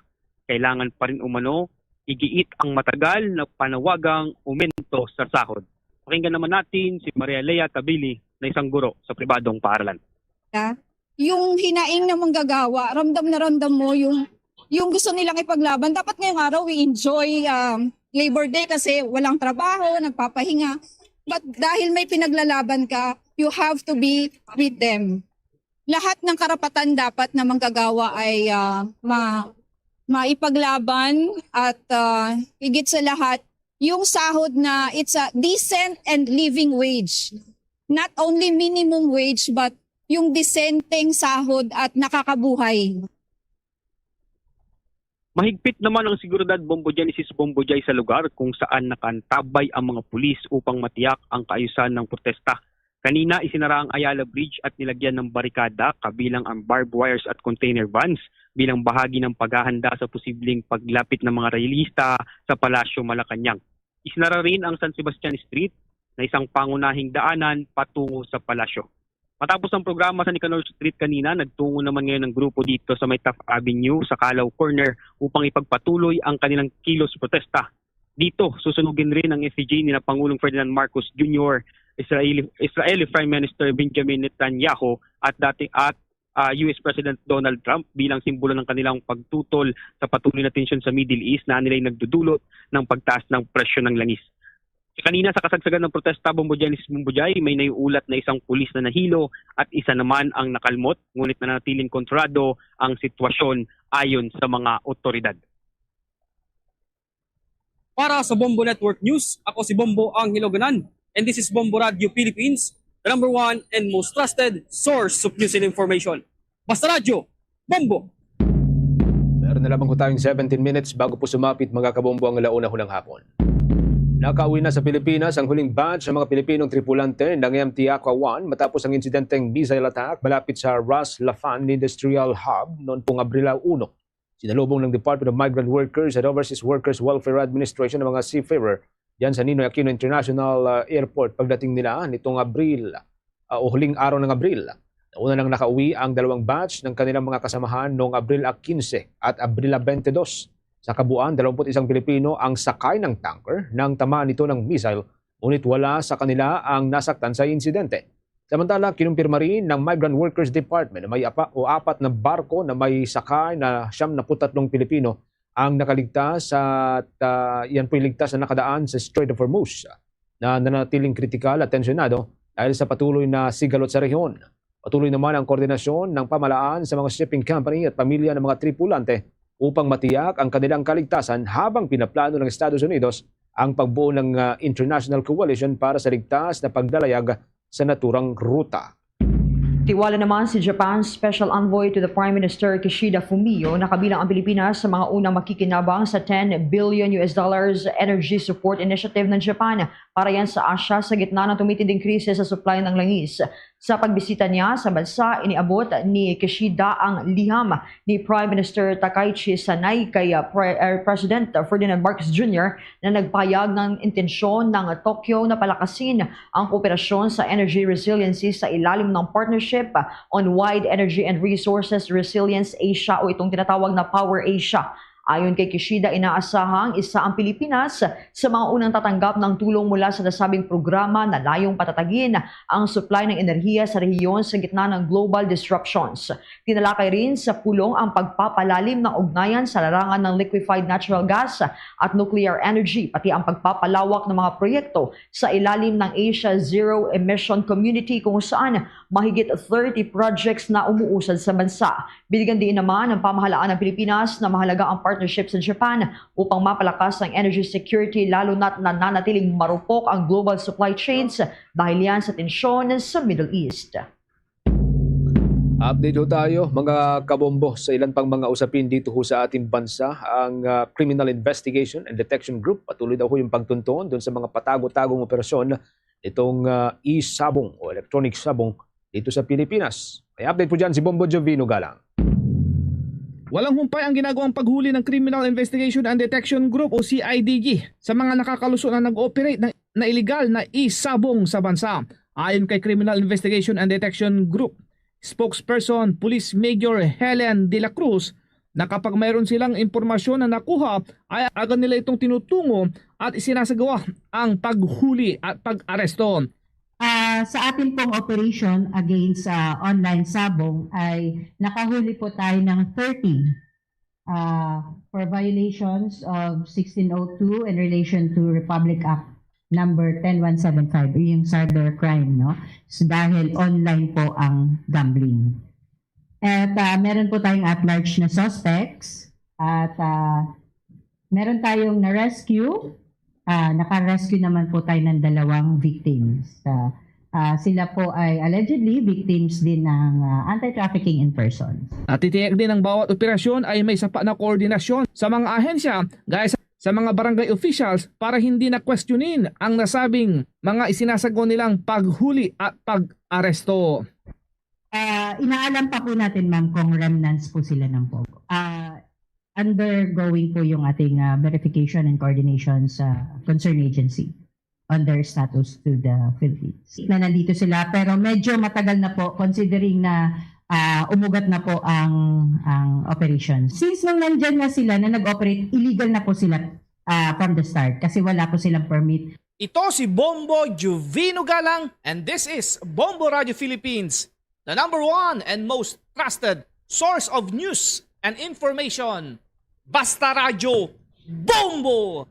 kailangan pa rin umano igiit ang matagal na panawagang umento sa sahod. Pakinggan naman natin si Maria Lea Tabili na isang guro sa pribadong paaralan. Yung hinaing ng manggagawa, ramdam na ramdam mo yung, yung gusto nilang ipaglaban. Dapat ngayong araw, we enjoy, um, Labor Day kasi walang trabaho, nagpapahinga. But dahil may pinaglalaban ka, you have to be with them. Lahat ng karapatan dapat na manggagawa ay, ah, ma-, maipaglaban at, ah, higit sa lahat, yung sahod na it's a decent and living wage. Not only minimum wage, but yung disenteng sahod at nakakabuhay. Mahigpit naman ang seguridad, Bombo Genesis, Bombo Jai, sa lugar kung saan nakaantabay ang mga pulis upang matiyak ang kaayusan ng protesta. Kanina, isinara ang Ayala Bridge at nilagyan ng barikada kabilang ang barbed wires at container vans bilang bahagi ng paghahanda sa posibleng paglapit ng mga rallyista sa Palasyo Malacañang. Isinara rin ang San Sebastian Street na isang pangunahing daanan patungo sa palasyo. Matapos ang programa sa Nicanor Street kanina, nagtungo naman ngayon ang grupo dito sa may Taft Avenue sa Calao Corner upang ipagpatuloy ang kanilang kilos protesta. Dito, susunugin rin ang effigy ni Pangulong Ferdinand Marcos Junior, Israeli, Israeli Prime Minister Benjamin Netanyahu at dati at, ah, U S President Donald Trump bilang simbolo ng kanilang pagtutol sa patuloy na tensyon sa Middle East na nila'y nagdudulot ng pagtaas ng presyo ng langis. Kanina sa kasagsagan ng protesta, Bombo Genesis, Bombo Jai, may naiulat na isang pulis na nahilo at isa naman ang nakalmot, ngunit nanatiling kontrolado ang sitwasyon ayon sa mga otoridad. Para sa Bombo Network News, ako si Bombo Angelo Ganan, and this is Bombo Radio Philippines, the number one and most trusted source of news and information. Basta Radyo, Bombo! Meron na lamang po tayong seventeen minutes bago po sumapit, mga kabombo, ang alauna hunang hapon. Nakauwi na sa Pilipinas ang huling batch ng mga Pilipinong tripulante ng M T Aqua One matapos ang insidenteng missile attack malapit sa Ras Laffan Industrial Hub noon pong Abril uno. Sinalubong ng Department of Migrant Workers and Overseas Workers Welfare Administration ang mga seafarer diyan sa Ninoy Aquino International, ah, Airport pagdating nila nitong Abril, ah, o huling araw ng Abril. Nauna nang nakauwi ang dalawang batch ng kanilang mga kasamahan noong Abril, ah, quince at Abril, ah, twenty-two. Sa kabuuan, dalawampu't isang Pilipino ang sakay ng tanker nang tamaan ito ng missile, ngunit wala sa kanila ang nasaktan sa insidente. Samantala, kinumpirma rin ng Migrant Workers Department na may apa, o apat na barko na may sakay na siyam na put tatlong Pilipino ang nakaligtas at, ah, yan po'y ligtas na nakadaan sa Strait of Hormuz na nanatiling kritikal at tensyonado dahil sa patuloy na sigalot sa rehiyon. Patuloy naman ang koordinasyon ng pamahalaan sa mga shipping company at pamilya ng mga tripulante upang matiyak ang kanilang kaligtasan habang pinaplano ng Estados Unidos ang pagbuo ng, ah, international coalition para sa ligtas na paglalayag sa naturang ruta. Tiwala naman si Japan's Special Envoy to the Prime Minister, Kishida Fumio, na kabilang ang Pilipinas sa mga unang makikinabang sa ten billion U S dollars energy support initiative ng Japan para yan sa Asia sa gitna ng tumitinding krisis sa supply ng langis. Sa pagbisita niya sa bansa, iniabot ni Kishida ang liham ni Prime Minister Takaichi Sanai kay, uh, Pre-, uh, President Ferdinand Marcos Junior na nagpahayag ng intensyon ng Tokyo na palakasin ang kooperasyon sa energy resiliency sa ilalim ng Partnership on Wide Energy and Resources Resilience Asia o itong tinatawag na Power Asia. Ayon kay Kishida, inaasahang isa ang Pilipinas sa mga unang tatanggap ng tulong mula sa nasabing programa na layong patatagin ang supply ng enerhiya sa rehiyon sa gitna ng global disruptions. Tinalakay rin sa pulong ang pagpapalalim ng ugnayan sa larangan ng liquefied natural gas at nuclear energy, pati ang pagpapalawak ng mga proyekto sa ilalim ng Asia Zero Emission Community, kung saan mahigit thirty projects na umuusad sa bansa. Binigyan din naman ng pamahalaan ng Pilipinas na mahalaga ang partnership sa Japan upang mapalakas ang energy security, lalo na't nananatiling marupok ang global supply chains dahil yan sa tensyon sa Middle East. Update ho tayo, mga kabombo, sa ilan pang mga usapin dito ho sa ating bansa. Ang ah, Criminal Investigation and Detection Group patuloy daw ho yung pagtunton doon sa mga patago-tagong operasyon nitong ah, e-sabong o electronic sabong dito sa Pilipinas. May update po dyan si Bombo Jovino Galang. Walang humpay ang ginagawang paghuli ng Criminal Investigation and Detection Group o C I D G sa mga nakakaluso na nag-ooperate ng na iligal na e-sabong sa bansa. Ayon kay Criminal Investigation and Detection Group spokesperson Police Major Helen De La Cruz na kapag mayroon silang impormasyon na nakuha ay agad nila itong tinutungo at isinasagawa ang paghuli at pag-aresto. Ah, sa atin pong operation against sa online sabong ay nakahuli po tayo ng thirty ah, for violations of sixteen oh two in relation to Republic Act number ten one seven five, yung cybercrime, no? So, dahil online po ang gambling. At ah, meron po tayong at-large na suspects at ah, meron tayong na-rescue. Ah, naka-rescue naman po tayo ng dalawang victims. Ah, ah, sila po ay allegedly victims din ng ah, anti-trafficking in person. Natitiyak din ang bawat operasyon ay may sapa na koordinasyon sa mga ahensya gaya sa, sa mga barangay officials para hindi na questionin ang nasabing mga isinasagawa nilang paghuli at pag-aresto. Ah, inaalam pa po natin, ma'am, kung remnants po sila ng POGO. Ah, undergoing po yung ating ah, verification and coordination sa concerned agency on their status to the Philippines. Na nandito sila, pero medyo matagal na po considering na ah, umugat na po ang ang operation. Since nung nandyan na sila na nag-operate, illegal na po sila ah, from the start kasi wala po silang permit. Ito si Bombo Juvino Galang and this is Bombo Radio Philippines, the number one and most trusted source of news and information. Basta Radyo, Bombo!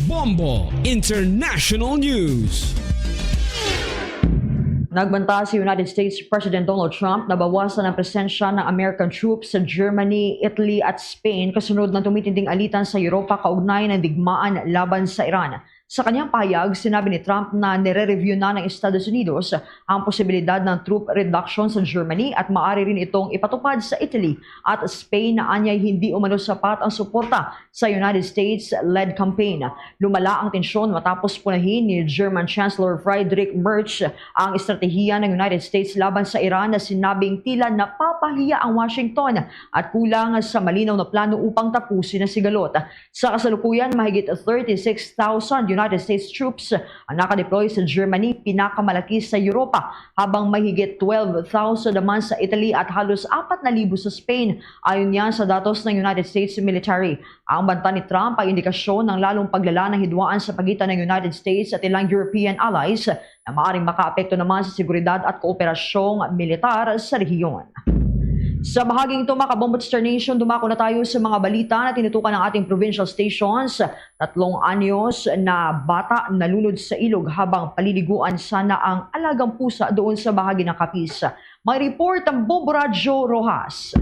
Bombo International News. Nagbanta si United States President Donald Trump na bawasan ang presensya ng American troops sa Germany, Italy at Spain kasunod ng tumitinding alitan sa Europa kaugnay ng digmaan laban sa Iran. Sa kanyang pahayag, sinabi ni Trump na nire-review na ng Estados Unidos ang posibilidad ng troop reduction sa Germany at maaari rin itong ipatupad sa Italy at Spain na anyay hindi umano sapat ang suporta sa United States-led campaign. Lumala ang tensyon matapos punahin ni German Chancellor Friedrich Merz ang estratehiya ng United States laban sa Iran na sinabing tila napapahiya ang Washington at kulang sa malinaw na plano upang tapusin ang sigalot. Sa kasalukuyan, mahigit thirty-six thousand United States troops ang nakadeploy sa Germany, pinakamalaki sa Europa, habang may higit twelve thousand naman sa Italy at halos apat na libo sa Spain, ayon yan sa datos ng United States military. Ang banta ni Trump ay indikasyon ng lalong paglala ng hidwaan sa pagitan ng United States at ilang European allies na maaring makaapekto naman sa seguridad at kooperasyong militar sa rehiyon. Sa bahaging ito, mga kabombo, Star Nation, dumako na tayo sa mga balita na tinutukan ng ating provincial stations. Tatlong anyos na bata nalunod sa ilog habang paliliguan sana ang alagang pusa doon sa bahagi ng Capiz. May report ang Bombo Radyo Rojas.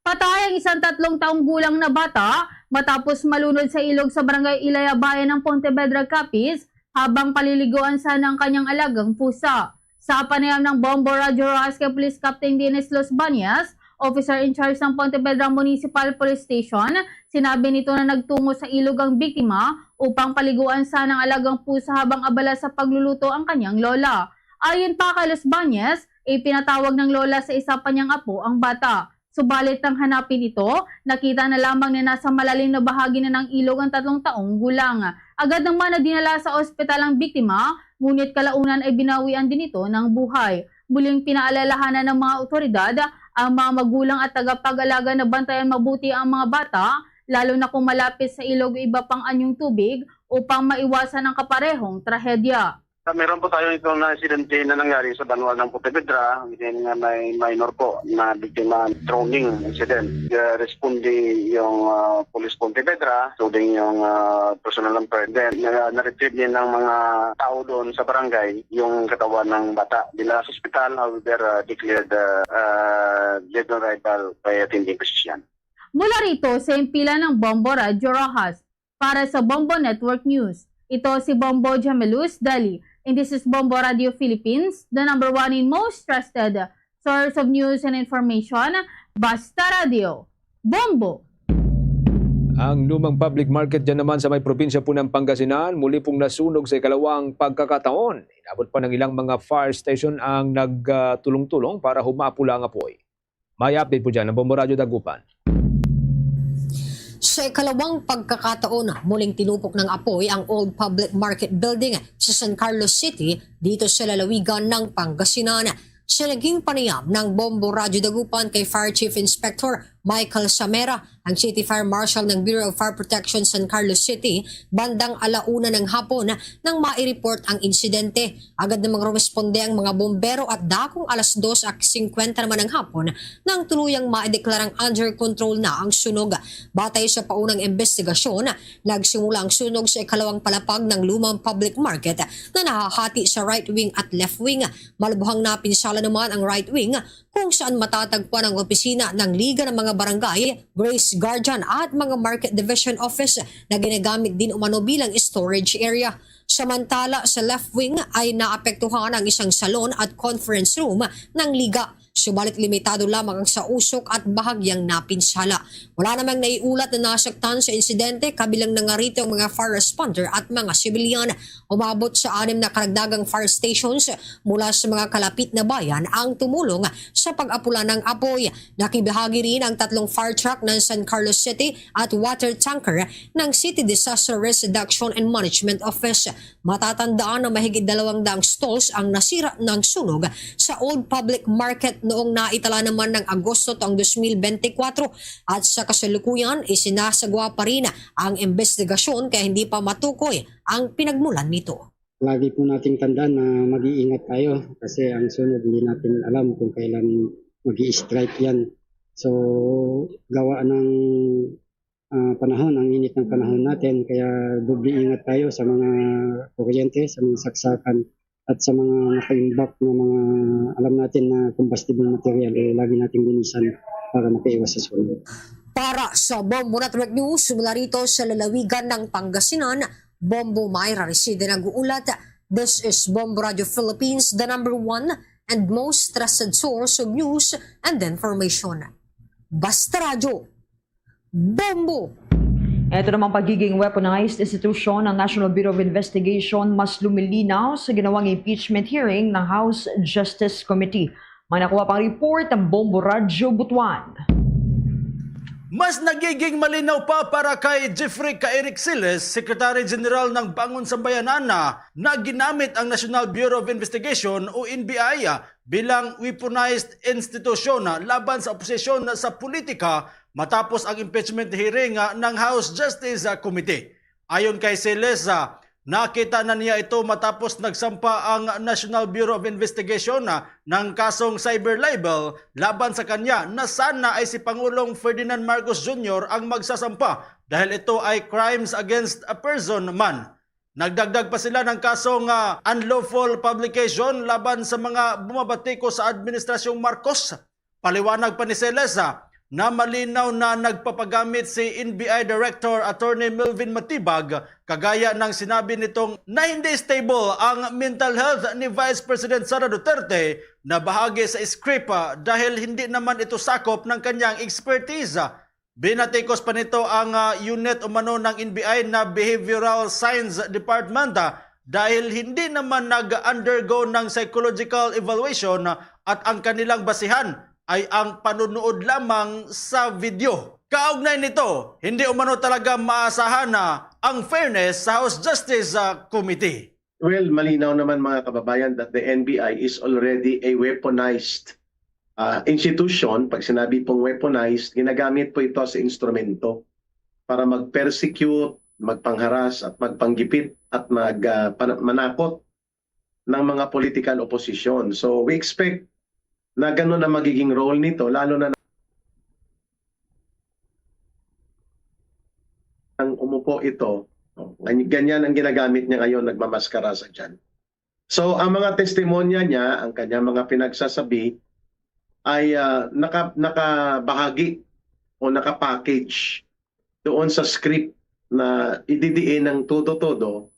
Patay ang isang tatlong taong gulang na bata matapos malunod sa ilog sa barangay Ilayabayan ng Pontevedra, Capiz, habang paliliguan sana ang kanyang alagang pusa. Sa panayam ng Bombo Radyo Rojas kay Police Captain Dennis Los Bañas, officer in charge ng Pontevedra Municipal Police Station, sinabi nito na nagtungo sa ilog ang biktima upang paliguan sana ang alagang pusa habang abala sa pagluluto ang kanyang lola. Ayon pa kay Los Bañas, ipinatawag ng lola sa isa pa niyang apo ang bata. Subalit nang hanapin ito, nakita na lamang na nasa malalim na bahagi na ng ilog ang tatlong taong gulang. Agad naman na dinala sa ospital ang biktima, ngunit kalaunan ay binawian din ito ng buhay. Muling pinaalalahanan ng mga otoridad Ang mga magulang at tagapag-alaga na bantayan mabuti ang mga bata, lalo na kung malapit sa ilog o iba pang anyong tubig, upang maiwasan ang kaparehong trahedya. Ah, meron po tayo itong na insidente na nangyari sa Banwa ng Pontevedra, within, ah, may minor po na biktima, drowning incident. Ah, responde yung, ah, Police Pontevedra, including yung, ah, personnel ng PERDEN. Na, na-retrieve din ng mga tao doon sa barangay yung katawan ng bata. Dinala sa ospital, however, ah, declared, ah, ah, dead on arrival by attending physician. Mula rito sa himpilan ng Bombo Radyo Roxas, para sa Bombo Network News, ito si Bombo Jamelus Dali, and this is Bombo Radio Philippines, the number one in most trusted source of news and information. Basta Radio, Bombo! Ang lumang public market dyan naman sa may probinsya po ng Pangasinan, muli pong nasunog sa ikalawang pagkakataon. Inabot pa ng ilang mga fire station ang nagtulong-tulong para humapula ang apoy. May update po dyan ang Bombo Radyo Dagupan. Sa ikalawang pagkakataon, muling tinupok ng apoy ang Old Public Market Building sa San Carlos City, dito sa lalawigan ng Pangasinan. Sa naging panayam ng Bombo Radyo Dagupan kay Fire Chief Inspector Michael Samera, ang City Fire Marshal ng Bureau of Fire Protection San Carlos City, bandang ala una ng hapon nang mai-report ang insidente. Agad namang rumesponde ang mga bombero at dakong alas dos at singkwenta naman ng hapon nang tuluyang maideklarang under control na ang sunog. Batay sa paunang imbestigasyon, nagsimula ang sunog sa ikalawang palapag ng lumang public market na nahahati sa right wing at left wing. Malubhang napinsala naman ang right wing, kung saan matatagpuan ang opisina ng Liga ng mga Barangay, Grace Guardian at mga Market Division Office na ginagamit din umano bilang storage area. Samantala, sa left wing ay naapektuhan ang isang salon at conference room ng Liga. Subalit limitado lamang ang sa usok at bahagyang napinsala. Wala namang naiulat na nasaktan sa insidente, kabilang na nga rito ang mga fire responder at mga sibilyan. Umabot sa anim na karagdagang fire stations mula sa mga kalapit na bayan ang tumulong sa pag-apula ng apoy. Nakibahagi rin ang tatlong fire truck ng San Carlos City at water tanker ng City Disaster Risk Reduction and Management Office. Matatandaan na mahigit dalawang daang stalls ang nasira ng sunog sa Old Public Market noong naitala naman ng Agosto taong dos mil benti kwatro, at sa kasalukuyan, isinasagwa pa rin ang imbestigasyon kaya hindi pa matukoy ang pinagmulan nito. Lagi po nating tandaan na mag-iingat tayo kasi ang sunog hindi natin alam kung kailan mag-i-strike yan. So, gawa ng, ah, panahon, ang init ng panahon natin, kaya doble ingat tayo sa mga kuryente, sa mga saksakan, at sa mga nakaimbak na mga, alam natin na combustible material, eh, lagi nating linisan para makaiwas sa sunog. Para sa Bombo Network News, mula rito sa lalawigan ng Pangasinan, Bombo Myra Reside nag-uulat. This is Bombo Radio Philippines, the number one and most trusted source of news and information. Basta Radyo, Bombo! Ito namang pagiging weaponized institusyon ng National Bureau of Investigation mas lumilinaw sa ginawang impeachment hearing ng House Justice Committee. May nakuha pang report ang Bombo Radyo Butuan. Mas nagiging malinaw pa para kay Jeffrey Kairic Siles, Secretary General ng Bangon Sambayanan, na, na ginamit ang National Bureau of Investigation o N B I bilang weaponized institusyon laban sa oposisyon sa politika matapos ang impeachment hearing ng House Justice Committee. Ayon kay Siles, nakita na niya ito matapos nagsampa ang National Bureau of Investigation ng kasong cyber libel laban sa kanya na sana ay si Pangulong Ferdinand Marcos Junior ang magsasampa dahil ito ay crimes against a person man. Nagdagdag pa sila ng kasong, ah, unlawful publication laban sa mga bumabati ko sa Administrasyong Marcos. Paliwanag pa ni Siles, ah, na malinaw na nagpapagamit si N B I Director Attorney Melvin Matibag, kagaya ng sinabi nitong na hindi stable ang mental health ni Vice President Sara Duterte na bahagi sa script, ah, dahil hindi naman ito sakop ng kanyang expertise. Binatikos pa nito ang, ah, unit umano ng N B I na Behavioral Science Department, ah, dahil hindi naman nag-undergo ng psychological evaluation, ah, at ang kanilang basihan ay ang panunood lamang sa video. Kaugnay nito, hindi umano talaga maasahan na ang fairness sa House Justice, ah, Committee. Well, malinaw naman, mga kababayan, that the N B I is already a weaponized ah, institution, pag sinabi pong weaponized, ginagamit po ito sa instrumento para mag-persecute, magpangharas, at magpanggipit, at mag, ah, pana-, manakot ng mga political opposition. So, we expect na ganun ang magiging role nito, lalo na nang umupo ito. No? Gan-, ganyan ang ginagamit niya ngayon, nagmamaskara sa dyan. So, ang mga testimonya niya, ang kanyang mga pinagsasabi, ay, ah, naka-, nakabahagi o nakapackage doon sa script na ididiin ng todo-todo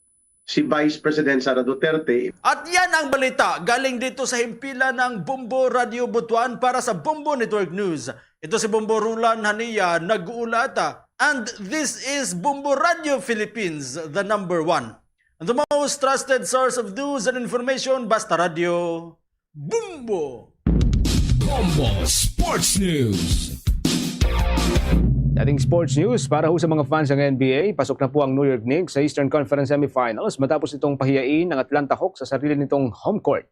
si Vice President Sara Duterte. At yan ang balita galing dito sa himpilan ng Bombo Radio Butuan para sa Bombo Network News. Ito si Bombo Rulan Hania nag-uulat. And this is Bombo Radio Philippines, the number one, the most trusted source of news and information. Basta Radio, Bombo! Bombo Sports News. Sa ating sports news, para ho sa mga fans ng N B A, pasok na po ang New York Knicks sa Eastern Conference Semifinals matapos itong pahiyain ng Atlanta Hawks sa sarili nitong home court.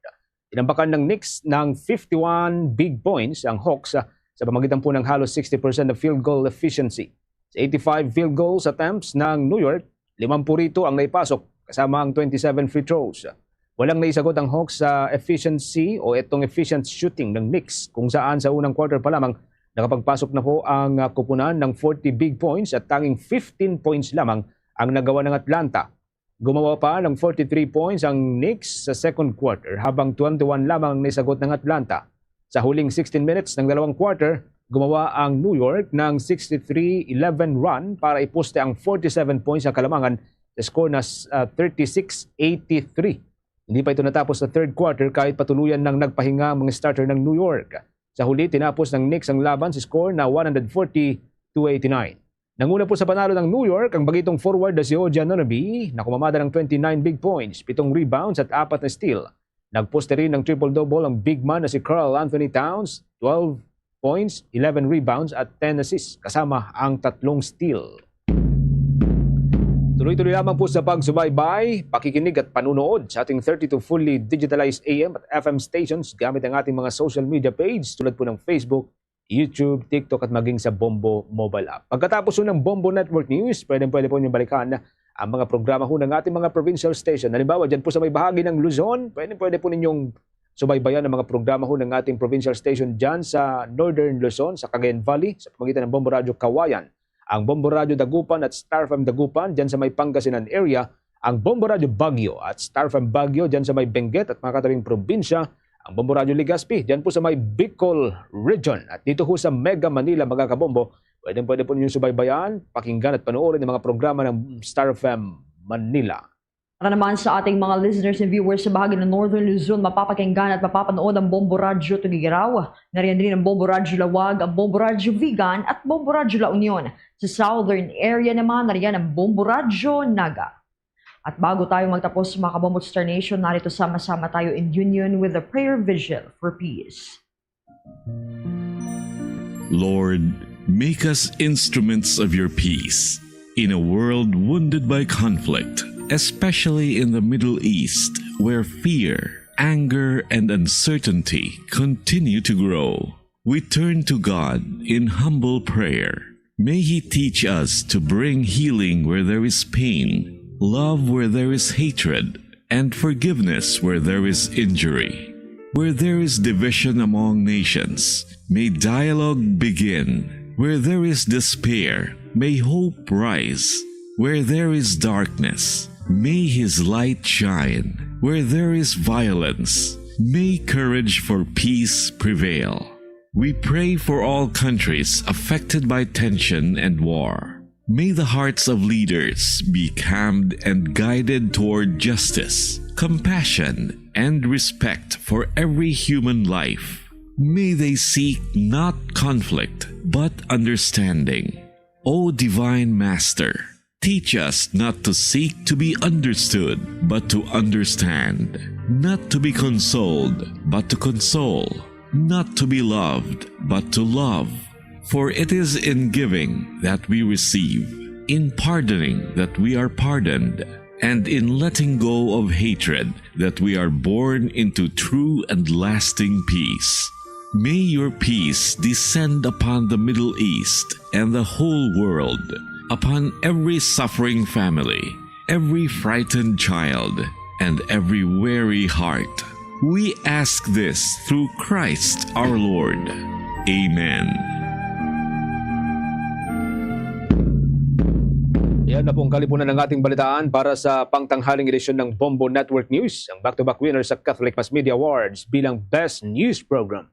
Tinambakan ng Knicks ng fifty-one big points ang Hawks, ah, sa pamagitan po ng halos sixty percent na field goal efficiency. Sa eighty-five field goals attempts ng New York, limampu rito ang naipasok, kasama ang twenty-seven free throws. Walang naisagot ang Hawks sa efficiency o etong efficient shooting ng Knicks, kung saan sa unang quarter pa lamang nakapagpasok na po ang, ah, kupunan ng forty big points at tanging fifteen points lamang ang nagawa ng Atlanta. Gumawa pa ng forty-three points ang Knicks sa second quarter, habang twenty-one lamang ang naisagot ng Atlanta. Sa huling sixteen minutes ng dalawang quarter, gumawa ang New York ng sixty-three eleven run para iposte ang forty-seven points sa kalamangan sa score na, ah, thirty-six eighty-three. Hindi pa ito natapos sa third quarter kahit patuluyan ng nagpahinga ang mga starter ng New York. Sa huli, tinapos ng Knicks ang laban sa score na one hundred forty to eighty-nine. Nanguna po sa panalo ng New York ang bagitong forward na si O G Anunoby na kumamada ng twenty-nine big points, pitong rebounds at apat na steal. Nagposte rin ng triple-double ang big man na si Karl Anthony Towns, twelve points, eleven rebounds at ten assists, kasama ang tatlong steal. Tuloy-tuloy lamang po sa pagsubaybay, pakikinig at panunood sa ating thirty-two fully digitalized A M at F M stations gamit ang ating mga social media page tulad po ng Facebook, YouTube, TikTok at maging sa Bombo mobile app. Pagkatapos po ng Bombo Network News, pwedeng-pwede po ninyong balikan ang mga programa ho ng ating mga provincial station. Halimbawa, dyan po sa may bahagi ng Luzon, pwedeng-pwede po ninyong subaybayan ang mga programa ho ng ating provincial station dyan sa Northern Luzon, sa Cagayan Valley, sa pamagitan ng Bombo Radyo Kawayan, ang Bombo Radyo Dagupan at Star F M Dagupan dyan sa may Pangasinan area, ang Bombo Radyo Baguio at Star F M Baguio dyan sa may Benguet at mga katabing probinsya, ang Bombo Radyo Legazpi dyan po sa may Bicol region. At dito ho sa Mega Manila, mga kabombo, pwedeng-pwede po ninyong subaybayan, pakinggan at panoorin ang mga programa ng Star F M Manila. Para naman sa ating mga listeners and viewers sa bahagi ng Northern Luzon, mapapakinggan at mapapanood ang Bombo Radyo Tugigaraw, nariyan din ang Bombo Radyo Lawag, ang Bombo Radyo Vigan, at Bombo Radyo La Union. Sa Southern area naman, nariyan ang Bombo Radyo Naga. At bago tayo magtapos, mga kabombo, Star Nation, narito sama-sama tayo in union with the prayer vigil for peace. Lord, make us instruments of your peace in a world wounded by conflict, especially in the Middle East, where fear, anger, and uncertainty continue to grow. We turn to God in humble prayer. May He teach us to bring healing where there is pain, love where there is hatred, and forgiveness where there is injury. Where there is division among nations, may dialogue begin. Where there is despair, may hope rise. Where there is darkness, may His light shine. Where there is violence, may courage for peace prevail. We pray for all countries affected by tension and war. May the hearts of leaders be calmed and guided toward justice, compassion, and respect for every human life. May they seek not conflict, but understanding. O Divine Master, teach us not to seek to be understood, but to understand, not to be consoled, but to console, not to be loved, but to love. For it is in giving that we receive, in pardoning that we are pardoned, and in letting go of hatred that we are born into true and lasting peace. May your peace descend upon the Middle East and the whole world, upon every suffering family, every frightened child, and every weary heart. We ask this through Christ our Lord. Amen. Yan na po ang kalipunan ng ating balitaan para sa pangtanghaling edisyon ng Bombo Network News, ang back-to-back winner sa Catholic Mass Media Awards bilang Best News Program.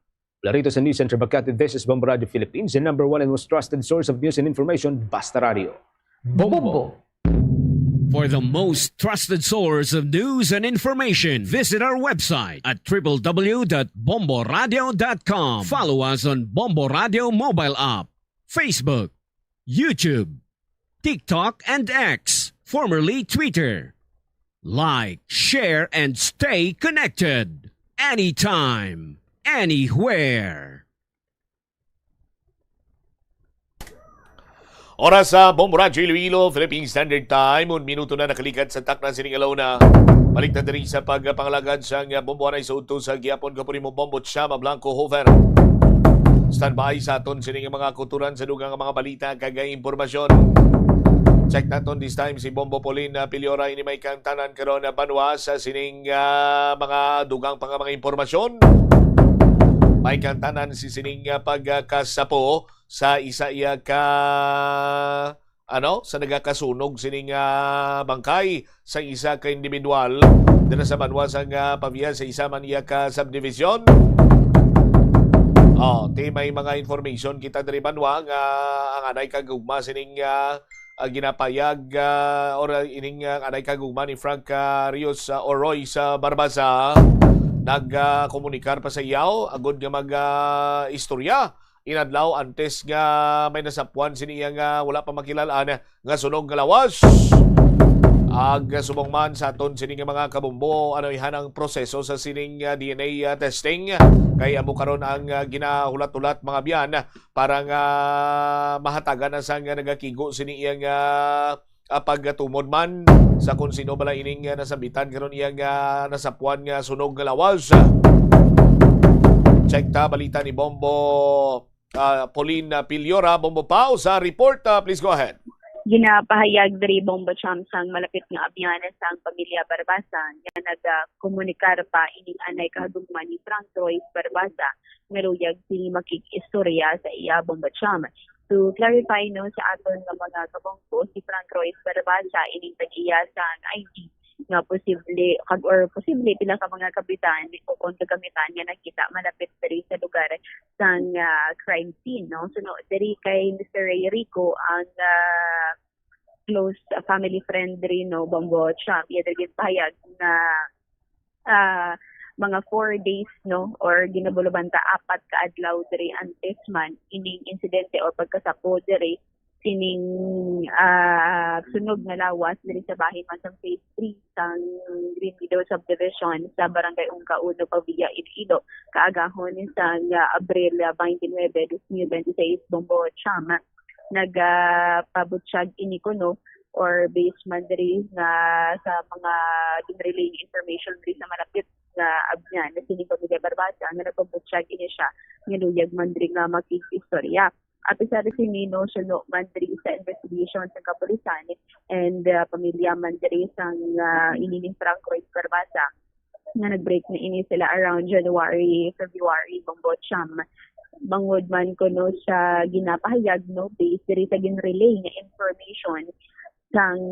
Mula rito sa News Center Makati, this is Bombo Radio Philippines, the number one and most trusted source of news and information, Basta Radio. Bombo. For the most trusted source of news and information, visit our website at triple w dot bomboradio dot com. Follow us on Bombo Radio mobile app, Facebook, YouTube, TikTok, and X, formerly Twitter. Like, share, and stay connected. Anytime, anywhere. Oras sa Bombo Radyo Iloilo, Philippine Standard Time. Un minuto na nakalikat sa takna sining alauna. Balik na diri sa pagpangalagad sang Bombo Anay sa udto sa gihapon. Kapuri mo, Bombo Chama Blanco Hofer. Standby sa aton sining mga kuturan sa dugang mga balita kag impormasyon. Check naton this time si Bombo Pauline, ah, Piliora. Ini may kantanan karon na banwa sa sining, ah, mga dugang pa nga mga impormasyon. May kantanan si sining, ah, pagkasapo sa isa iya ka, ano, sa nagakasunog sining, ah, bangkay sa isa ka individual dira sa banwa sang, ah, Pavia sa isa man iya ka subdivision. Oh, ti may mga information kita diri banwa nga ang anay kagugma sining, ah, ah, ginapayag, ah, or, ah, ining, ah, anay kagugma ni Frank, ah, Rios, ah, Oroy sa Barbasa nag, ah, komunikar pa sa iya agod nga mag, ah, istorya inadlaw antes nga may nasapuan sini iya nga wala pa makilal-an nga sunog nga lawas. Ag subong man sa aton sini nga mga kabombo, ano ihan ang proseso sa sining, ah, D N A, ah, testing? Kay amo karon ang, ah, ginahulat-hulat, mga abyan, para nga mahatagan na sang nagakigo sini iya nga, ah, pagtumod man sa kung sino bala ining, ah, nasambitan karon iya nga nasapuan nga sunog nga lawas. Check ta balita ni Bombo, ah, Pauline, ah, Piliora. Bombo Pau sa report, ah, please go ahead. Ginapahayag diri, Bombo Cham, sang malapit nga abyan sang pamilya Barbasa nga nagakomunikar pa ining anay kahagugma ni Frank Royce Barbasa nga luyag sini makig-istorya sa iya, Bombo Cham. To clarify, no, sa aton nga mga kabombo, si Frank Royce Barbasa ining tag-iya sang I D nga posible, kag, or posible pila ka mga kapitan o kon kagamitan nga nakita malapit diri sa lugar sang, ah, crime scene, no? So, no, diri kay Mister Ray Rico ang, ah, close, ah, family friend diri, no, Bombo Cham. Iya diri ginpahayag na, ah, mga four days, no, or ginabulabanta apat ka adlaw diri antes man ining insidente or pagkasapo diri sining, ah, sunog nga lawas diri sa bahin man sang Phase three sang Green Meadow Subdivision sa Barangay Ungka Uno, Pavia, Iloilo, kaagahon sang, ah, Abril, ah, twenty-nine, twenty twenty-six, Bombo Cham. Nagapabutyag ini kuno or based man diri nga sa mga ginrelay nga information diri sa malapit nga abyan na sining pamilya Barbasa nga nagpabutyag ini siya nga luyag man diri nga makig-istorya. Apisar sini, no, suno man diri sa investigation sa kapulisan and, ah, pamilya man diri sang, ah, ini ni Frank Royce Barbasa nga nag-break na ini sila around January, February, Bombo Cham. Bangod man kuno sa ginapahayag, no, based diri sa ginrelay nga information sang,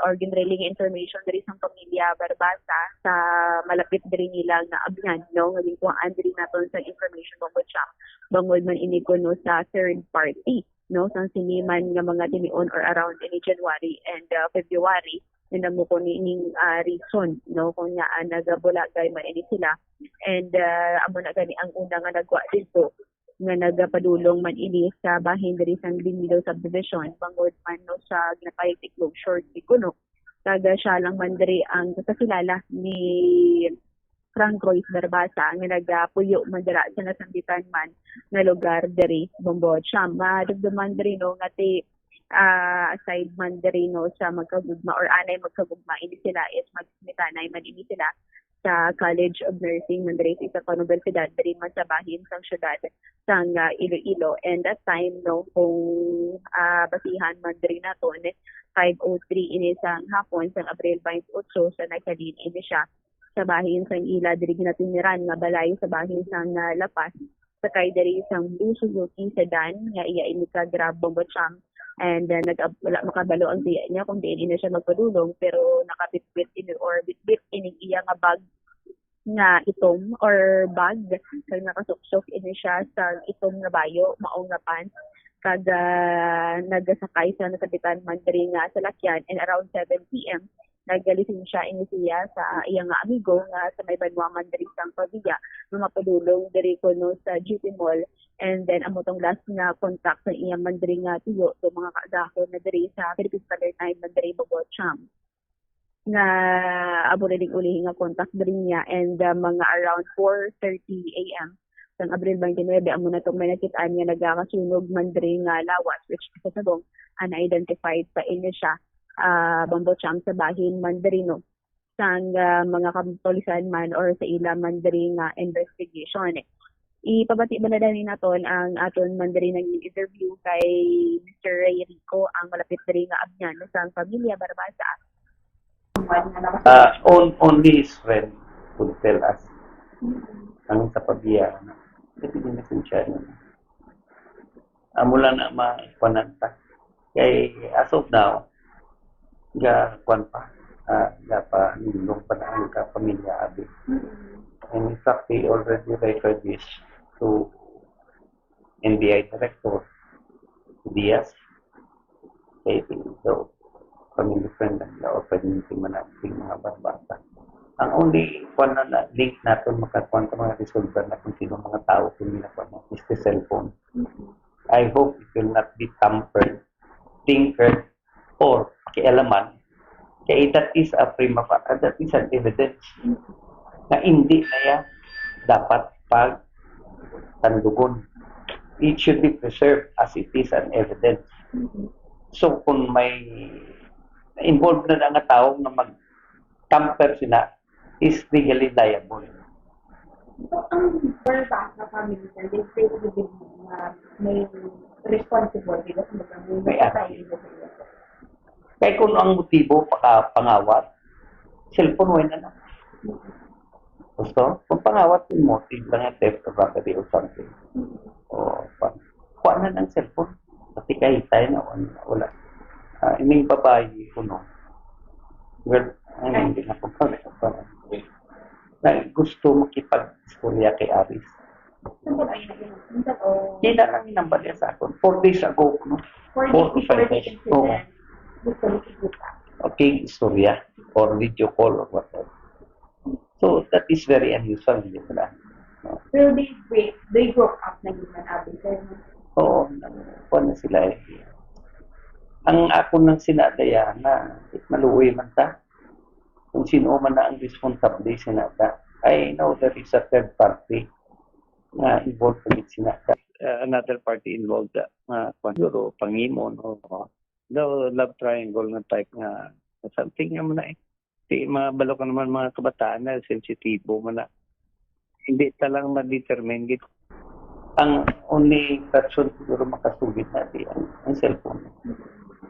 or ginrelay nga information diri sang pamilya Barbasa sa malapit diri nila nga abyan, no, nga ginkuhaan diri naton sa information, Bombo Cham. Bangod man ini kuno sa third party, no, sang sini man nga mga tinion or around ini January and, uh, February, nga namo ko nining, ah, reason, no, kung nga, ah, nagabulagay man ini sila. And, ah, amo na gani ang una nga nagwa dito nga nagapadulong man ini sa bahin diri sa Green Meadow Subdivision, bangod man, no, sa ginapahayag ni Globe Short di kuno. Kag, ah, siya lang man diri ang kakilala ni Frank Royce Barbasa nga nagapuyo man dira sa nasambitan man nga lugar diri, Bombo Cham. Madumduman diri, no, nga ti, ah, aside man diri, no, sa magkagugma or anay magkagugma ini sila is magmitanay man ini sila. sa College of Nursing man diri sa isa ka universidad diri man sa bahin sang syudad sang, ah, Iloilo. And that time, no, kung, ah, basihan man diri naton, five oh three ini sang hapon sang Abril twenty-eight sa naghalin ini siya sa bahin sang ila diri ginatiniran nga balay sa bahin sang, ah, La Paz, sakay diri sang Blue Suzuki sedan nga iya ini ka Grab Bombo Cham. And, uh, nag-, wala makabalo ang tiya niya kung diin ini siya magpadulong, pero nakabitbit ini or bitbit ining iya nga bag nga itom or bag, kag nakasuksok ini siya sa itom nga bayo, mao nga pants, kag, ah, nagasakay sa nasakitan man diri nga salakyan, and around seven p m, nagalisensya ini siya sa iya nga amigo nga sa may banwa man diri sang Pavia nga mapadulong diri kuno sa G T Mall, and then amo tong last nga contact sa iya man diri nga tuyo to mga kaagahon na diri sa Philippine Standard Time man diri Bobocham, nga amo na ning ulihi nga contact diri niya, and, uh, mga around four thirty a m sang Abril twenty-nine, amo na tong may nakit-an nga nagakasunog man diri nga lawas, which sa subong unidentified pa ini siya, ah, Bombo Cham, sa bahin man diri, no, sang, ah, mga kapulisan man or sa ila man diri nga investigation. Ipabati ba na dali naton ang aton man diri naging interview kay Mister Ray Rico, ang malapit diri nga abyan sang pamilya Barbaza. Uh, on, only his friend could tell us. Ang sa pabiyaan, hindi na siya. Amo lang na makuanan ta. Kay as of now, ga kuan pa, ah, ga pa nindong pa na ang kapamilya abi. And in fact, they already referred this to N B I Director Diaz. Kay so, family friend lang nila o pwede nyo man ang mga barbata. Ang only kuan na, na link natin makakuan sa mga resolver na kung sino mga tao kung nila kuan is the cellphone. I hope it will not be tampered, tinkered, or pakialaman. Kay that is a prima facie, that is an evidence na hindi na yan dapat pag tandugon. It should be preserved as it is an evidence. So kung may involved na nga tao nga mag-tamper sila, is legally liable. So, ang verbal na family, sir, they say na may responsible, di ba? Kumbaga, may may act. Kaya kung ang motibo, paka pangawat, cellphone, wala na. Gusto? Kung pangawat, yung motive lang yung theft or robbery or something. O, pa, kuha na ng cellphone. Pati kahit tayo na, wala. Uh, ining babae, kuno. Well, ay, hindi na po pala. Na gusto makipag-istorya kay Aris. Hindi na lang inambal niya sa akin. Four days ago, no? Four, four to five days. Oo. Okay, istorya. Or video call or whatever. So, that is very unusual, di ba? Pero they break, they broke up na yun, abi, sir. Oo, nagkuha na sila eh. Ang ako nang sinadaya na, maluoy man ta. Kung sino man na ang responsable sinada. I know there is a third party na involved with sinada. Uh, another party involved uh, uh, siguro pangimon o no, love triangle nga type nga something nga mo na eh. Di mabalo ka naman mga kabataan na sensitibo man na hindi ta lang ma-determine gid. Ang only person siguro makasugid na di ang, ang cellphone.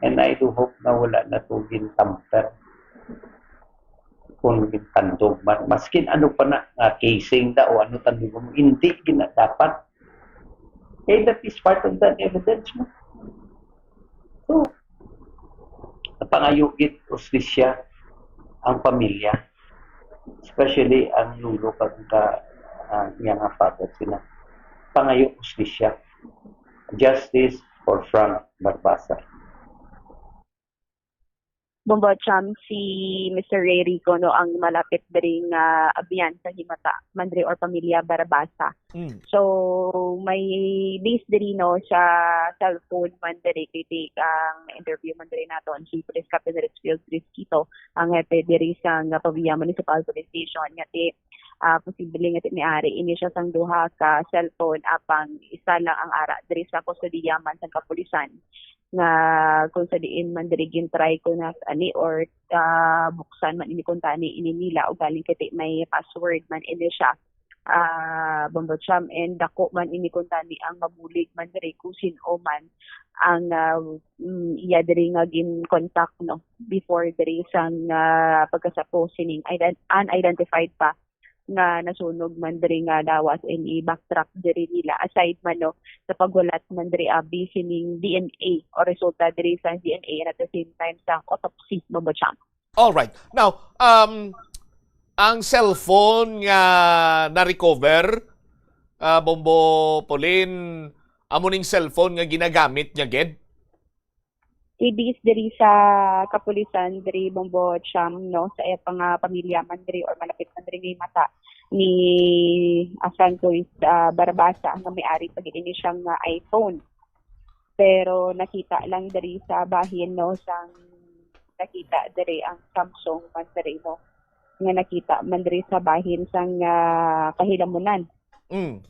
And I do hope na wala na to gintamper kung gintandog man. Maskin ano pa na nga casing da o ano tandog mo, hindi gina dapat. Kaya that is part of the evidence mo. So, pangayo gid ustisya ang pamilya, especially ang lolo kag ka uh, niya nga father sila. Pangayo ustisya. Justice for Frank Barbasa. Bombo Cham, si Mister Ray Rico, no, ang malapit diri nga abyan sa himata, man diri or pamilya Barabasa. Mm. So, may base diri, no, sa cellphone man diri, kay ang interview man diri naton, si Police Captain Richfield Risquito, ang hepe diri sa nga Pavia Municipal Police Station, nga ti Ah, posible nga ti-, may ari ini siya sang duha ka cellphone, apang isa lang ang ara diri sa kustodiya man sang kapulisan, nga kung sa diin man diri gin-try ko na ani or, ah, buksan man ini kuntani ini nila, ugaling kay ti-, may password man ini siya. Ah, Bombo Cham, and dako man ini kuntani ang mabulig man diri kung sin-o man ang, ah, mm, iya diri nga gin-contact, no, before diri sang, ah, pagkasapo sining ident-, unidentified pa nga nasunog man diri nga lawas, and i-backtrack diri nila, aside man, no, sa paghulat man diri abi sining D N A o resulta diri sa D N A, and at the same time sa autopsy, Bombo Cham. Alright. Now, um, ang cellphone nga na-recover, ah, Bombo Pauline, amo ning cellphone nga ginagamit niya gid? Ibis diri sa kapulisan diri, Bombo Cham, no, sa iya pa nga pamilya man diri or malapit man diri nga mata ni, ah, Francois, ah, Barabasa, nga may ari pa gid ini siyang, ah, iPhone. Pero nakita lang diri sa bahin, no, sang nakita diri ang Samsung man diri, no, nga nakita man diri sa bahin sang, ah, kahilamunan. Mm.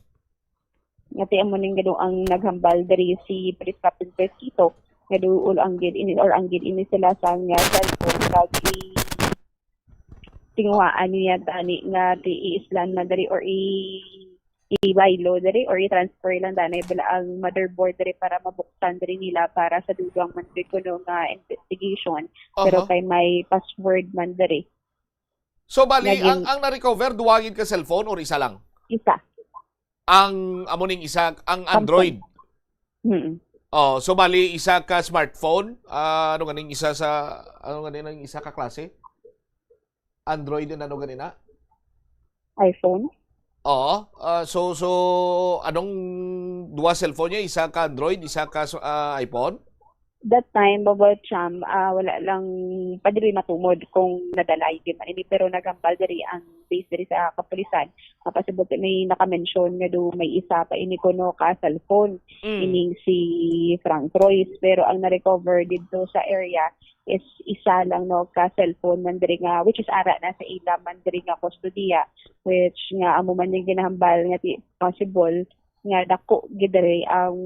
Nga ti amo ning gado ang naghambal diri si Police Captain Fresquito, nga duol ang gid ini or ang gid ini sila sang, ah, cellphone, kag i-, tinguhaan niya tani nga ti-, iislan na diri or i-, ibaylo diri or i-transfer lang danay bala ang motherboard diri para mabuksan diri nila para sa dugang man gid kuno nga investigation. Pero Aha. Kay may password man diri. So, bali, Naging- ang, ang na-recover, duwa gid ka cellphone or isa lang? Isa. Ang, amo ning isa, ang Android. Mm. Oh, so bali, isa ka smartphone. Ah, ano ganing isa sa, ano ganing ang isa ka klase? Android and ano ganina? iPhone. Oo. Ah, so, so, anong duwa cellphone niya? Isa ka Android, isa ka, ah, iPhone? That time, Bombo Cham, ah, wala lang pa diri matumod kung nadala gid man ini, pero naghambal diri ang base diri sa kapulisan. Mapasabot may nakamention nga do may isa pa ini kuno ka cellphone, Mm. ining si Frank Royce, pero ang na-recover didto sa area is isa lang, no, ka cellphone man diri nga, which is ara na sa ila man diri nga kustodiya, which nga amo man yung ginahambal nga ti possible nga dako gid diri ang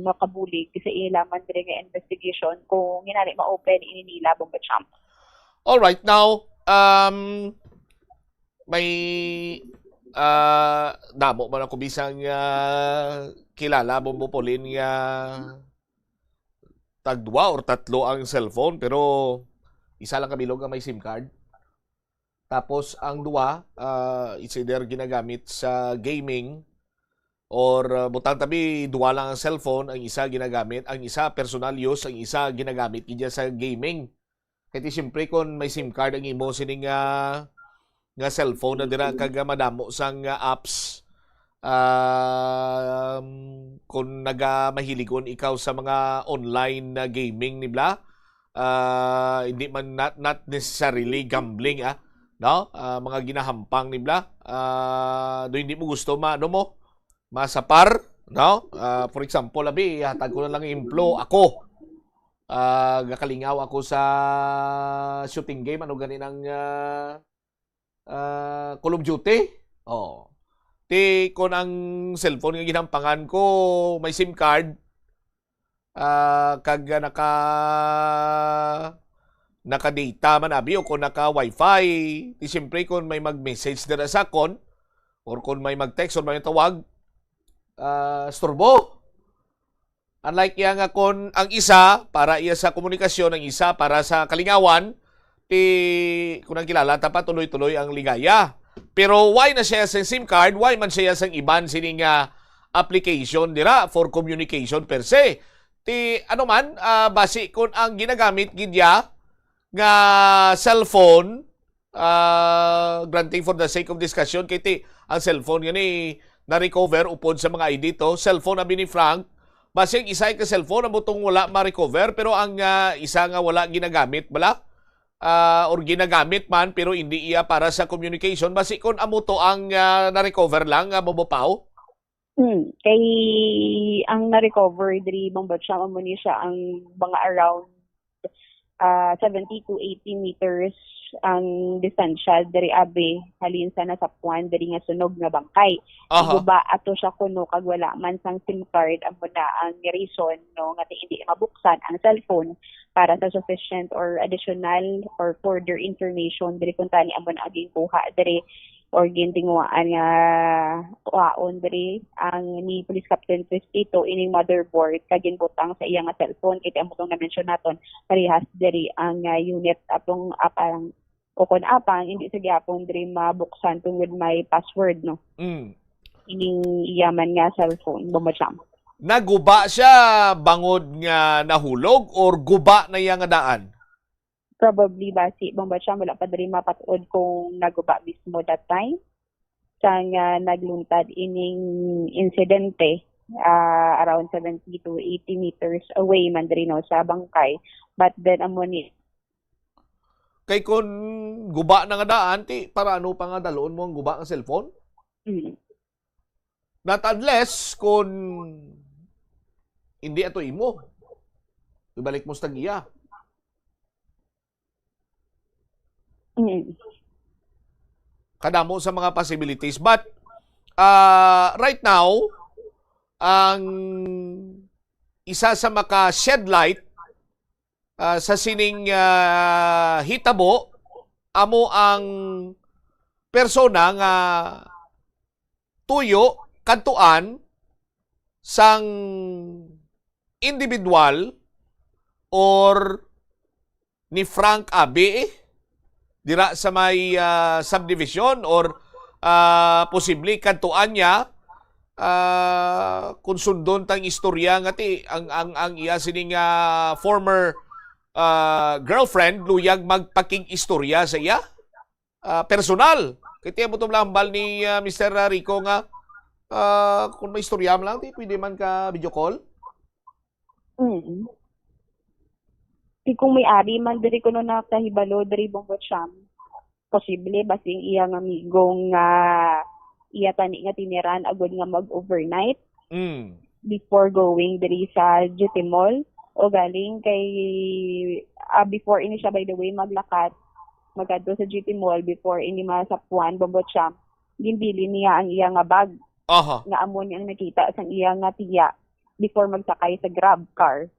makabulig sa ila man diri nga investigation kung ginani ma-open ini nila, Bombo Cham. All right, now, um, may, ah, damo man ako bisang, ah, kilala, Bombo Pauline, nga tagduwa or tatlo ang cellphone, pero isa lang kabilog ang may SIM card. Tapos ang duwa, ah, it's either ginagamit sa gaming or, ah, butang tabi, duwa lang ang cellphone, ang isa ginagamit, ang isa personal use, ang isa ginagamit gid sa gaming. Kay ti siyempre, kung may SIM card ang imo sining, ah, nga cellphone na dira kag, ah, madamo sang, ah, apps, um, kung naga mahiligon ikaw sa mga online na gaming, ni bla, ah, hindi man, not, not necessarily gambling, ah, no? Ah, mga ginahampang, ni bla, ah, do hindi mo gusto ma-, ano mo, masapar, no? Ah, for example, abi, hatag ko na lang implo, ako, ah, gakalingaw ako sa shooting game, ano gani nang, ah, ah, Call of Duty? Oh. Ti, kung ang cellphone nga ginampangan ko may SIM card, ah, kag, ah, naka, naka-data man abi o kung naka-wifi, ti siyempre kung may mag-message dira sa akon, or kung may mag-text or may tawag, ah, istorbo. Unlike iya nga kung ang isa para iya sa komunikasyon, ang isa para sa kalingawan, ti kung ang kilala ta pa, tuloy-tuloy ang ligaya. Pero why na siya sa SIM card? Why man siya sa iban sini nga application dira for communication per se? Ti ano man, ah, basi kung ang ginagamit gid ya nga cellphone, ah, granting for the sake of discussion, kay ti ang cellphone gani na-recover upod sa mga I D to. Cellphone abi ni Frank, basi ang isa ka cellphone amo tong wala ma-recover, pero ang, ah, isa nga wala ginagamit bala, ah, or ginagamit man pero hindi iya para sa communication, basi kung amo to ang, ah, na-recover lang nga mabupaw. Hmm, kay ang na-recover diri, Bombo Cham, amo ni siya ang mga around ah, seventy to eighty meters ang distansya diri abi halin sa nasapwan diri nga sunog nga bangkay. Aha. Guba ato siya kuno kag wala man sang SIM card, amo na ang reason, no, nga hindi mabuksan ang cellphone para sa sufficient or additional or further information diri, kung tani amo na ang ginkuha diri or gintinguhaan nga kuhaon diri ang ni Police Captain Cristito ining motherboard kag ginbutang sa iya nga cellphone. Kay amo tong na-mention naton, parehas diri ang, ah, unit atong apang o kon apang hindi sa gyapon diri mabuksan tungod may password, no? Mm. Ining iya man nga cellphone, Bombo Cham. Naguba siya bangod nga nahulog or guba na iya nga daan? Probably basi, Bombo Cham, wala pa diri mapatod kung naguba mismo that time. Sang, ah, nagluntad ining insidente, ah, around seventy to eighty meters away man diri, no, sa bangkay. But then, amo ni Kay kun guba na nga daan, ti para ano pa nga daloon mo ang guba nga cellphone? Mm. Not unless kun hindi ato imo. Ibalik mo sa tag-iya. Mm. Kadamo sa mga possibilities. But, ah, right now, ang isa sa maka-shed light, ah, sa sining, ah, hitabo, amo ang persona nga tuyo, kadtuan sang individual or ni Frank Abi dira sa may, ah, subdivision or, ah, posible kadtuan niya, ah, kung sundon tang istorya nga ti ang, ang, ang iya sining, ah, former, ah, girlfriend luyag magpakig-istorya sa iya, ah, personal. Kay tiyan mo to lang hambal ni, ah, Mister Rico nga, ah, kung may istorya mo lang, di pwede man ka video call. Mm. Di kung may ari man diri kuno nakahibalo diri, Bombo Cham, posible ba sing iya nga amigo nga iya tani nga tiniran agud nga mag-overnight Mm. before going diri sa G T Mall? O galing kay, ah, before ini siya, by the way, maglakat, magkadto sa G T Mall, before ini masapwan, Bombo Cham, ginbilin niya ang iya nga bag Aha. nga amo ni ang nakita sang iya nga tiya before magsakay sa Grab car.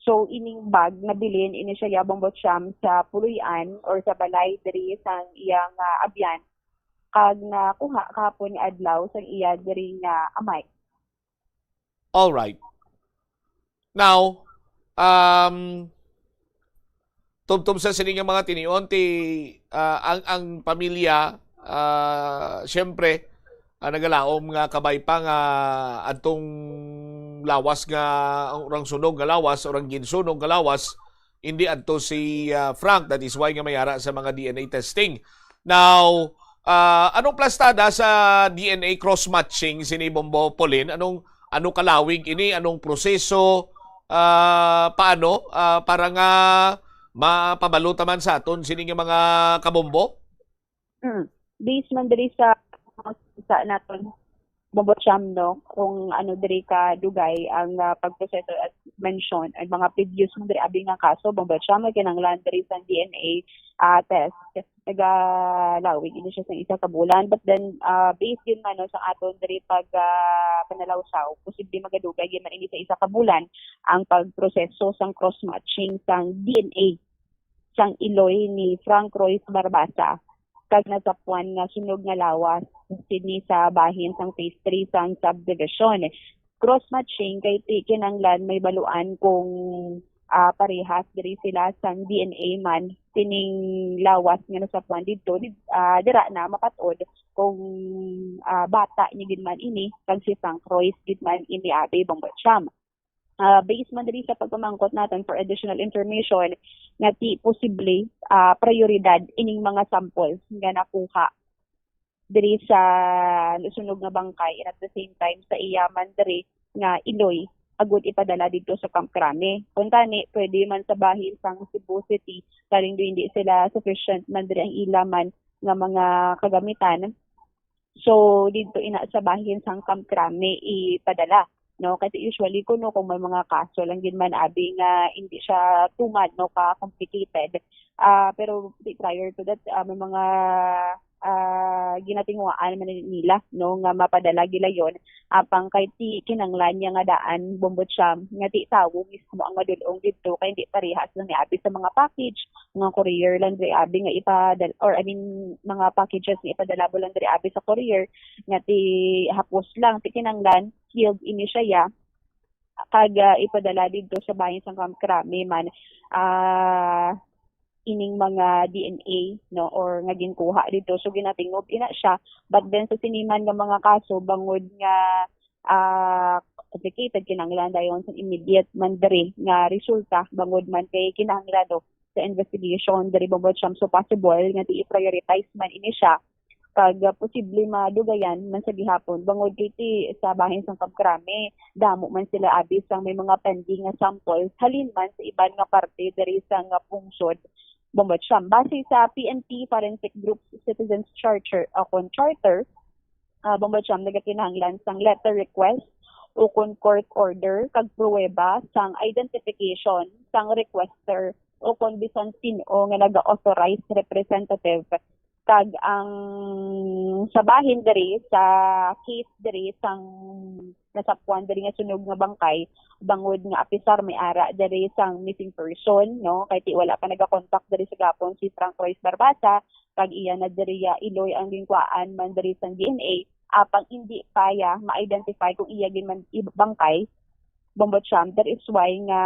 So, ining bag, nabilin ini siya, Bombo Cham, sa puloy-an or sa balay diri sang iya nga abyan, kag nakuha kahapon nga adlaw sang iya diri nga amay. All right. Now, um, tubtob sa sini nga mga tinion, ti, ah, ang, ang pamilya, ah, siyempre, ah, nagalaom nga kabay pa nga adtong lawas nga, ang urang sunog nga lawas, urang ginsunog nga lawas, hindi adto si, ah, Frank. That is why nga may ara sa mga D N A testing. Now, ah, anong plastada sa D N A cross-matching sini, Bombo Pauline? Anong, ano kalawig ini? Anong proseso? Ah, paano? Ah, para nga mapabalo ta man sa aton sini nga mga kabombo? Mm. Based man diri sa, sa naton, Bombo Cham, no, kung ano diri ka dugay ang, ah, pagproseso as mentioned, ang mga previous man diri abi nga kaso, Bombo Cham, nga kinahanglan diri sa D N A, ah, test, nagalawig ini siya sa isa ka bulan. But then, ah, based din man, no, sa aton diri pag, ah, panalawsaw, posible magadugay gyud man ini sa isa ka bulan ang pagproseso sang cross-matching sang D N A sang iloy ni Frank Royce Barbaza kag nasapwan nga sunog nga lawas sini sa bahin sang Phase three sang subdivision. Cross-matching kay ti-, kinahanglan may baluan kung, ah, parehas diri sila sang D N A man sining lawas nga nasapwan didto, did-, ah, dira na mapat-od kung, ah, bata niya gid man ini kag si Frank Royce gid man ini, abi, Bombo Cham. Ah, based man diri sa pagpamangkot naton for additional information, nga ti posible, ah, prioridad ining mga samples nga nakuha diri sa nasunog nga bangkay, and at the same time sa iya man diri nga iloy agud ipadala didto sa Camp Crame. Kung tani, pwede man sa bahin sang Cebu City, galing do hindi sila sufficient man diri ang ila man nga mga kagamitan. So, didto ina sa bahin sang Camp Crame ipadala. no? Kasi usually kuno kung may mga kaso lang gid man, abi, nga hindi siya too mad, no, ka complicated. Ah, pero di, prior to that, ah, may mga, ah, ginatinguhaan man nila, no, nga mapadala gilayon. Apang kay ti kinanglan niya nga daan, Bombo Cham, nga ti tawo mismo ang madul-ong didto, kay hindi parehas lang ni abi sa mga package, mga courier lang diri abi nga ipadal-, or I mean, mga packages nga ipadala mo lang diri abi sa courier, nga ti hapos lang, ti kinanglan, sealed ini siya, ya, kag, ah, ipadala didto sa bahin sang kamkrami man, ah, ining mga D N A, no, or nga ginkuha didto. So, ginatingob ina siya. But then, sa sini man nga mga kaso, bangod nga, ah, complicated, kinahanglan dayon sa immediate man diri nga resulta, bangod man kay kinahanglan, no, sa investigation diri, Bombo Cham. So, possible nga ti i-prioritize man ini siya, kag, ah, posible madugayan man sa gihapon, bangod kay ti sa bahin sang kamkrami, damo man sila abi sang may mga pending nga samples halin man sa iban nga parte diri sang pungsod, Bombo Cham. Base sa P N P Forensic Group Citizens Charter, o kon charter, ah, Bombo Cham, nagakinahanglan sang letter request o kon court order kag pruweba sang identification sang requester o kon bisan sin-o nga naga-authorized representative. Kag ang sa bahin diri, sa case diri sang nasapuan diri nga sunog nga bangkay, bangod nga apisar may ara diri sang missing person, no? Kay ti wala pa nagakontak diri sa gapon si Frank Royce Barbasa, kag iya na diri ya iloy ang ginkuhaan man diri sang D N A, apang indi pa ya ma-identify kung iya gid man i-, bangkay, Bombo Cham. That is why nga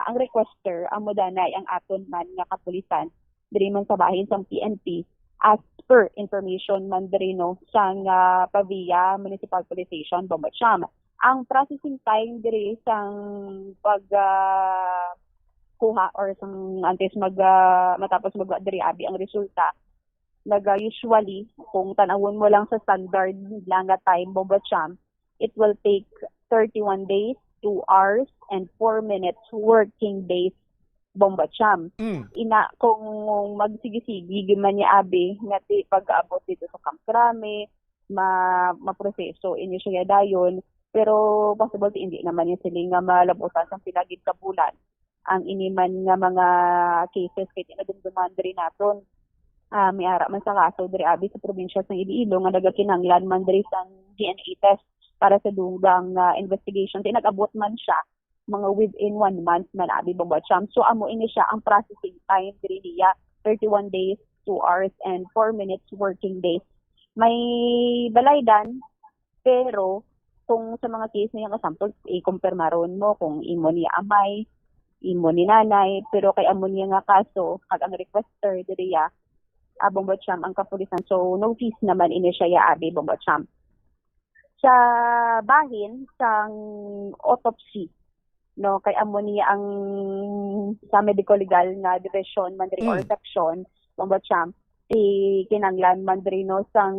ang requester amo danay ang aton man nga kapulisan diri man sa bahin sang P N P, as per information man diri, no, sang, ah, Pavia Municipal Police Station, Bombo Cham. Ang processing time diri sang pag, ah, kuha or sang antes mag, ah, matapos magwa diri abi ang resulta, naga usually, kung tanawon mo lang sa standard lang nga time, Bombo Cham, it will take thirty-one days, two hours, and four minutes working days, Bombo Cham. Mm. Ina, kung magsigi-sige gyud man niya abi nga ti pag-abot dito sa kamkrami, ma maproseso ini siya dayon, pero possible ti hindi naman niya sila nga malabutan sa pila gid ka bulan ang ini man nga mga cases kay ti nadumduman diri naton. Ah, may ara man sa kaso diri abi sa probinsya sang Iloilo nga nagakinahanglan man diri sang D N A test para sa dugang, ah, investigation. Ti nag-abot man siya mga within one month man abi, Bombo Cham. So amo ini siya ang processing time diri niya, thirty-one days, two hours, and four minutes working days. May balaydan, pero kung sa mga case niya, nga sample, i-kumpirmaron mo kung imo ni amay, imo ni nanay, pero kay amo niya nga kaso, kag ang requester diri ya, ah, Bombo Cham, ang kapulisan. So, no fees naman ini siya ya abi, Bombo Cham. Sa bahin sang autopsy, no, kay amo niya ang sa medical legal nga division man diri or Mm. section, Bombo Cham, ti kinanglan man diri, no, sang,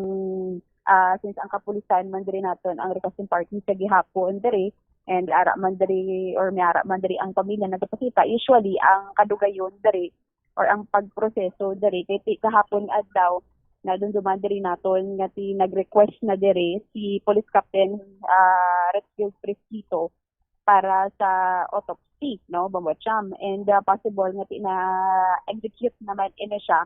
ah, since ang kapulisan man diri naton ang requesting party sa gihapon diri, and ara man diri or may ara man diri ang pamilya nagapakita, usually ang kadugayon diri or ang pagproseso diri kay ti kahapon adlaw nadumduman diri naton nga ti nag-request na diri si Police Captain, ah, Redfield Fresquito para sa autopsy, no, Bombo Cham, and, ah, possible nga ti na-execute naman ini siya.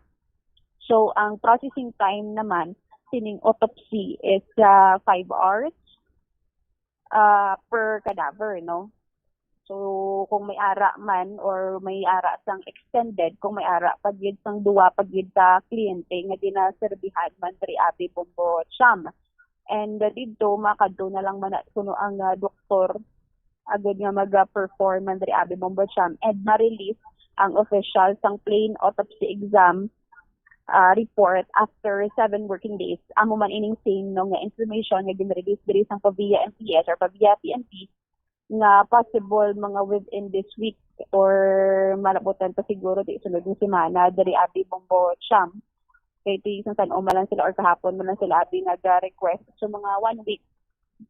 So ang processing time naman sining autopsy is, ah, five hours, ah, per cadaver, no? So kung may ara man or may ara sang extended, kung may ara pa gid sang duwa pa gid ka kliyente nga ginaserbihan man diri abi, Bombo Cham. And, uh, didto makadto na lang man na kuno ang, uh, doktor agud nga mag-perform man diri abi, Bombo Cham, and ma-release ang official sang plain autopsy exam, uh, report after seven working days. Amo man ining same, no, nga information nga gin-release diri sang Pavia M P S or Pavia P N P nga possible mga within this week or malabutan pa siguro di sunod nga semana diri abi, Bombo Cham. Kay ti isang tan-o man lang sila or kahapon man lang sila abi nag-request. So mga one week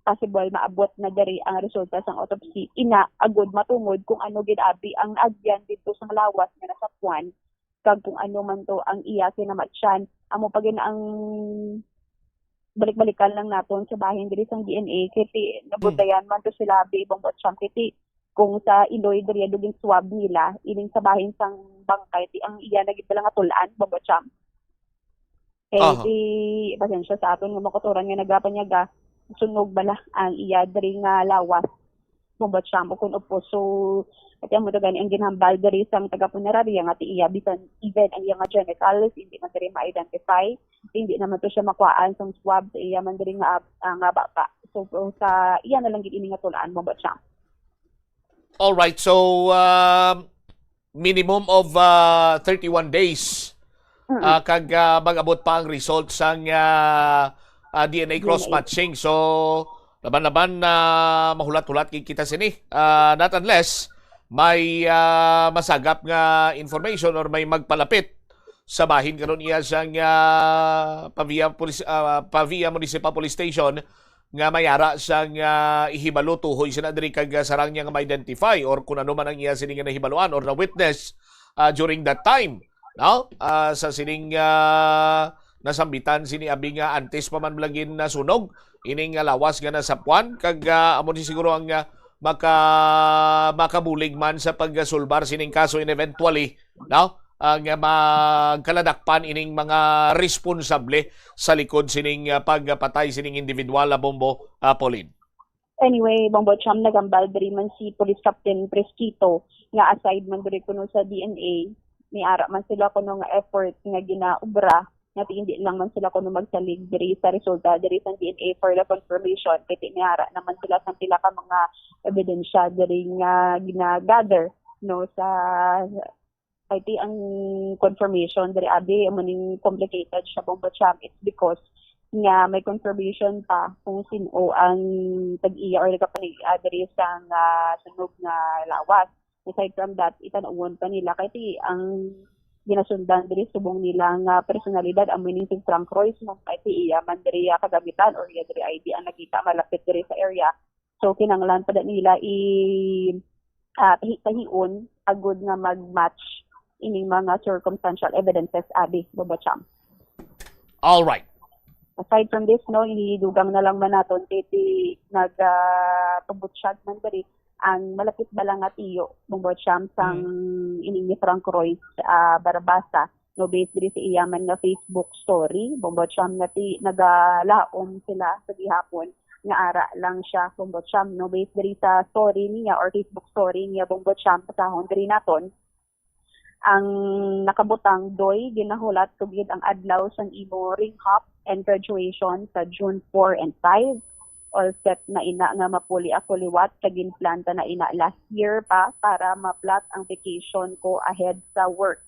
possible maabot na diri ang resulta sang autopsy. Ina, agud matungod kung ano gid abi ang naagyan didto sang lawas nga nasapuan kag kung ano man to ang iya kinamatyan. Amo pa gid ang Balik-balikan lang naton sa bahin diri sang D N A, kay ti nabuntayan man to sila, bi, Bombo Champ, kay ti kung sa iloy diri, dugin swab nila, ining sa bahin sang bangkay, ti ang iya na gid bala nga tul-an, Bombo Champ. Kay Aha. ti, pasensya sa aton nga mga kautoran nga nagapanyaga, sunog bala ang iya diri nga lawas, Bombo Champ, o kung upos. So, ati amo to gani ang ginhambal diri sang taga-punerarya nga ti iya, bisan even ang iya nga genitals, hindi man diri ma-identify, hindi naman to siya makuhaan sang swab sa iya man diri nga, ah, nga baba. So, sa iya na lang gid ini nga tul-an, Bombo Champ. All right. So, um, minimum of uh, thirty-one days Mm. uh, kag uh, mag-abot pa ang result sang uh, uh, D N A D N A. cross matching. So, laban-laban na mahulat-hulat gid kita sini. Uh, not unless may uh, masagap nga information or may magpalapit sa bahin karon iya sang uh, Pavia Police uh, Pavia Municipal Police Station nga may ara sang uh, ihibalo tuhoy sina diri kag uh, sarang niya nga ma-identify or kung ano man ang iya sini nga nahibaluan or na-witness uh, during that time, no? Uh, sa sining uh, nasambitan sini abi nga antes pa man lagi nasunog ining uh, lawas nga nasapuan kag uh, amo ni siguro ang uh, maka makabulig man sa pagsulbar sining kaso in eventually, no? Ang uh, magkaladakpan ining mga responsable sa likod sining uh, pagpatay sining individual, uh, Bombo, uh, Pauline. Anyway, Bombo Champ, nagambal diri man si Police Captain Presquito nga aside man diri kuno sa D N A, may ara man sila kuno nga effort nga ginaubra nga ti hindi lang man sila kuno magsalig diri sa resulta diri sa D N A for the confirmation, kay ti may ara naman sila sang pila ka mga ebidensya diri nga gina-gather, no, sa kay ti ang confirmation diri abi amo ning complicated siya, Bombo Champ. It's because nga may confirmation pa kung sin-o ang tag-iya or nagapanag-iya diri sa nga sunog nga lawas. Aside from that, itan-awon pa nila kay ti ang ginasundan diri subong nila nga personalidad amo ning si Frank Royce, no? Kay ti iya man diri iya kagamitan or iya diri I D ang nakita malapit diri sa area. So kinahanglan pa da nila i ah, tahi-tahion agud nga mag-match ining mga circumstantial evidences, abi, Bombo Champ. All right. Aside from this, no, idugang na lang man naton kay ti nag ah, tubutyag man diri ang malapit bala nga tiyo, Bombo Champ, sang ining ni Frank Royce ah, Barabasa, no, based diri sa iya man nga Facebook story, Bombo Champ, nga ti nagalaom sila sa gihapon nga ara lang siya, Bombo Champ, no, based diri sa story niya or Facebook story niya, Bombo Champ, basahon diri naton. Ang nakabutang, Doy, ginahulat ko gid ang adlaw sang imo ring hop and graduation sa June four and five. All set na ina nga mapuli ako liwat, kag ginplanta na ina last year pa para ma-plot ang vacation ko ahead sa work.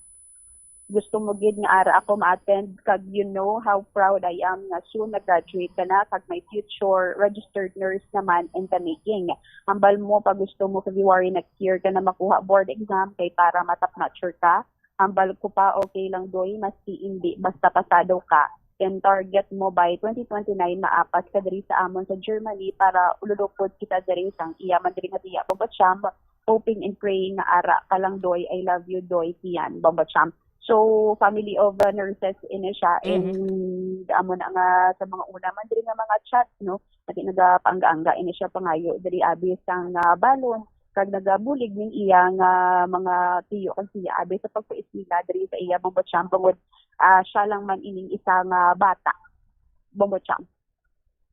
Gusto mo gid nga ara ako ma-attend, kag you know how proud I am nga soon na-graduate ka na kag may future registered nurse naman in the making. Hambal mo pa gusto mo February next year ka na makuha board exam kay para ma-top notcher ka. Hambal ko pa, okay lang, Doy, maski indi, basta pasado ka. Then target mo by twenty twenty-nine maapas ka diri sa amon sa Germany para ululupod kita diri sang iya man diri nga tiya, Bombo Champ, hoping and praying nga ara ka lang, Doy. I love you, Doy Kian, Bombo Champ. So, family of uh, nurses ini siya. Mhm. And amo na nga sa mga una man diri nga mga chat, no? Ati nagapaangga-angga ini siya pangayo diri abi sang uh, balon kag nagabulig ning iya nga mga tiyo kag tiya abi sa pagpaeskwela diri sa iya, Bombo Champ, bangod ah, siya lang man ining isa nga bata, Bombo Champ.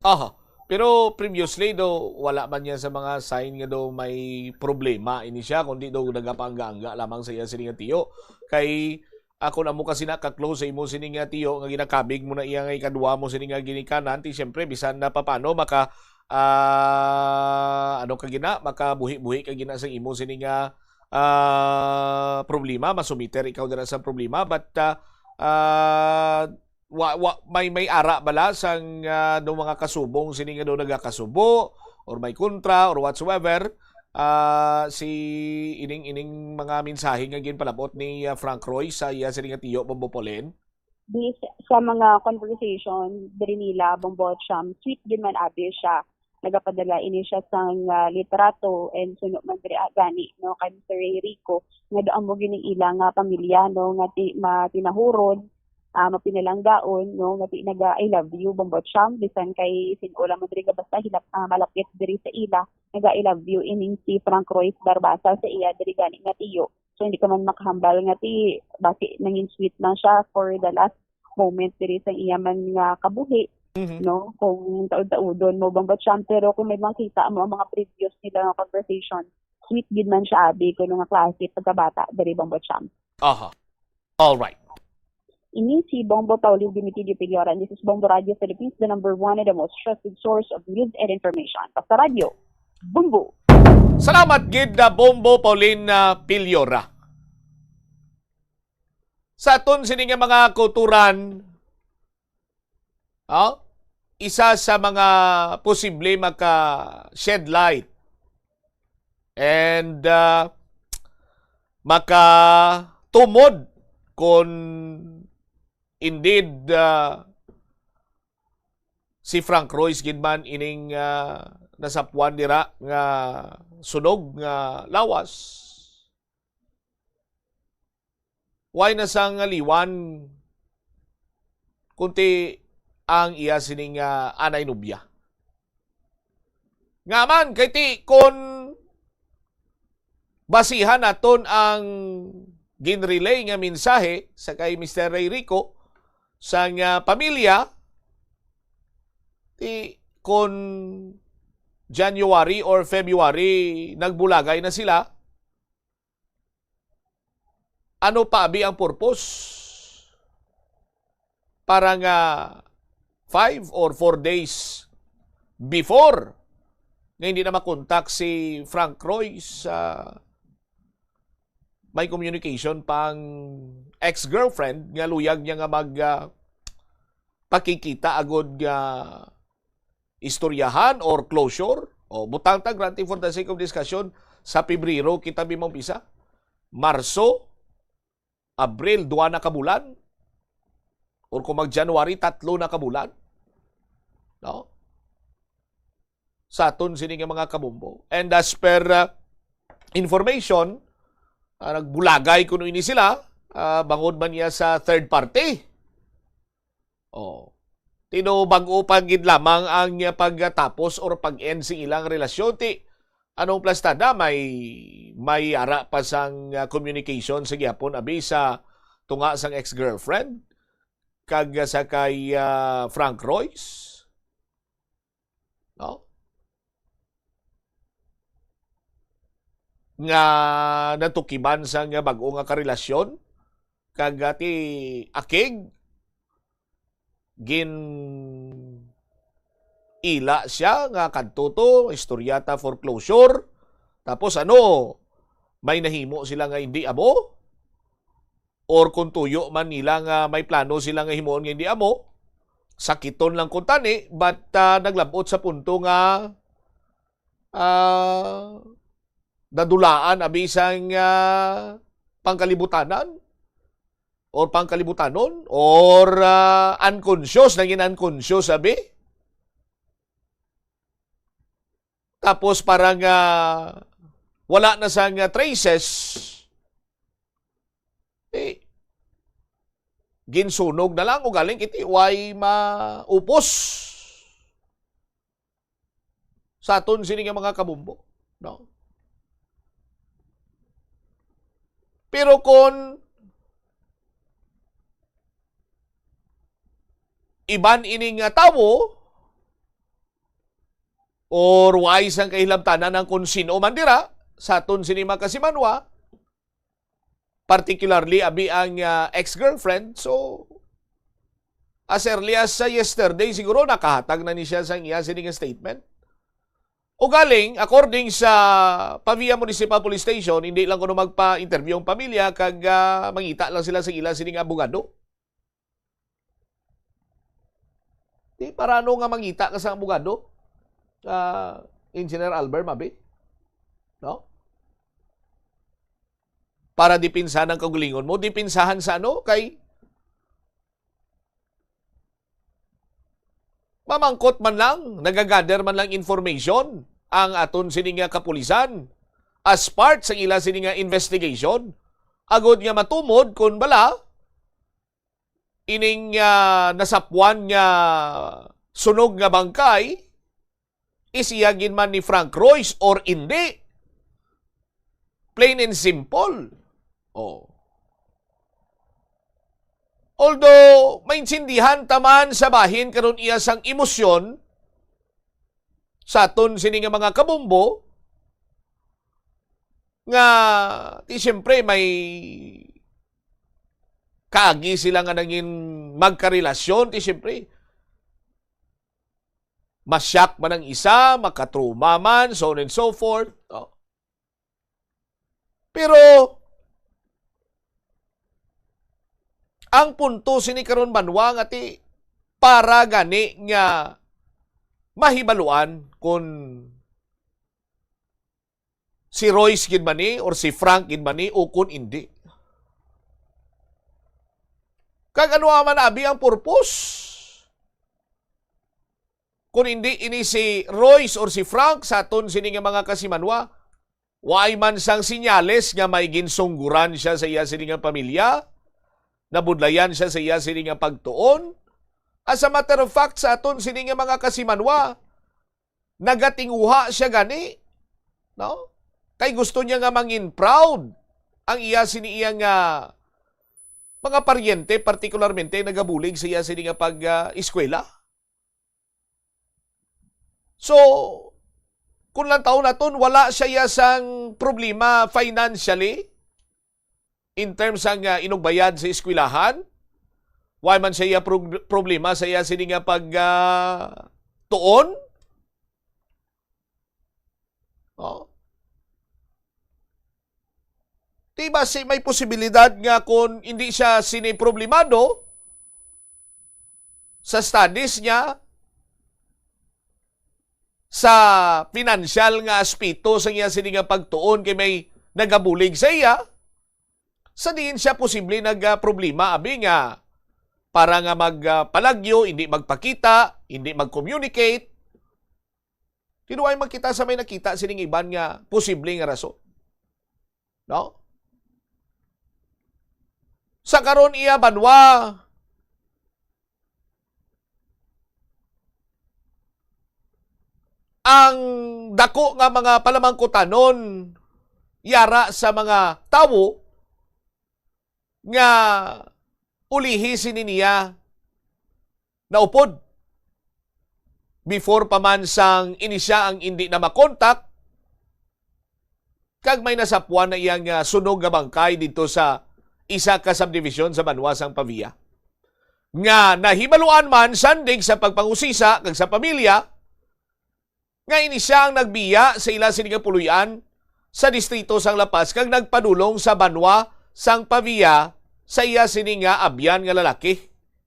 Aha. Pero previously do, wala man niya sa mga sign nga do may problema ini siya, kundi do nagapaangga-angga lamang sa iya sini nga tiyo. Kay ako na mo kasi na ka-close sa imo sini nga tiyo nga ginakabig mo na iya nga ikadua mo sini nga ginikanan, ti siyempre bisan na papano maka ah, ano ka gina, makabuhi-buhi ka gina sa imo sini nga ah, problema, masumiter ikaw dira sa problema, but ah, ah, wa, wa, may may ara bala sang ah, do mga kasubong sini nga do nagakasubo or may kontra or whatsoever, ah, si ining ining mga mensahe nga ginpalabot ni ah, Frank Roy sa iya sini nga tiyo, Bombo Pauline? This, sa mga conversation diri nila, Bombo Champ, sweet din man abi siya. Nagapadala ini siya sang ah, litrato and suno man diri ah, gani, no, kay Mister Ray Rico, nga doon mo gining ila nga pamilya, no, nga ti, matinahuron, ah, mapinalanggaon, no, nga ti-, naga I love you, Bombo Champ, bisan kay sin-o lang man diri nga basta hilap, ah, malapit diri sa ila, naga I love you ining si Frank Royce Barbasa sa iya diri gani nga tiyo. So, hindi ka man makahambal nga ti, basi nangin sweet lang siya for the last moment diri sa iya man nga kabuhi, Mhm. no? Kung taud-taudon mo, Bombo Champ, pero kung may makita mo ang mga previous nila nga conversation, sweet gid man siya, abi, kuno nga klase pagkabata diri, Bombo Champ. Aha. All right. Ini si Bombo Paulin Dimitidio Piliora, and this is Bombo Radio Philippines, the number one and the most trusted source of news and information. Basta Radio, Bombo! Salamat gid na Bombo Paulin na Piliora. Sa aton sini nga mga kauturan, oh, isa sa mga posible maka-shed light and, ah, makatumod kung indeed, ah, si Frank Royce gid man ining, ah, nasapwan dira nga sunog nga lawas. Way na sang liwan, kunti ang iya sining, ah, anay nobya. Nga man, kay ti, kon basihan naton ang ginrelay nga mensahe sa kay Mister Ray Rico, sang, ah, pamilya, ti, kon January or February, nagbulagay na sila, ano pa abi ang purpose? Para nga five or four days before nga hindi na makontak si Frank Royce, may communication pang ex-girlfriend nga luyag niya nga mag, ah, pakikita agud nga istoryahan or closure. O, butang ta, granted, for the sake of discussion, sa Pebrero kita bi maumpisa. Marso, Abril, dua na ka bulan. Or kung mag-January, tatlo na ka bulan. No? Sa aton sini nga mga kabombo. And as per, uh, information, ah, nagbulagay kuno ini sila, ah, bangod man niya sa third party. Oh. Tino bag-o pa gid lamang ang pagtapos or pag-end sing ilang relasyon. Ti, anong plastada? May, may ara pa sang, ah, communication sa gyapon, abi, sa tunga sang ex-girlfriend kag sa kay, ah, Frank Royce? No? Nga natukiban sang bag-o nga karelasyon, kag, ah, ti akig, gin-ila siya nga kadto to, istorya ta for closure. Tapos ano, may nahimo sila nga hindi amo? Or kung tuyo man nila nga may plano sila nga himuon nga hindi amo, sakiton lang kuntani, but, ah, naglab-ot sa punto nga, ah, nadulaan abi sang, ah, pangkalibutanan or pangkalibutanon or, ah, unconscious, naging unconscious abi. Tapos parang, ah, wala na sang, ah, traces. Eh, ginsunog na lang, ugaling kiti way maupos sa aton sini nga mga kabombo, no? Pero kon iban ini nga tawo, or way sang kahilabtanan ang kon sin-o man dira sa aton sini mga kasimanwa, particularly abi ang, ah, ex-girlfriend. So, as early as, ah, yesterday, siguro nakahatag na ni siya sang iya sini nga statement. Ugaling, according sa Pavia Municipal Police Station, hindi lang kuno magpa-interview ang pamilya kag, ah, mangita lang sila sa ila sini nga abogado. Di, para ano nga mangita ka sa abogado? Ah, Engineer Albert, mabi? No? Para dipinsahan ang kaugalingon mo, dipinsahan sa ano? Kay mamangkot man lang, nagagather man lang information ang aton sini nga kapulisan as part sa ila sini nga investigation, agod nga matumod kon bala ining, ah, nasapwan nga sunog nga bangkay, is iya gid man ni Frank Royce or indi. Plain and simple. Oh. Although, maintindihan ta man sa bahin karon iya sang emosyon sa aton sini nga mga kabombo, nga, ti, siyempre, may kaagi sila nga nangin magkarelasyon, ti, siyempre, ma-shock man ang isa, makatrauma man, so on and so forth. Oh. Pero ang punto sini karon, banwa, nga ti para gani nga mahibaluan kung si Royce gid ba ni or si Frank gid ba ni o kung indi. Kag ano man abi ang purpose? Kung indi ini si Royce or si Frank sa aton sini nga mga kasimanwa, waay man sang sinyales nga may ginsungguran siya sa iya sini nga pamilya, nabudlayan siya sa iya sini nga pagtuon. As a matter of fact, sa aton sini nga mga kasimanwa, nagatinguha siya gani, no? Kay gusto niya nga mangin proud ang iya sini iya nga mga paryente, partikularmente nagabulig sa iya sini nga pag, ah, eskwela. So, kung lang taon naton, wala siya iya sang problema financially in terms sang, ah, inugbayad sa eskwelahan. Wa man siya iya prog-, problema sa iya sini nga pag, ah, tuon. Oh. Di ba si, may posibilidad nga kung hindi siya sini problemado sa studies niya, sa pinansyal nga aspeto sa iya sini nga pagtuon kay may nagabulig sa iya, sa diin siya posible nagproblema, abi nga para nga magpalagyo, hindi magpakita, hindi mag-communicate. Tinuay man kita sa may nakita sining iban nga posible nga rason. No? Sa karon iya banwa, ang dako nga mga palamangkutanon yara sa mga tawo nga ulihi sini niya naupod before pa man sang ini siya ang indi na makontak, kag may nasapwan na iyang, ah, sunog nga bangkay didto sa isa ka subdivision sa banwa sang Pavia, nga nahibaluan man sandig sa pagpangusisa kag sa pamilya nga ini sia ang nagbiya sa ila sini nga puloy-an sa distrito sang La Paz kag nagpadulong sa banwa sang Pavia sa iya sini nga abyan nga lalaki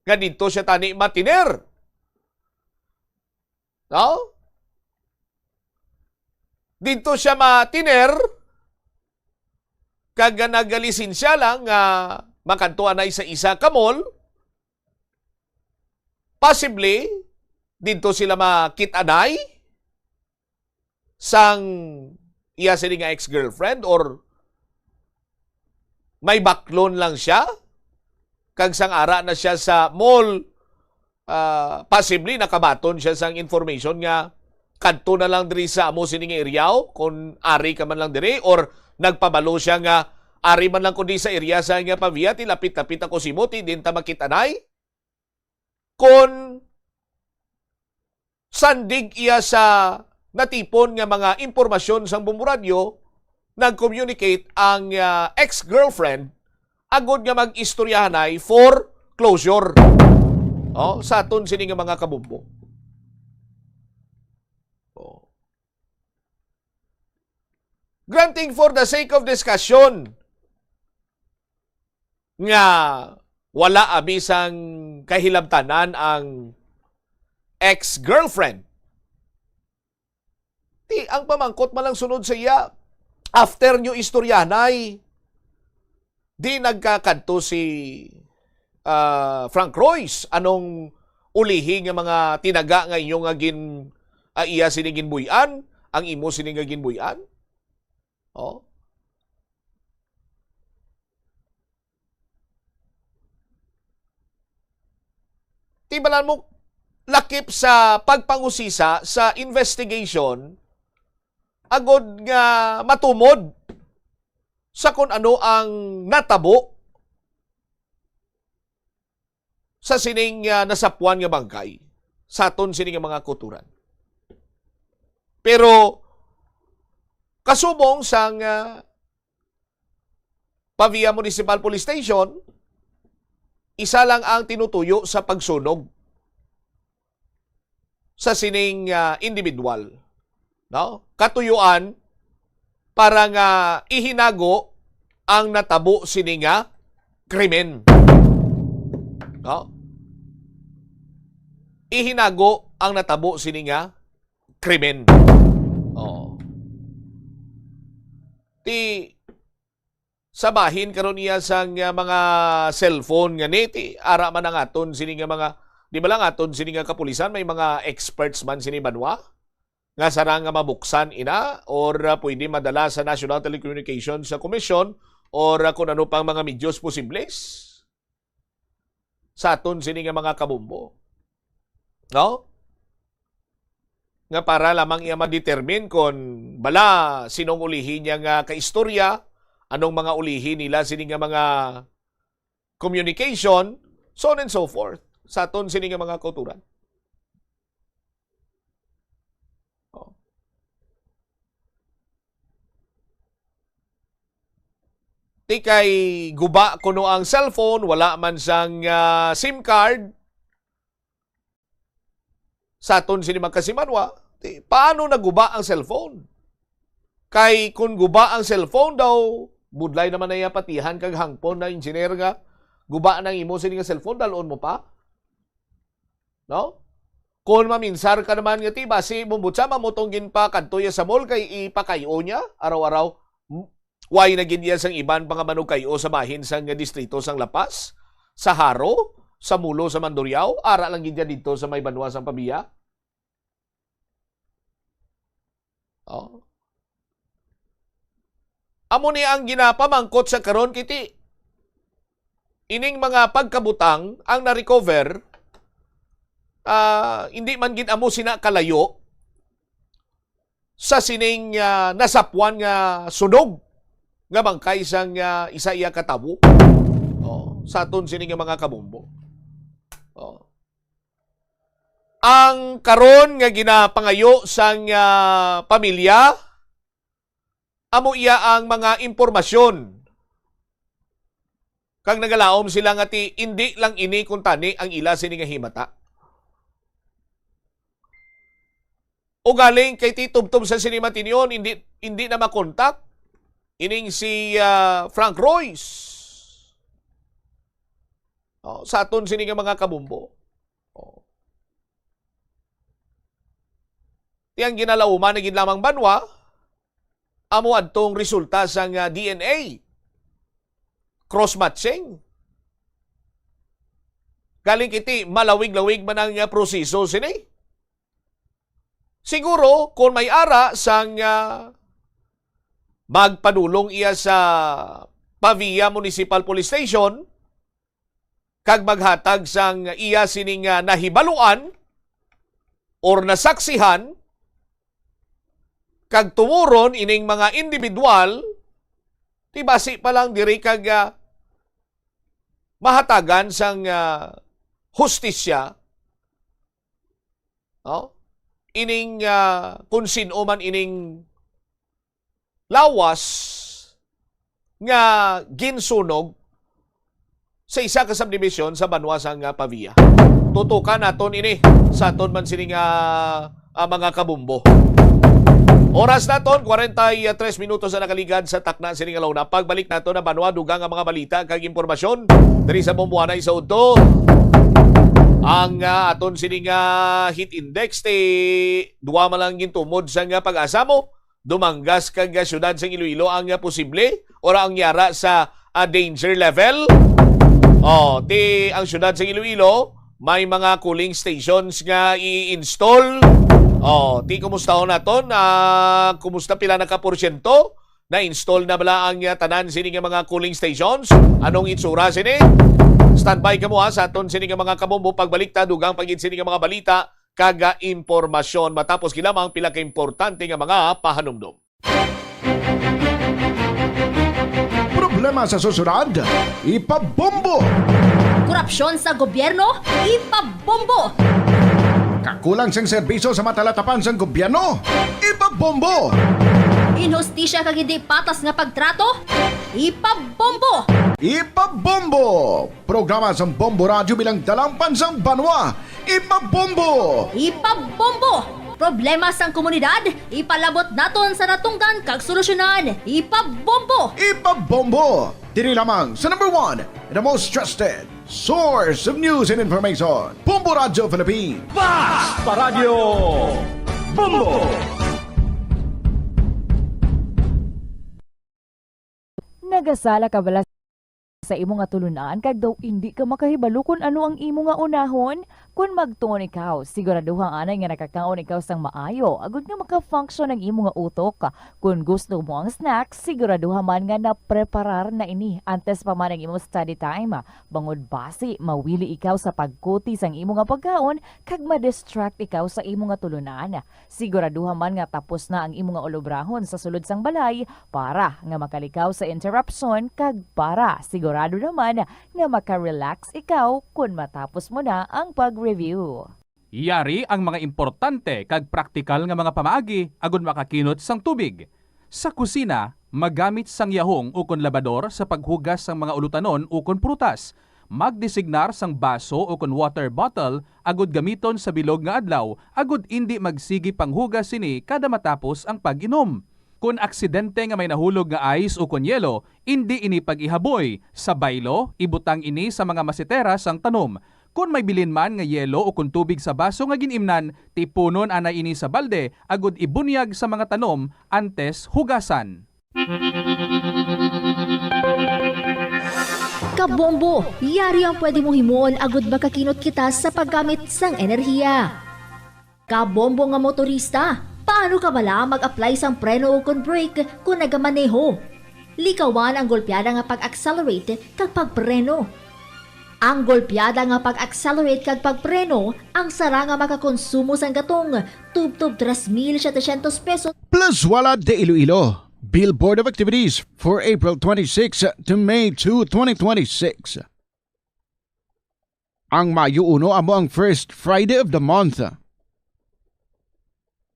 nga didto sia tani matiner. No? Didto sia matiner kag nagalisensya lang nga makadto anay sa isa ka mall. Possibly, didto sila makit-anay sang iya sini nga ex-girlfriend, or may baklon lang siya. Kag sang ara na siya sa mall, ah, possibly nakabaton siya sang information nga kadto na lang diri sa amo sini nga area, kung ari ka man lang diri, or nagpabalo siya nga ari man lang ko di sa area sa nga Pavia, ti lapit-lapit ako sa imo, ti din ta makit-anay. Kon sandig iya sa natipon nga mga impormasyon sang Bombo Radyo, nag-communicate ang, ah, ex-girlfriend agod nga mag-istoryahanay for closure. Oh, sa aton sini nga mga kabombo. Oh. Granting for the sake of discussion nga wala abi sang kahilabtanan ang ex-girlfriend. Ti, ang pamangkot man lang sunod sa iya, after nyo istoryahanay, di nagkakadto si, ah, Frank Royce, anong ulihi nga mga tinaga nga inyo nga gin-, ah, iya sini ginbuy-an, ang imo sini nga ginbuy-an? Oh. ibalan mo, lakip sa pagpangusisa sa investigation agod nga matumod sa kun ano ang natabo sa sining, ah, nasapwan nga bangkay sa aton sini nga mga kauturan. Pero kasubong sang, ah, Pavia Municipal Police Station, isa lang ang tinutuyo sa pagsunog sa sining, ah, individual, no? Katuyuan para nga ihinago ang natabo sini nga krimen, no? Ihinago ang natabo sini nga krimen. Oo. Ti sa bahin karon niya sang, ah, mga cellphone nga ni, ti ara man ang aton sini nga mga, di ba lang aton sini nga kapulisan, may mga experts man sini banwa nga sarang nga mabuksan ina or, ah, pwede madala sa National Telecommunications sa Commission or, ah, kung ano pang mga medios posibles sa aton sini nga mga kabombo. No? Nga para lamang iya ma-determine kon bala sinong ulihi niya nga kaistorya, anong mga ulihi nila sini nga mga communication, so on and so forth, sa aton sini nga mga kauturan. Oh. Ti kay guba kuno ang cellphone, wala man sang, ah, SIM card, sa aton sini magkasimanwa, ti, paano naguba ang cellphone? Kay kung guba ang cellphone daw, budlay naman na iya patihan kag hangpon na engineer nga, guba nang imo sini nga cellphone, dalon mo pa? No? Kung maminsar ka naman nga, ti, basi, bumbutsa, mamutong ginpakadto iya sa mall kay ipakay-o niya, araw-araw. Way na gid iya sang iban pa nga manugkay-o sa bahin sang distrito sang La Paz, sa Jaro, sa Molo, sa Mandurriao, ara lang gid iya didto sa may banwa sang Pavia. Oh. Amo ni ang ginapamangkot sa karon, kiti. Ining mga pagkabutang ang na-recover, ah, hindi man gid amo sina kalayo sa sining, ah, nasapwan nga sunog nga bangkay sang, ah, isa iya ka tawo. Oh, sa aton sini nga mga kabombo. Oh. Ang karon nga ginapangayo sang, ah, pamilya, amo iya ang mga impormasyon. Kag nagalaom sila nga ti indi lang ini kuntani ang ila sini nga himata. Ugaling kay ti tubtob sa sini matinyon, hindi, hindi na makontak ining si, ah, Frank Royce. Oh, sa aton sini nga mga kabombo. Oh. Ti ang ginalauman na gid lamang banwa, amo adtong resulta sang, ah, D N A cross-matching. Galing kiti, malawig-lawig man ang, ah, proseso sini. Siguro, kung may ara sang, ah, magpadulong iya sa Pavia Municipal Police Station, kag maghatag sang iya sining, ah, nahibaluan or nasaksihan, kag tumoron ining mga individual, ti basi pa lang diri kag, ah, mahatagan sang, ah, hustisya, no? Ining, ah, kung sin-o man ining lawas nga ginsunog sa isa ka subdivision sa banwa sang, ah, Pavia. Tutukan naton ini sa aton man sini nga, ah, mga kabombo. Oras naton, kwarenta y tres minutos na nakaligad sa takna sini nga launa. Pagbalik naton ang banwa, dugang nga mga balita kag impormasyon diri sa Bomboanay sa udto. Ang, ah, aton sini nga heat index, ti duwa man lang gintumod sa nga pag-asa mo. Dumangas kag, ah, siyudad sang Iloilo ang, ah, posible ora ang yara sa, ah, danger level. Oh, ti ang siyudad sang Iloilo may mga cooling stations nga i-install. Oh, ti kumustahon naton, ah, kumusta, pila na ka porsyento Na-install na bala ang, ah, tanan sini nga mga cooling stations? Anong itsura sini? Standby kamo, ha, sa aton sini nga mga kabombo pagbalikta, dugang pa gid sini nga mga balita kag, ah, impormasyon. Matapos gid lamang pila ka importante nga mga pahanumdom. Problema sa susunod, ipabombo. Korupsyon sa gobyerno, ipabombo. Kakulang sang serbisyo sa matalatapan sang gobyerno, ipabombo. Inhustisya kag hindi patas nga pagtrato, ipabombo. Ipabombo. Programa sang Bombo Radyo bilang dalampan sang banwa, ipabombo. Ipabombo. Problema sang komunidad, ipalabot naton sa natungdan kag solusyonan, ipabombo. Ipabombo. Diri lamang sa number one, the most trusted source of news and information, Bombo Radyo Philippines. Fast Paradyo Bombo! Nagasala ka bala sa imo nga tulunan kag daw indi ka makahibalo kon ano ang imo nga unahon? Kon magtuon ikaw, siguraduha anay nga nakakaon ikaw sang maayo agod nga maka-function ang imo nga utok. Kon gusto mo ang snacks, siguraduha man nga napreparar na ini antes pa man ang imo study time. Bangod basi mawili ikaw sa pagkuti sang imo nga pagkaon kag ma-distract ikaw sa imo nga tulunan. Siguraduha man nga tapos na ang imo nga ulobrahon sa sulod sang balay para nga makalikaw sa interruption kag para sigurado naman nga maka-relax ikaw kon matapos mo na ang pag-review. Yari ang mga importante kag praktikal nga mga pamaagi agud makakinot sang tubig. Sa kusina, magamit sang yahong ukon labador sa paghugas sang mga ulutanon ukon prutas. Magdesignar sang baso ukon water bottle agud gamiton sa bilog nga adlaw agud indi magsigi panghugas sini kada matapos ang pag-inom. Kon aksidente nga may nahulog nga ice ukon yelo, indi ini pag-ihaboy. Sa baylo, ibutang ini sa mga masitera sang tanom. Kon may bilin man nga yelo ukon tubig sa baso nga gin-imnan, tipunon anay ini sa balde agud ibunyag sa mga tanom antes hugasan. Kabombo, yari ang pwede mong himuon agud makakinot kita sa paggamit sang enerhiya. Kabombo nga motorista, paano ka bala mag-apply sang preno ukon brake kon nagamaneho? Likawan ang golpeada nga pag-accelerate kag pagpreno. Ang golpeada nga pag-accelerate kag pagpreno ang sara nga makakonsumo sang gatong tubtob tres mil setecientos pesos. Plazuela de Iloilo, Billboard of Activities for April twenty-six to May two, twenty twenty-six. Ang Mayo uno amo ang first Friday of the month.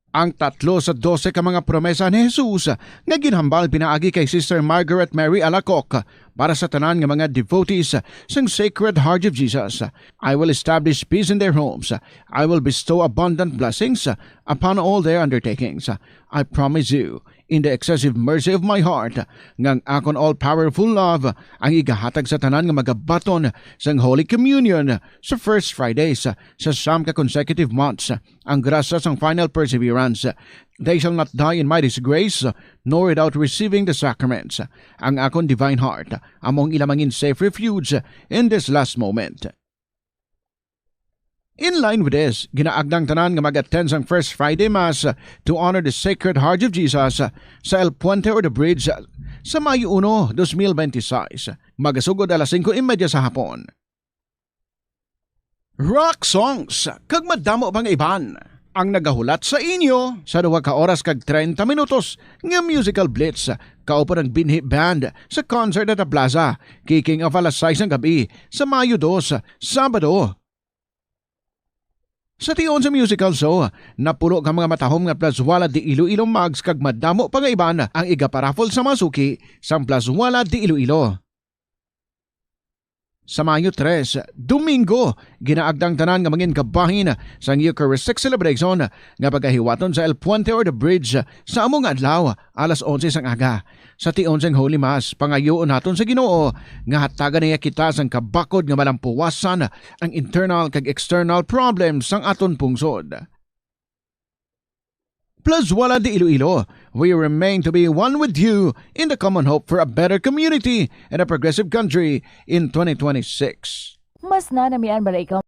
Ang tatlo sa dose ka mga promesa ni Jesus nga ginhambal pinaagi kay Sister Margaret Mary Alacoque para sa tanan nga mga devotees sang Sacred Heart of Jesus. "I will establish peace in their homes. I will bestow abundant blessings upon all their undertakings. I promise you, in the excessive mercy of my heart, nga ang akon all-powerful love ang igahatag sa tanan nga magabaton sang Holy Communion sa first Fridays sa siyam ka consecutive months, ang grasya sang final perseverance. They shall not die in my disgrace, nor without receiving the sacraments. Ang akon divine heart amo ang ila mangin safe refuge in this last moment." In line with this, ginaagda ang tanan nga mag-attend sang First Friday Mass to honor the Sacred Heart of Jesus sa El Puente or the Bridge sa Mayo uno, dos mil benti sais. Magasugod alas singko y media sa hapon. Rock songs kag madamo pa nga iban ang nagahulat sa inyo sa duha ka oras kag treinta minutos nga musical blitz kaupod ang Binhi Band sa concert at the Plaza, kicking off alas sais sang gab-i sa Mayo dos, Sabado. Sa tion sa musical show, napulo ka mga matahom nga Plazuela de Iloilo mugs kag madamo pa nga iban ang igaparaffle sa mga suki sang Plazuela de Iloilo. Sa Mayo tres, Domingo, ginaagda ang tanan nga mangin kabahin sang Eucharistic celebration nga pagahiwaton sa El Puente or the Bridge sa amo nga adlaw, alas onse sang aga. Sa tion sang Holy Mass, pangayoon naton sa Ginoo nga hatagan niya kita sang kabakod nga malampuwasan ang internal kag external problems sang aton pungsod. Plazuela de Iloilo, we remain to be one with you in the common hope for a better community and a progressive country in twenty twenty-six. Mas nanamian bala ikaw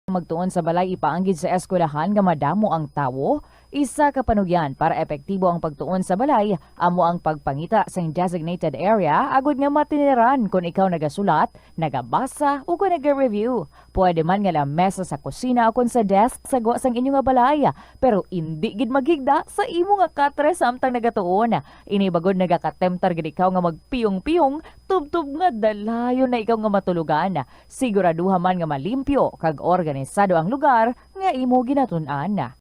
magtuon sa balay ipaanggid sa eskwelahan nga madamo ang tawo? Isa ka panugyan para epektibo ang pagtuon sa balay amo ang pagpangita sing designated area agod nga matiniran kon ikaw nagasulat, nagabasa, o kon naga-review. Pwede man nga lamesa sa kusina o kon sa desk sa gwa sang inyo nga balay, pero indi gid maghigda sa imo nga katre samtang nagatuon. Ini bagod nagakatemptar gid ikaw nga magpiyong-piyong, tubtob nga dalayon na ikaw nga matulogan. Siguraduha man nga malimpyo kag organisado ang lugar nga imo ginatun-an.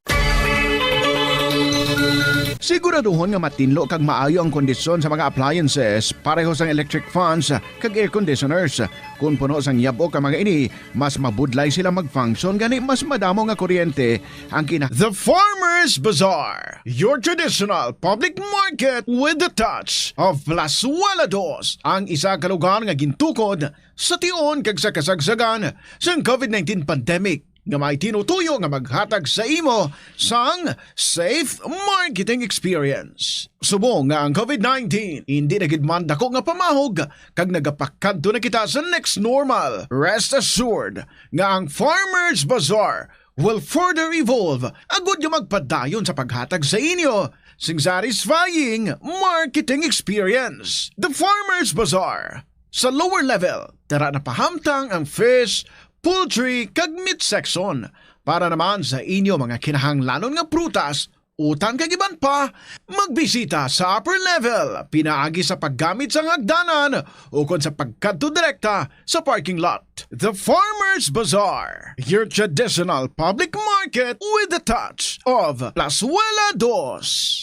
Siguraduhon nga matinlo kag maayo ang kondisyon sa mga appliances, pareho sang electric fans kag air conditioners. Kon puno sang yab-ok ang mga ini, mas mabudlay sila mag-function, gani mas madamo nga kuryente ang kina- The Farmers Bazaar, your traditional public market with the touch of Plazuela Dos, ang isa ka lugar nga gintukod sa tion kag sa kasagsagan sang covid nineteen pandemic nga may tinutuyo nga maghatag sa imo sang safe marketing experience. Subong nga ang covid nineteen hindi na gid man dako nga pamahog kag nagapakadto na kita sa next normal, rest assured nga ang Farmers Bazaar will further evolve agud nga magpadayon sa paghatag sa inyo sing satisfying marketing experience. The Farmers Bazaar. Sa lower level, dara na pahamtang ang fish, poultry, kag meat section. Para naman sa inyo mga kinahanglanon nga prutas, utan kag iban pa, magbisita sa upper level pinaagi sa paggamit sang hagdanan ukon sa pagkadto direkta sa parking lot. The Farmers Bazaar, your traditional public market with the touch of Plazuela Dos.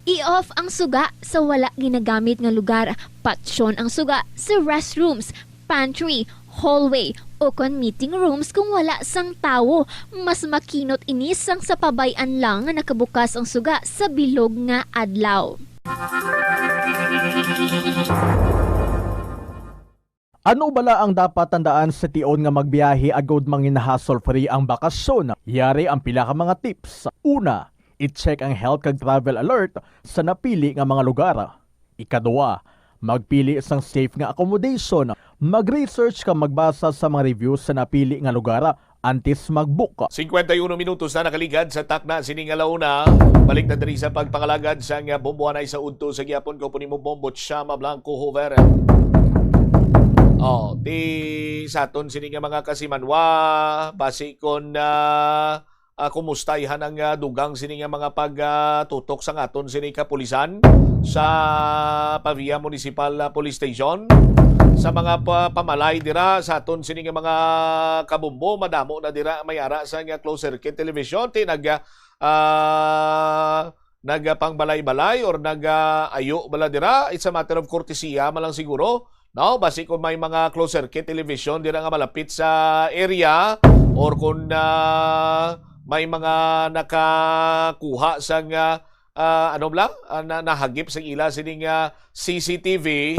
I-off ang suga sa wala ginagamit nga lugar. Patyon ang suga sa restrooms, pantry, hallway, o kon meeting rooms kung wala sang tawo. Mas makinot ini sang sa pabay-an lang nga nakabukas ang suga sa bilog nga adlaw. Ano bala ang dapat tandaan sa tion nga magbiyahe agud mangin-hassle-free ang bakasyon? Yari ang pila ka mga tips. Una, i-check ang health kag travel alert sa napili nga mga lugar. Ikadua, magpili sang safe nga accommodation. Mag-research kag magbasa sa mga reviews sa napili nga lugar antes mag-book. Cincuenta y uno minutos na nakaligad sa takna sini nga launa. Balik na diri sa pagpangalagad sang bombohanay sa udto sa gihapon. Kaupo nimo, Bombo Chama Blanco Hoover. Oh, di sa aton sini nga mga kasimanwa, basi kon, ah, ah, kumustayhan ang, ah, dugang sini nga mga pag, ah, tutok sa aton sini kapulisan sa Pavia Municipal, ah, Police Station. Sa mga pa-, pamalay dira sa aton sini nga mga kabombo, madamo na dira may ara sa nga closed circuit television. Ti nag, ah, nagapangbalay-balay or nag, ah, ayo bala dira, it's a matter of courtesy man lang siguro, no? Basi kung may mga closed circuit television dira nga malapit sa area or kung, ah, may mga nakakuha sang, ah, ah, ano bala, ah, na, nahagip sang ila sining, ah, C C T V.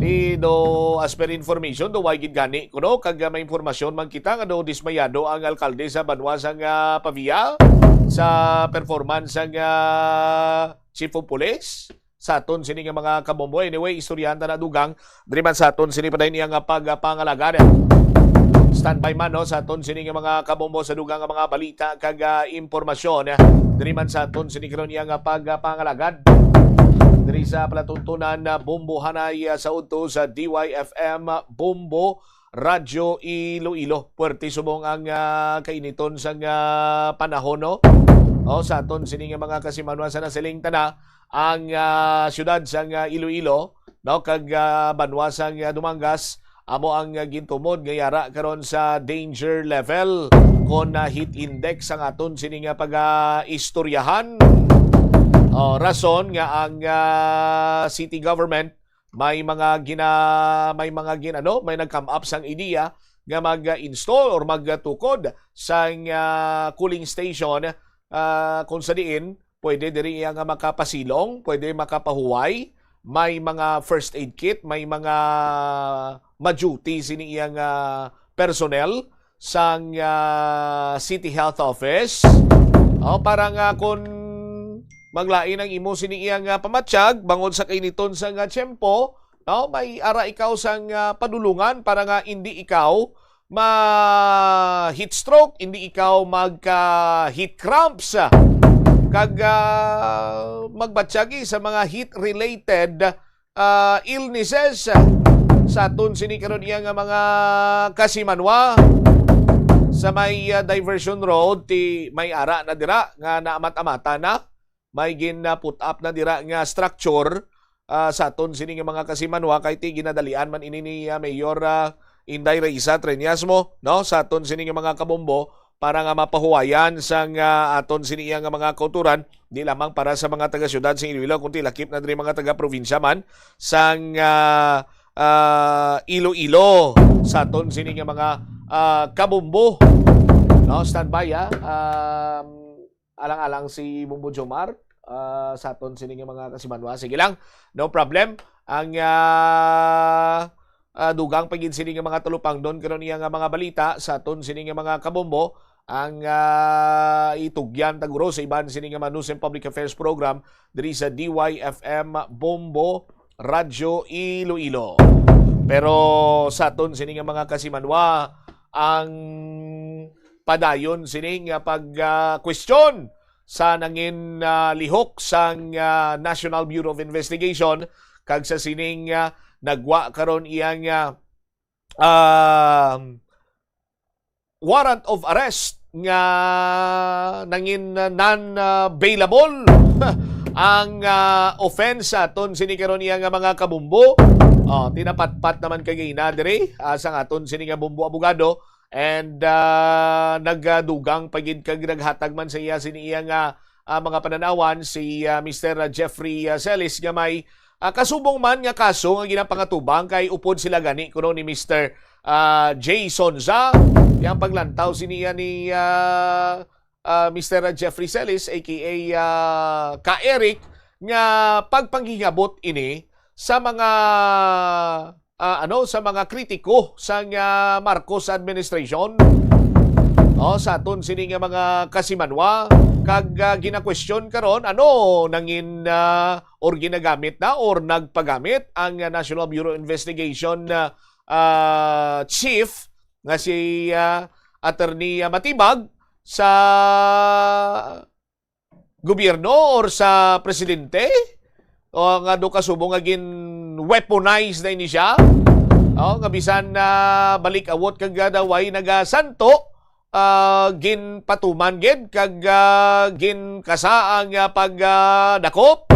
Di do, as per information, do way gid gani kuno, kag, ah, may impormasyon man kita nga do dismayado ang alkalde sa banwa sang, ah, Pavia sa performance sang, ah, Chief of Police sa aton sini nga mga kabombo. Anyway, istoryahan ta na dugang diri man sa aton sini pa dayon iya nga pagpangalagad. Standby man, no, sa aton sini nga mga kabombo sa dugang nga mga balita kag, ah, impormasyon. Diri man sa aton sini karon iya nga pagpangalagad diri sa palatuntunan na Bombohanay, ah, sa udto sa D Y F M Bombo Radyo Iloilo. Puwerte subong ang, ah, kainiton sang, ah, panahon, no? O, sa aton sini nga mga kasimanwa sa nasiling tana ang, ah, siyudad sang, ah, Iloilo, no, kag, ah, banwa sang, ah, Dumangas, amo ang, ah, gintumod nga yara karon sa danger level kon, ah, heat index ang aton sini nga pag-istoryahan. O, rason nga ang, ah, city government may mga gina-, may mga gin-, ano, may nag-come up sang idea nga mag-install or magtukod sang, ah, cooling station, ah, kung sa diin pwede diri iya nga makapasilong, pwede makapahuway, may mga first aid kit, may mga ma-duty sini iya nga personnel sang, ah, City Health Office. O, para nga kung maglain ang imo sini iya nga pamatyag bangod sa kainiton sa nga tiyempo, no, may ara ikaw sang, ah, padulungan para nga indi ikaw ma-heat stroke, hindi ikaw magka-heat cramps, kag, ah, magbatyagi sa mga heat-related, ah, illnesses. Sa aton sini karon iya nga mga kasimanwa, sa may, ah, diversion road, ti may ara na dira nga naamat-amata na, may gin, ah, put up na dira nga structure, ah, sa aton sini nga mga kasimanwa, kay ti ginadalian man ini ni, ah, Mayor, ah, Inday Raisa Treñas mo, no, sa aton sini nga mga kabombo para nga mapahuwayan sang, ah, aton sini iya nga mga kauturan, di lamang para sa mga taga-siyudad sa Iloilo, kundi lakip na diri mga taga-probinsya man sang, ah, ah, Iloilo, sa aton sini nga mga, ah, kabombo. No, standby, ah. Um, alang-alang si Bombo Jomar, ah, sa aton sini nga mga kasimanwa. Sige lang, no problem. Ang, ah, ah, dugang pa gid sini nga mga talupangdon karon iya nga mga balita sa aton sini nga mga kabombo. Ang, ah, itugyan taguro sa iban sini nga mga News and Public Affairs program diri sa D Y F M Bombo Radyo Iloilo. Pero sa aton sini nga mga kasimanwa, ang padayon sini nga pag, ah, question sa nangin, ah, lihok sang, ah, National Bureau of Investigation kag sa sining, ah, nagwa karon iyang, ah, um, warrant of arrest nga nangin, ah, non-bailable ang, ah, offense sa aton sini karon iya nga mga kabumbo. Oh, tinapatpat naman kagina diri, ah, sang aton sini nga bumbo abogado. And, ah, nagadugang pa gid kag naghatag man sa iya sini iya nga, ah, mga pananawan si, ah, Mister Jeffrey, ah, Celis nga may, ah, kasubong man nga kaso nga ginapangatubang kay upod sila gani kuno ni Mister, ah, Jason Za. Yang paglantaw sini iya ni, ah, ah, Mister Jeffrey Celis, A K A, ah, Ka Eric, nga pagpanghingabot ini sa mga, ah, ano, sa mga kritiko sang, ah, Marcos administration, no, sa aton sini nga mga kasimanwa, kag, ah, ginakwestiyon karon ano nangin, ah, or ginagamit na or nagpagamit ang, ah, National Bureau of Investigation, ah, ah, chief nga si, ah, Attorney, ah, Matibag sa gobyerno or sa presidente, o nga do kasubong nga gin-weaponize na ini siya. O, nga bisan na balik awot kag, ah, daway nagasanto, ah, ginpatuman gid kag, ah, ginkasa ang, ah, pag, ah, dakop.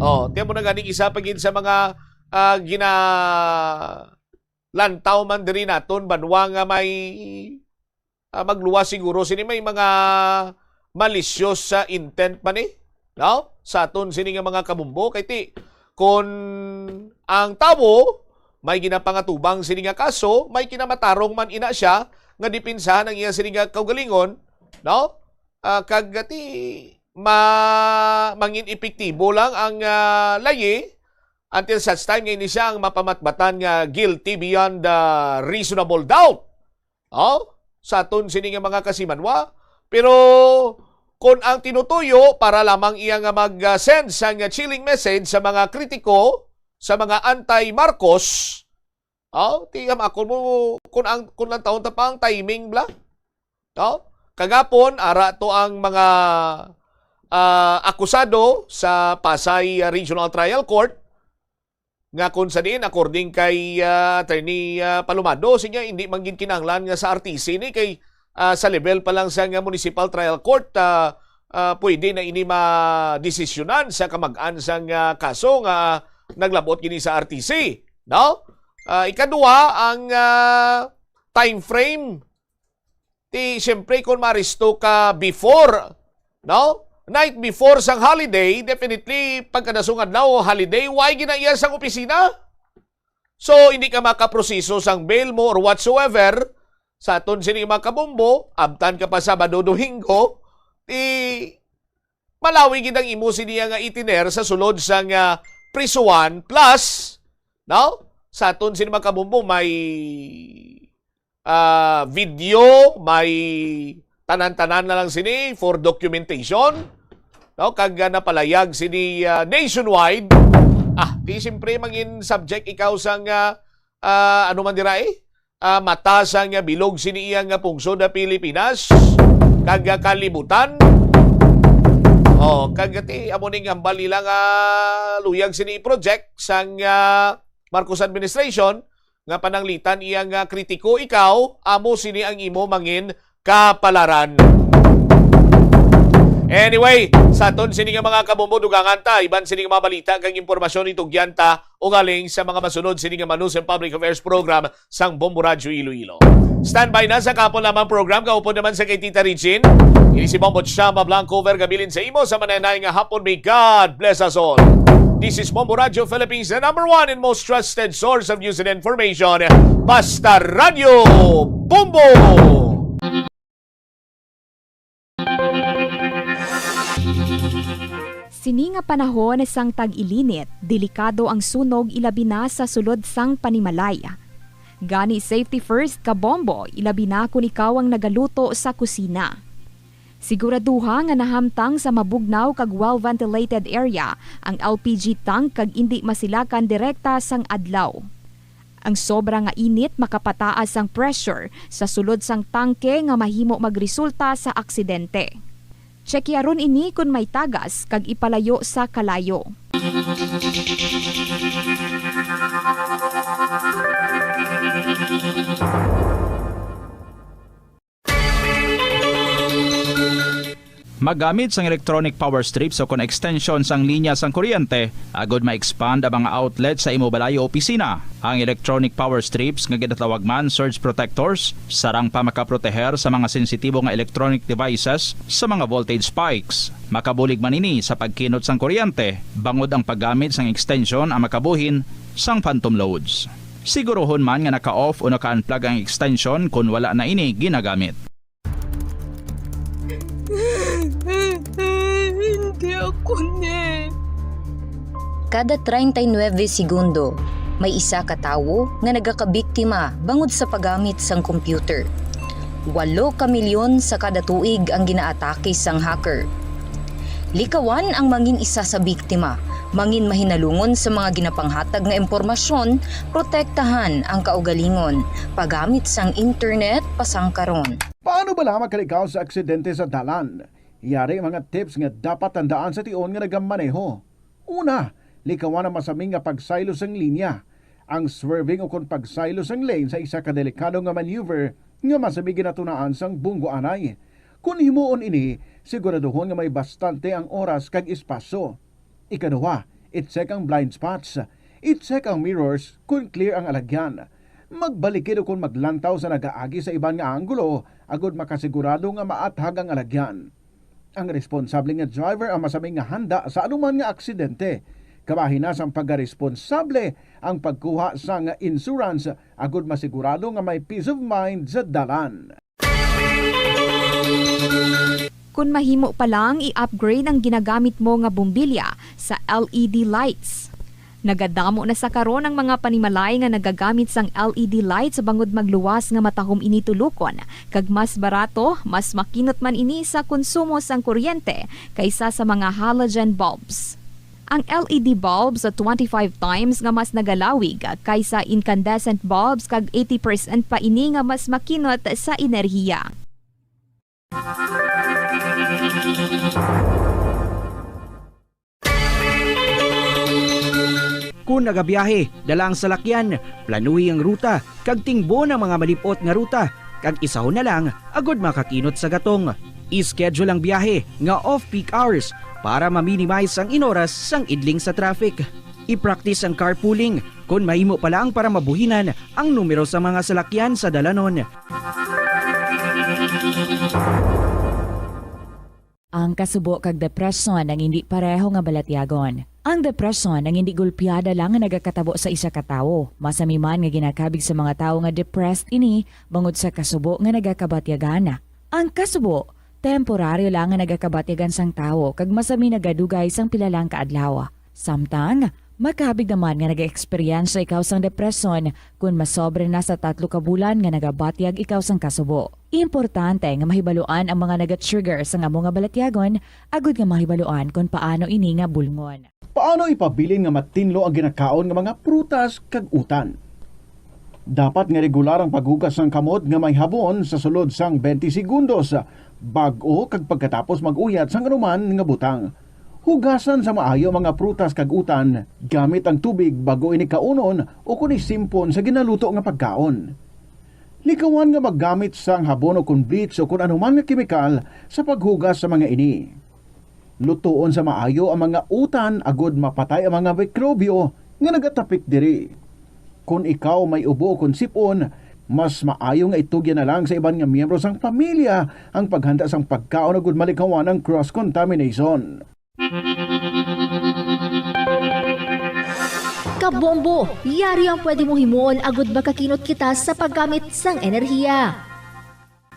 O, tiyan mo na gani isa pa gid sa mga, ah, gina lantaw man diri naton banwa nga may, ah, magluwas siguro sini may mga malicious sa intent man ni, no? Sa aton sini nga mga kabumbo kay ti kun ang tawo may ginapangatubang sini nga kaso, may kinamatarong man ina siya nga depensahan ang iya sini nga kaugalingon, no? Ah, kag ti ma mangin epektibo lang ang, ah, layi until such time nga ini siya ang mapamatbatan nga guilty beyond, ah, reasonable doubt. Oh, sa aton sini nga mga kasimanwa. Pero kung ang tinutuyo para lamang iya nga mag, ah, send sang, ah, chilling message sa mga kritiko, sa mga anti-Marcos, oh, ti am ako mo, kung ang, kung lang taon ta pa ang timing bla. Oh, kagapon, ara to ang mga, ah, akusado sa Pasay, ah, Regional Trial Court nga kung sa diin, according kay, ah, Attorney, ah, Palomado, siya hindi man gid kinahanglan nga sa R T C ni kay, ah, sa level pa lang sa nga Municipal Trial Court, ah, ah, pwede na ini madesisyonan sa kamag-an sang, ah, kaso nga naglabot gini sa R T C, no? Ah, ikadua, ang, ah, time frame. Ti, siyempre, kung maaresto ka before, no? Night before sang holiday, definitely, pagkadasong adlaw, holiday, why ginaiya sang opisina? So, hindi ka makaproseso sang bail mo or whatsoever. Sa aton sini mga kabumbo, abtan ka pa Sabado, Domingo, ti, malawi gid ang imo siniya nga itiner sa sulod sang, ah, prisuhan. Plus, no? Sa aton sini mga kabumbo, may ah, video, may tanan-tanan na lang sini for documentation. No? Kag, ah, napalayag sini, ah, nationwide. Ah, di siyempre mangin subject ikaw sang, ah, ah, ano man dira eh? ah, mata sang bilog sini iya nga pungsod nga Pilipinas, kag, ah, kalibutan. Oh, kag ti amo ning hambal nila nga luyag sini i-project sang, ah, Marcos administration, nga pananglitan iya nga kritiko ikaw, amo sini ang imo mangin kapalaran. Anyway, sa aton sini nga mga kabombo, dugangan ta iban sini nga mga balita kag impormasyon, itugyan ta ugaling sa mga masunod sini nga Manus and Public Affairs Program sang Bombo Radyo Iloilo. Standby na sa kahapon lamang program, kaupod naman sa kay Tita Regine. Ini si Bombo Chama Blanco, over gabilin sa imo sa mananay nga hapon. May God bless us all. This is Bombo Radyo Philippines, the number one and most trusted source of news and information. Basta Radyo Bombo! Sini nga panahon sang tag-ilinit, delikado ang sunog, ilabi na sa sulod sang panimalay. Gani, safety first, kabombo, ilabi na kon ikaw ang nagaluto sa kusina. Siguraduha nga nahamtang sa mabugnaw kag well-ventilated area ang L P G tank kag indi masilakan direkta sang adlaw. Ang sobra nga init makapataas sang pressure sa sulod sang tangke nga mahimo magresulta sa aksidente. Tsyekiharon ini kon may tagas kag ipalayo sa kalayo. Maggamit sang electronic power strips o kon extension sang linya sang kuryente agud ma-expand ang mga outlet sa imo balay o opisina. Ang electronic power strips, nga ginatawag man surge protectors, sarang pa makaproteher sa mga sensitibo nga electronic devices sa mga voltage spikes. Makabulig man ini sa pagkinot sang kuryente, bangod ang paggamit sang extension ang makabuhin sang phantom loads. Siguruhon man nga naka-off o naka-unplug ang extension kon wala na ini ginagamit. Hindi ako ni. Kada treinta y nueve segundo, may isa ka tawo nga nagakabiktima bangod sa paggamit sang computer. Walo ka milyon sa kada tuig ang ginaatake sang hacker. Likawan ang mangin isa sa biktima, mangin mahinalungon sa mga ginapanghatag nga impormasyon, protektahan ang kaugalingon, paggamit sang internet pasangkaron. Paano bala makalikaw sa aksidente sa dalan? Yari mga tips nga dapat tandaan sa tion nga nagamaneho. Una, likawan ang masami nga pagsaylo sang linya. Ang swerving ukon pagsaylo sang lane sa isa ka delikado nga maneuver nga masami ginatunaan sang bunggo anay. Kon himuon ini, siguraduhon nga may bastante ang oras kag espasyo. Ikaduha, i-check ang blind spots. I-check ang mirrors kon clear ang alagyan. Magbalikid ukon maglantaw sa nagaagi sa iban nga anggulo agud makasigurado nga maathag ang alagyan. Ang responsable nga driver ang masami nga handa sa anuman nga aksidente. Kabahin na sang pagkaresponsable ang pagkuha sang insurance agud masigurado nga may peace of mind sa dalan. Kon mahimo pa lang, i-upgrade ang ginagamit mo nga bombilya sa L E D lights. Nagadamo na sa karon ang mga panimalay nga nagagamit sang L E D lights bangod magluwas nga matahom ini tulokon, kag mas barato, mas makinot man ini sa konsumo sang kuryente kaysa sa mga halogen bulbs. Ang L E D bulbs twenty-five times nga mas nagalawig kaysa incandescent bulbs, kag eighty percent pa ini nga mas makinot sa enerhiya. Kon nagabiyahe, dala ang salakyan, planuhi ang ruta, kag tingbon ang mga malip-ot nga ruta, kag isahon na lang agud makakinot sa gatong. I-schedule ang biyahe nga off-peak hours para ma-minimize ang inoras sang idling sa traffic. I-practice ang carpooling kon mahimo pa lang para mabuhinan ang numero sa mga salakyan sa dalanon. Ang kasubo kag depresyon ang hindi pareho nga balatyagon. Ang depresyon ang hindi gulpiada lang nga nagakatabo sa isa ka tawo. Masami man nga ginakabig sa mga tawo nga depressed ini bangod sa kasubo nga nagakabatyagan. Ang kasubo, temporaryo lang nga nagakabatyagan sang tawo kag masami nagadugay sang pila lang ka adlaw. Samtang, makabig naman nga nag-eksperyensya ikaw sang depresyon kon masobra na sa tatlo ka bulan nga nagabatyag ikaw sang kasubo. Importante nga mahibaluan ang mga naga-trigger sang amo nga balatyagon agud nga mahibaluan kon paano ini nga bulngon. Paano ipabilin nga matinlo ang ginakaon nga mga prutas kag utan? Dapat nga regular ang paghugas sang kamot nga may habon sa sulod sang twenty segundos, bag-o kag pagkatapos mag-uyat sang anuman nga butang. Hugasan sa maayo ang mga prutas kag utan gamit ang tubig bag-o ini kaunon o kon isimpon sa ginaluto nga pagkaon. Likawan nga maggamit sang habon o kon bleach o kon anuman nga kemikal sa paghugas sa mga ini. Lutoon sa maayo ang mga utan agod mapatay ang mga mikrobyo nga nagatapik diri. Kon ikaw may ubo kon sip-on, mas maayo nga itugyan na lang sa iban nga miyembro sang pamilya ang paghanda sang pagkaon agud malikawan ang cross contamination. Kabombo, yari ang pwede mo himuon agud makakinot kita sa paggamit sang enerhiya.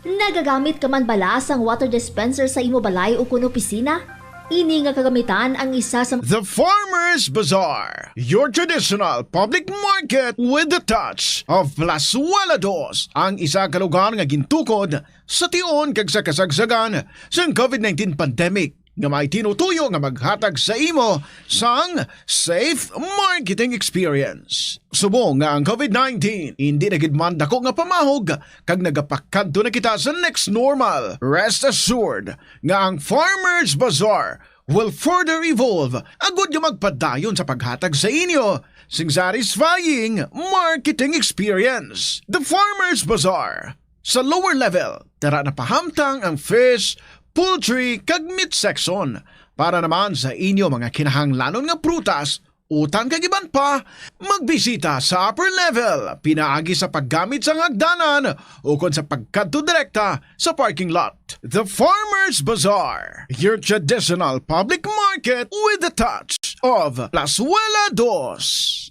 Nagagamit ka man bala sang water dispenser sa imo balay ukon opisina? Ini nga kagamitan ang isa sa The Farmers Bazaar, your traditional public market with the touch of Plazuela Dos, ang isa ka lugar nga gintukod sa tion kag sa kasagsagan sang COVID nineteen pandemic nga may tinutuyo nga maghatag sa imo sang safe marketing experience. Subong nga ang COVID nineteen indi na gid man dako nga pamahog kag nagapakadto na kita sa next normal, rest assured nga ang Farmers Bazaar will further evolve agud nga magpadayon sa paghatag sa inyo sing satisfying marketing experience. The Farmers Bazaar. Sa lower level, tara na pahamtang ang fish, poultry, kag meat section. Para naman sa inyo mga kinahanglanon nga prutas, utan kag iban pa, magbisita sa upper level pinaagi sa paggamit sang hagdanan ukon sa pagkadto direkta sa parking lot. The Farmers Bazaar, your traditional public market with the touch of Plazuela Dos.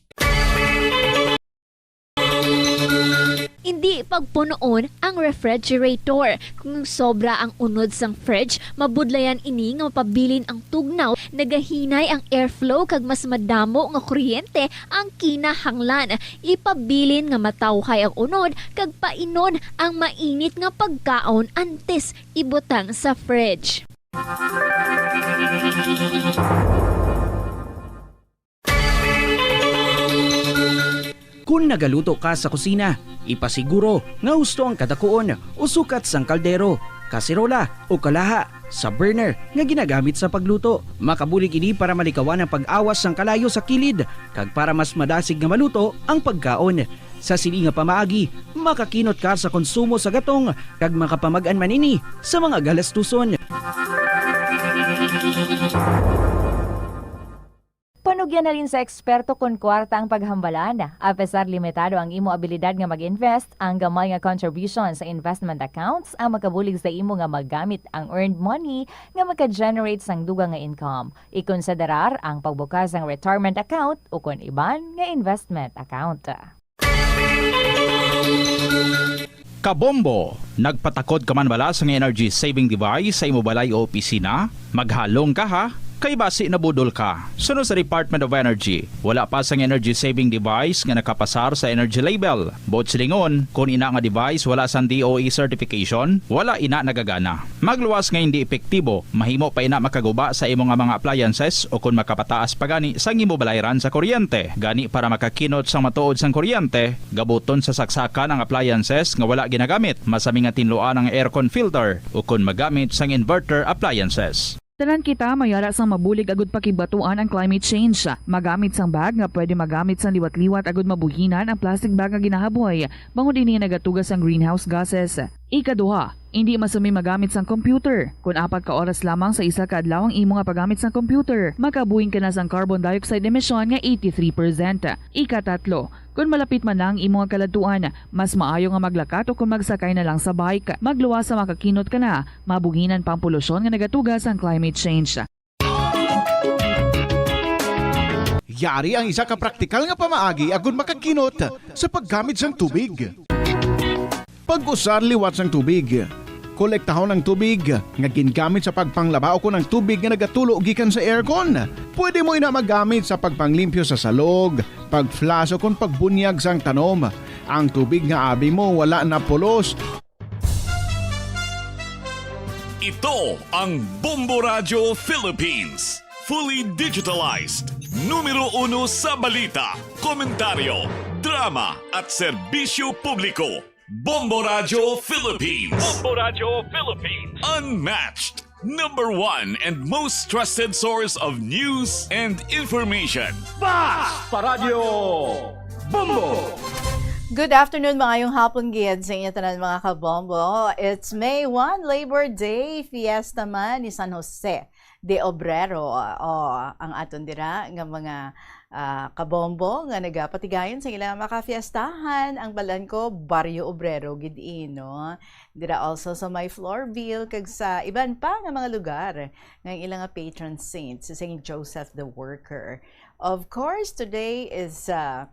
Indi pagpunoon ang refrigerator. Kung sobra ang unod sang fridge, mabudlayan ini nga mapabilin ang tugnaw, nagahinay ang airflow kag mas madamo nga kuryente ang kinahanglan. Ipabilin nga matawhay ang unod kag painon ang mainit nga pagkaon antes ibutang sa fridge. Kon nagaluto ka sa kusina, ipasiguro nga husto ang kadakuon o sukat sang kaldero, kaserola, o kalaha sa burner nga ginagamit sa pagluto. Makabulig ini para malikawan ang pag-awas sang kalayo sa kilid kag para mas madasig nga maluto ang pagkaon. Sa sini nga pamaagi, makakinot ka sa konsumo sa gatong kag makapamag-an man ini sa mga galastuson. Panugyan halin sa eksperto kon kuwarta ang paghambalan. Apesar limitado ang imo abilidad nga mag-invest, ang gamay nga contribution sa investment accounts ang makabulig sa imo nga magamit ang earned money nga maka-generate sang dugang nga income. Ikonsiderar ang pagbukas sang retirement account ukon iban nga investment account. Kabombo! Nagpatakod ka man bala sang energy saving device sa imo balay o opisina? Maghalong ka, ha, kay basi nabudol ka. Suno sa Department of Energy, wala pa sang energy saving device nga nakapasar sa energy label. Buot silingon, kon ina nga device wala sang D O E certification, wala ina nagagana. Magluwas nga hindi epektibo, mahimo pa ina makaguba sa imo nga mga appliances o kon makapataas pa gani sang imo balayran sa kuryente. Gani, para makakinot sang matuod sang kuryente, gabuton sa saksakan ang appliances nga wala ginagamit. Masami nga tinluan ang aircon filter o kon magamit sang inverter appliances. Tanan kita may ara sang mabulig agud pakigbatuan ang climate change. Magamit sang bag nga pwede magamit sang liwat-liwat agud mabuhinan ang plastic bag nga ginahaboy, bangod ini nagatuga sang greenhouse gases. Ikaduha, indi masami magamit sang computer. Kon apat ka oras lamang sa isa ka adlaw ang imo nga paggamit sang computer, makabuhin ka na sang carbon dioxide emission nga eighty-three percent. Ikatatlo, kon malapit man na ang imo nga kaladtuan, mas maayo nga maglakat o kon magsakay na lang sa bike. Magluwas sa makakinot ka na, mabuhinan pa ang polusyon nga nagatuga sang climate change. Yari ang isa ka praktikal nga pamaagi agud makakinot sa paggamit sang tubig. Pag-usar liwat sang tubig. Kolektahon ang tubig nga gingamit sa pagpanglaba ukon ang tubig nga nagatulo gikan sa aircon. Pwede mo ina magamit sa pagpanglimpyo sa salog, pag-flush ukon pagbunyag sang tanom. Ang tubig nga abi mo wala na pulos. Ito ang Bombo Radyo Philippines. Fully digitalized. Numero uno sa balita, komentaryo, Drama at serbisyo publiko. Bombo Radyo Philippines. Bombo Radyo Philippines. Unmatched, number one, and most trusted source of news and information. Basta Radyo Bombo! Good afternoon, maayong hapon gid sa inyo tanan, mga kabombo. It's May one, Labor Day, fiesta man ni San Jose de Obrero. O, ang aton dira nga mga, ah, kabombo nga nagapatigayon sa ilang makafiestahan, ang balan ko, Barrio Obrero gid, eh, no? Dira also sa may Florville, kag sa iban pa nga mga lugar nga ang ilang nga patron saint, si Saint Joseph the Worker. Of course, today is, ah,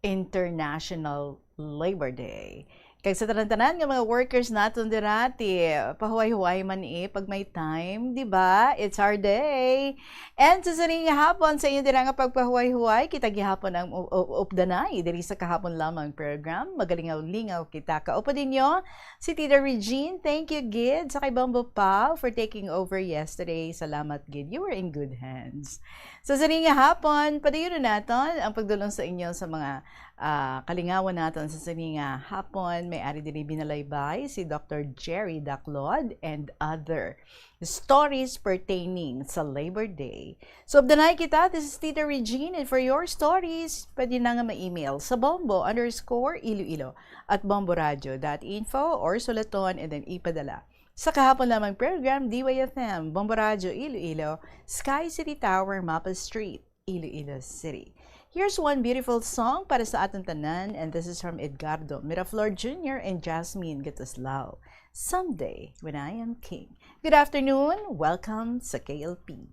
International Labor Day. Kag sa tanan-tanan nga mga workers naton dira, ti pahuway-huway man, eh, pag may time, di ba? It's our day. And sa sining nga hapon, sa inyo dira nga pagpahuway-huway, kita gihapon ang u-, u-, updanay diri sa kahapon lamang program. Magalingaw-lingaw kita. Kaupod ninyo, si Tita Regine. Thank you gid sa kay Bombo Pao for taking over yesterday. Salamat gid. You were in good hands. Sa sining nga hapon, padayon naton ang pagdulong sa inyo sa mga, ah, kalingawan naton sa sini nga hapon. May ari diri binalaybay si Doctor Jerry Daclod and other stories pertaining sa Labor Day. So, updanay kita, this is Tita Regine, and for your stories, pwede na nga ma-email sa bombo underscore iloilo at bomboradio dot info or sulaton and then ipadala sa kahapon lamang program, D Y F M, Bombo Radyo Iloilo, Sky City Tower, Mapa Street, Iloilo City. Here's one beautiful song para sa aton tanan, and this is from Edgardo Miraflor Junior and Jasmine Gataslao, Someday When I Am King. Good afternoon, welcome sa K L P.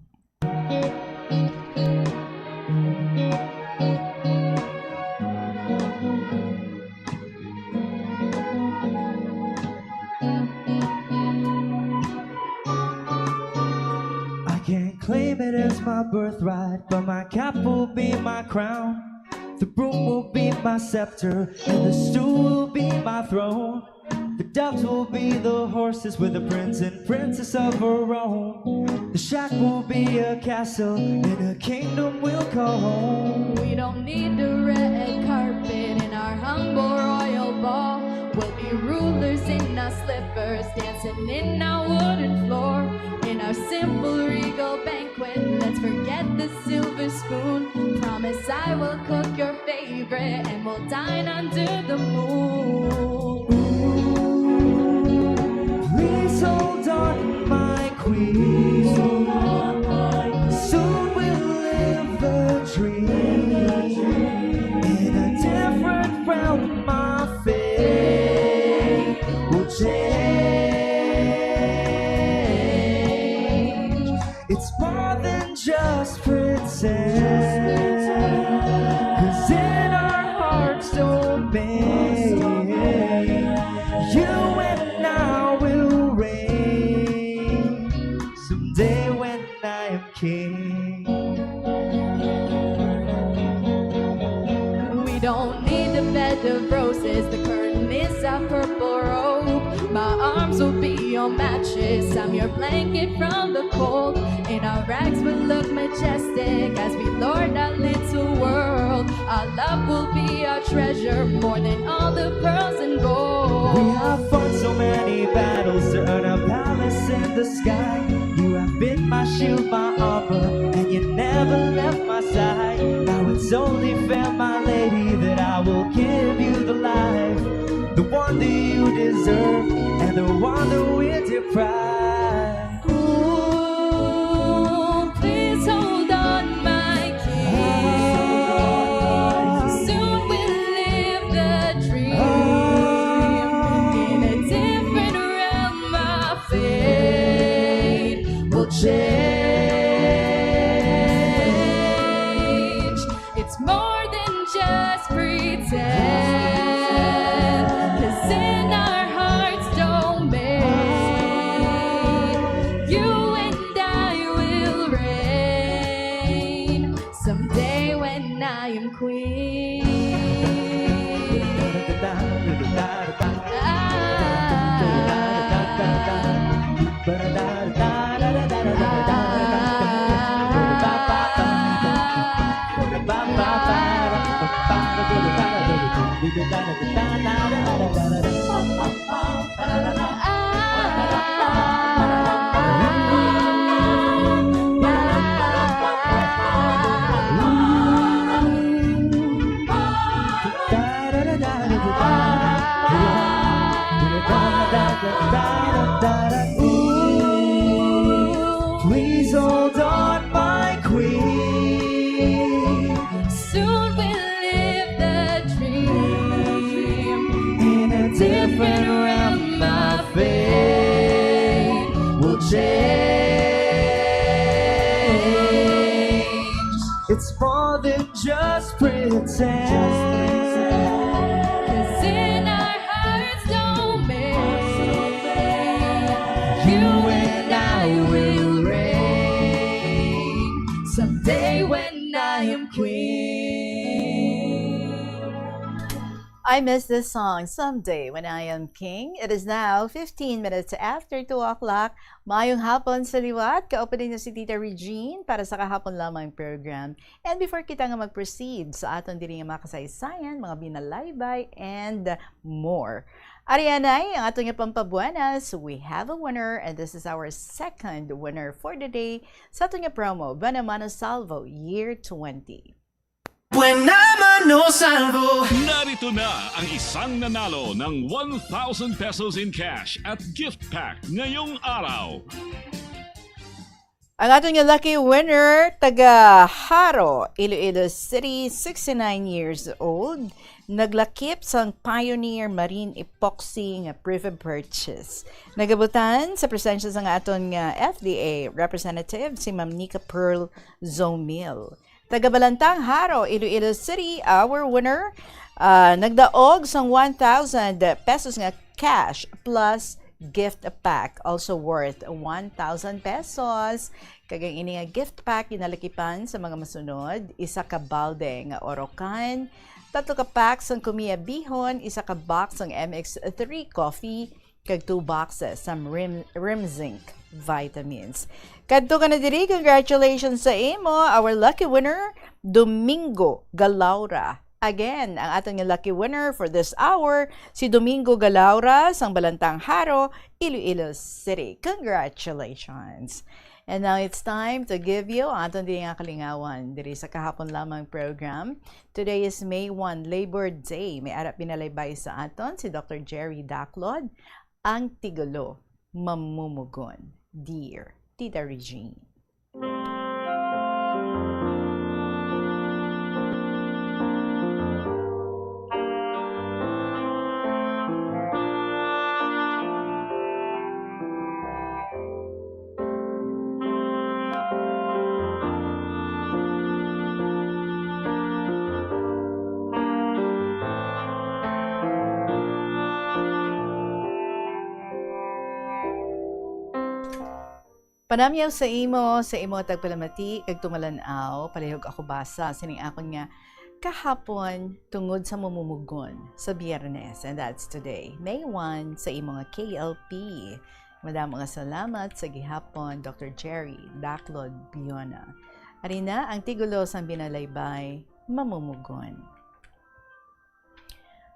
I can't claim it as my birthright, but my cap will be my crown. The broom will be my scepter, and the stool will be my throne. The doves will be the horses with the prince and princess of our own. The shack will be a castle, and a kingdom will call home. We don't need the red carpet in our humble royal ball. We'll be rulers in our slippers, dancing in our wooden floor. In our simple regal banquet, let's forget the silver spoon. Promise I will cook your favorite, and we'll dine under the moon. Please hold on, my queen. Soon we'll live a dream. In a different realm, my fate will change. It's more than just pretend. 'Cause in our hearts domain, you and I will reign. Someday when I am king. We don't need a bed of roses, the curtain is a purple robe. My arms will be your mattress, I'm your blanket from the cold. In our rags we look majestic as we lord our little world. Our love will be our treasure, more than all the pearls and gold. We have fought so many battles to earn a palace in the sky. You have been my shield, my armor, and you never left my side. Now it's only fair, my lady, that I will give you the life, the one that you deserve, and the one that we deprive. Ooh, please hold on, my king. Soon we'll live the dream. In a different realm, our fate will change. It's more than just pretend, 'cause in our hearts domain, you and I will reign. Someday when I am queen. Ah. Please hold on, my queen. Soon we'll live the dream. In a different realm, my fate will change. It's more than just pretend. 'Cause in our hearts, don't make you and I will reign. Someday when I am queen. I miss this song, Someday When I Am King. It is now fifteen minutes after two o'clock. Maayong hapon sa liwat. Kauban ninyo si Tita Regine para sa kahapon lamang program. And before kita nga mag-proceed sa aton diri nga mga kasaysayan, mga binalaybay, and more. Ari anay ang aton nga pampabuenas. We have a winner, and this is our second winner for the day sa aton nga promo, Buena Mano Salvo Year twenty. Buena Mano Salvo. Narito na ang isang nanalo ng one thousand pesos in cash at gift pack ngayong araw. Ang aton nga lucky winner, taga Jaro, Iloilo City, sixty-nine years old, naglakip sang Pioneer Marine Epoxy nga proof of purchase. Nagabutan sa presensya sang aton nga F D A representative, si Ma'am Nika Pearl Zomil. Taga Balantang, Jaro, Iloilo City, our winner, ah, nagdaog sang one thousand pesos nga cash plus gift pack, also worth one thousand pesos. Kag ang ini nga gift pack ginalakipan sa mga masunod: isa ka balde nga Orocan, tatlo ka pack sang Kumiya Bihon, isa ka box sang M X three Coffee, kag two boxes sang Rim-, Rimzinc vitamins. Kadto ka na diri, congratulations sa imo, our lucky winner, Domingo Galaura. Again, ang aton nga lucky winner for this hour, si Domingo Galaura sang Balantang, Jaro, Iloilo City. Congratulations! And now it's time to give you ang aton diri nga kalingawan diri sa kahapon lamang program. Today is May one, Labor Day. May ara binalaybay sa aton si Doctor Jerry Daclod, ang tigulo, Mamumugon. Dear Tita Regine. Panamyaw sa imo, sa imo tagpalamati kag tumalan-aw, palihog ako basa sining akon nga kahapon tungod sa Mamumugon sa Biyernes, and that's today, May one, sa imo nga K L P. Madamo nga salamat sa gihapon, Doctor Jerry Daclod Biona. Ari na ang tigulo sang binalaybay, Mamumugon.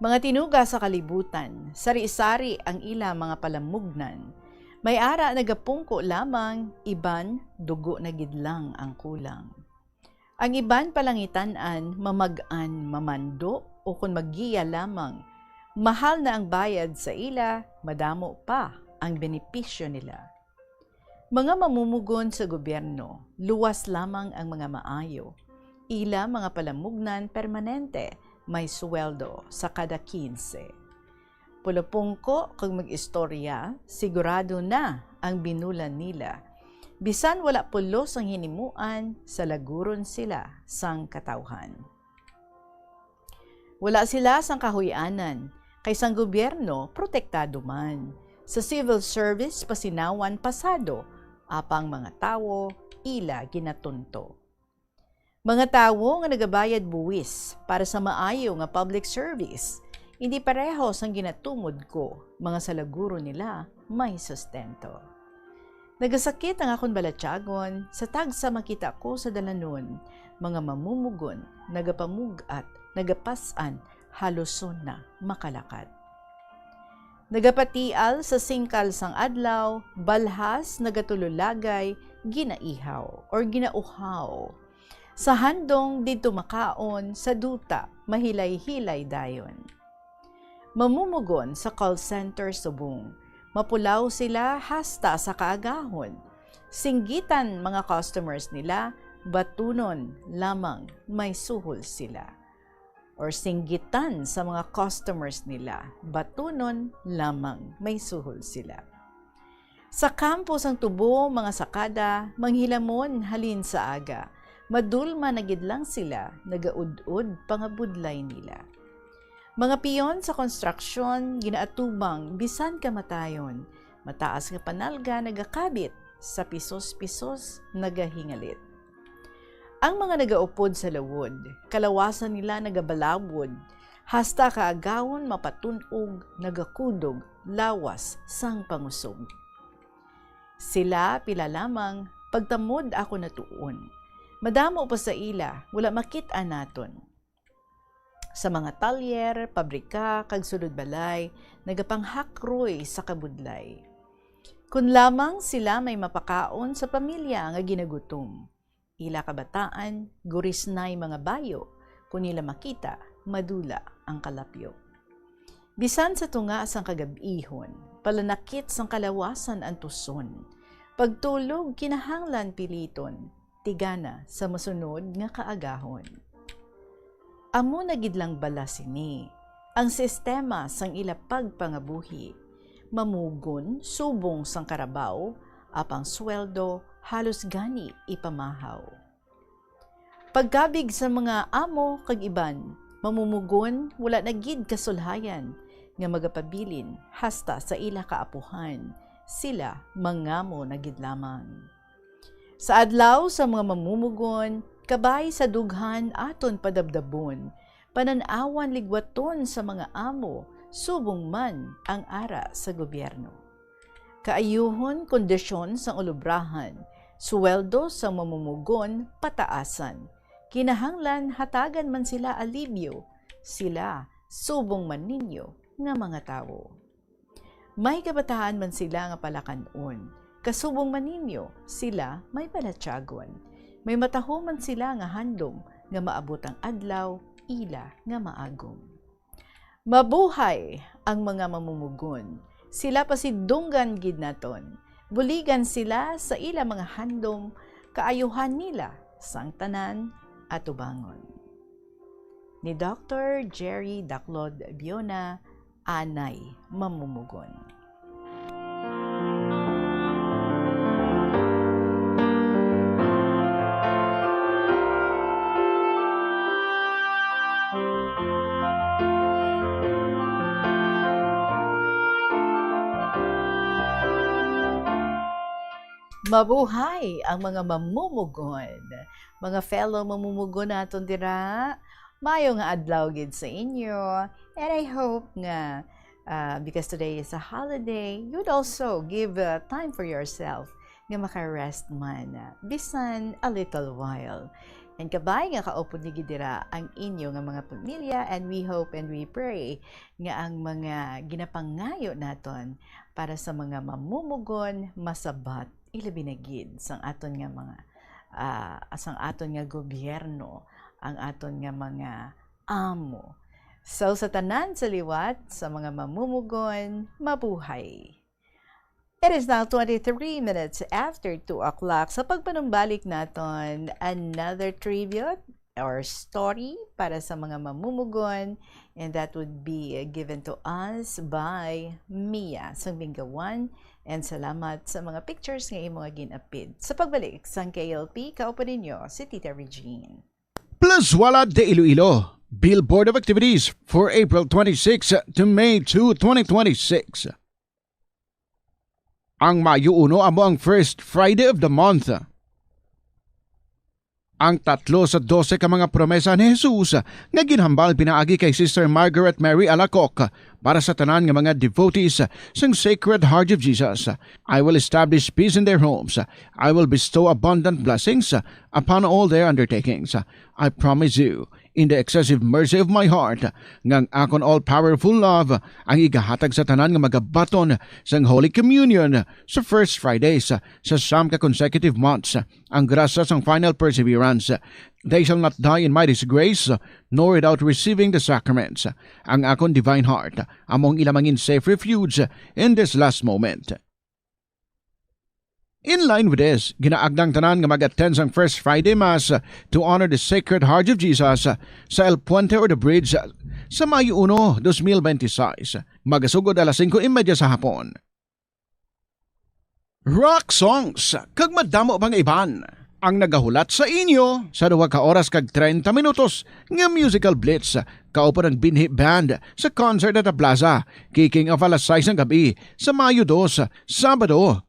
Mga tinuga sa kalibutan, sari-sari ang ila mga palamugnan. May ara nagapungko lamang, iban dugo na gid lang ang kulang. Ang iban palangitan-an, mamag-an, mamando, o kon maggiya lamang, mahal na ang bayad sa ila, madamo pa ang benepisyo nila. Mga mamumugon sa gobyerno, luwas lamang ang mga maayo. Ila mga palamugnan permanente, may suweldo sa kada kinse. Pulopungko kag mag-istorya, sigurado na ang binulan nila. Bisan wala pulos ang hinimuan, salaguron sila sang katawhan. Wala sila sang kahuy-anan, kay sang gobyerno protektado man. Sa civil service, pasinawan pasado, apang mga tawo ila ginatunto. Mga tawo nga nagabayad buwis para sa maayo nga public service, indi pareho sang ginatumod ko, mga salaguron nila may sustento. Nagasakit ang akon balatyagon sa tagsa makita ko sa dalanon, mga mamumugon, nagapamug-at, nagapas-an, haluson na makalakat. Nagapatial sa singkal sang adlaw, balhas nagatululagay, ginaihaw or ginauhaw. Sa handong didto makaon, sa duta mahilay-hilay dayon. Mamumugon sa call center subong. Mapulaw sila hasta sa kaagahon. Singgitan mga customers nila, batunon lamang may suhol sila. Or singgitan sa mga customers nila, batunon lamang may suhol sila. Sa kampo sang tubo, mga sakada, manghilamon halin sa aga. Madulma na gid lang sila, nagaud-od pangabudlay nila. Mga piyon sa konstruksyon, ginaatubang bisan kamatayon. Mataas nga panalga nagakabit, sa pisos-pisos nagahingalit. Ang mga nagaupod sa lawod, kalawasan nila nagabalawod, hasta kaagawon mapatun-og nagakudog lawas sang pangusog. Sila pila lamang, pagtamod ako natuon. Madamo pa sa ila, wala makit-an naton. Sa mga talyer, pabrika, kag sulod balay, nagapanghakroy sa kabudlay. Kun lamang sila may mapakaon sa pamilya nga ginagutom. Ila kabataan, gurisnay mga bayo, kun nila makita, madula ang kalapyo. Bisan sa tunga sang kagab-ihon, palanakit sang kalawasan ang tuson. Pagtulog kinahanglan piliton, tigana sa masunod nga kaagahon. Amo na gid lang bala sini ang sistema sang ila pagpangabuhi. Mamugon subong sang karabaw, apang sweldo halos gani ipamahaw. Pagkabig sa mga amo kag iban, mamumugon wala na gid kasulhayan nga magapabilin hasta sa ila kaapuhan, sila mangamo na gid lamang. Sa adlaw sa mga mamumugon, kabay sa dughan aton padabdabon, panan-awan ligwaton sa mga amo, subong man ang ara sa gobyerno. Kaayuhon kondisyon sang ulubrahan, suweldo sang mamumugon pataasan. Kinahanglan hatagan man sila alibyo, sila subong man ninyo nga mga tawo. May kabataan man sila nga palakan-on, kasubong man ninyo sila may balatyagon. May mataho man sila nga handom nga maabot ang adlaw ila nga maagom. Mabuhay ang mga mamumugon. Sila pasidunggan gid naton. Buligan sila sa ila mga handom, kaayuhan nila sang tanan atubangon. Ni Doktor Jerry Daklod Biona, Anay Mamumugon. Mabuhay ang mga mamumugon. Mga fellow mamumugon naton dira, mayo nga adlaw gid sa inyo. And I hope nga, ah, because today is a holiday, you'd also give, ah, time for yourself nga maka-rest man, ah, bisan a little while. And kabay nga kaupod ni gid dira ang inyo nga mga pamilya, and we hope and we pray nga ang mga ginapangayo naton para sa mga mamumugon masabat, ilabi na gid sang aton nga mga, ah, sang aton nga gobyerno, ang aton nga mga amo. So, sa tanan sa liwat, sa mga mamumugon, mabuhay. It is now twenty-three minutes after two o'clock. Sa pagpanumbalik naton, another tribute or story para sa mga mamumugon, and that would be given to us by Mia Sangbingawan. And salamat sa mga pictures nga imo nga gin-apid. Sa pagbalik sang K L P, kaupo ninyo si Tita Regine. Plazuela de Iloilo, Billboard of Activities for April twenty-six to May two, twenty twenty-six. Ang Mayo uno amo ang first Friday of the month. Ang tatlo sa dose ka mga promesa ni Jesus nga ginhambal pinaagi kay Sister Margaret Mary Alacoque para sa tanan nga mga devotees sang Sacred Heart of Jesus. "I will establish peace in their homes. I will bestow abundant blessings upon all their undertakings. I promise you, In the excessive mercy of my heart, nga ang akon all-powerful love ang igahatag sa tanan nga magabaton sang Holy Communion sa first Fridays sa siyam ka consecutive months, ang grasya sang final perseverance. They shall not die in my disgrace, nor without receiving the sacraments. Ang akon divine heart amo ang ila mangin safe refuge in this last moment. In line with this, ginaagda ang tanan nga mag-attend sang First Friday Mass to honor the Sacred Heart of Jesus sa El Puente or the Bridge sa Mayo uno, dos mil benti seis. Magasugod alas singko y media sa hapon. Rock songs kag madamo pa nga iban ang nagahulat sa inyo sa duha ka oras kag treinta minutos nga musical blitz kauban ang Binhi Band sa concert at the Plaza, kicking off alas sais ng gabi sa Mayo dos, Sabado.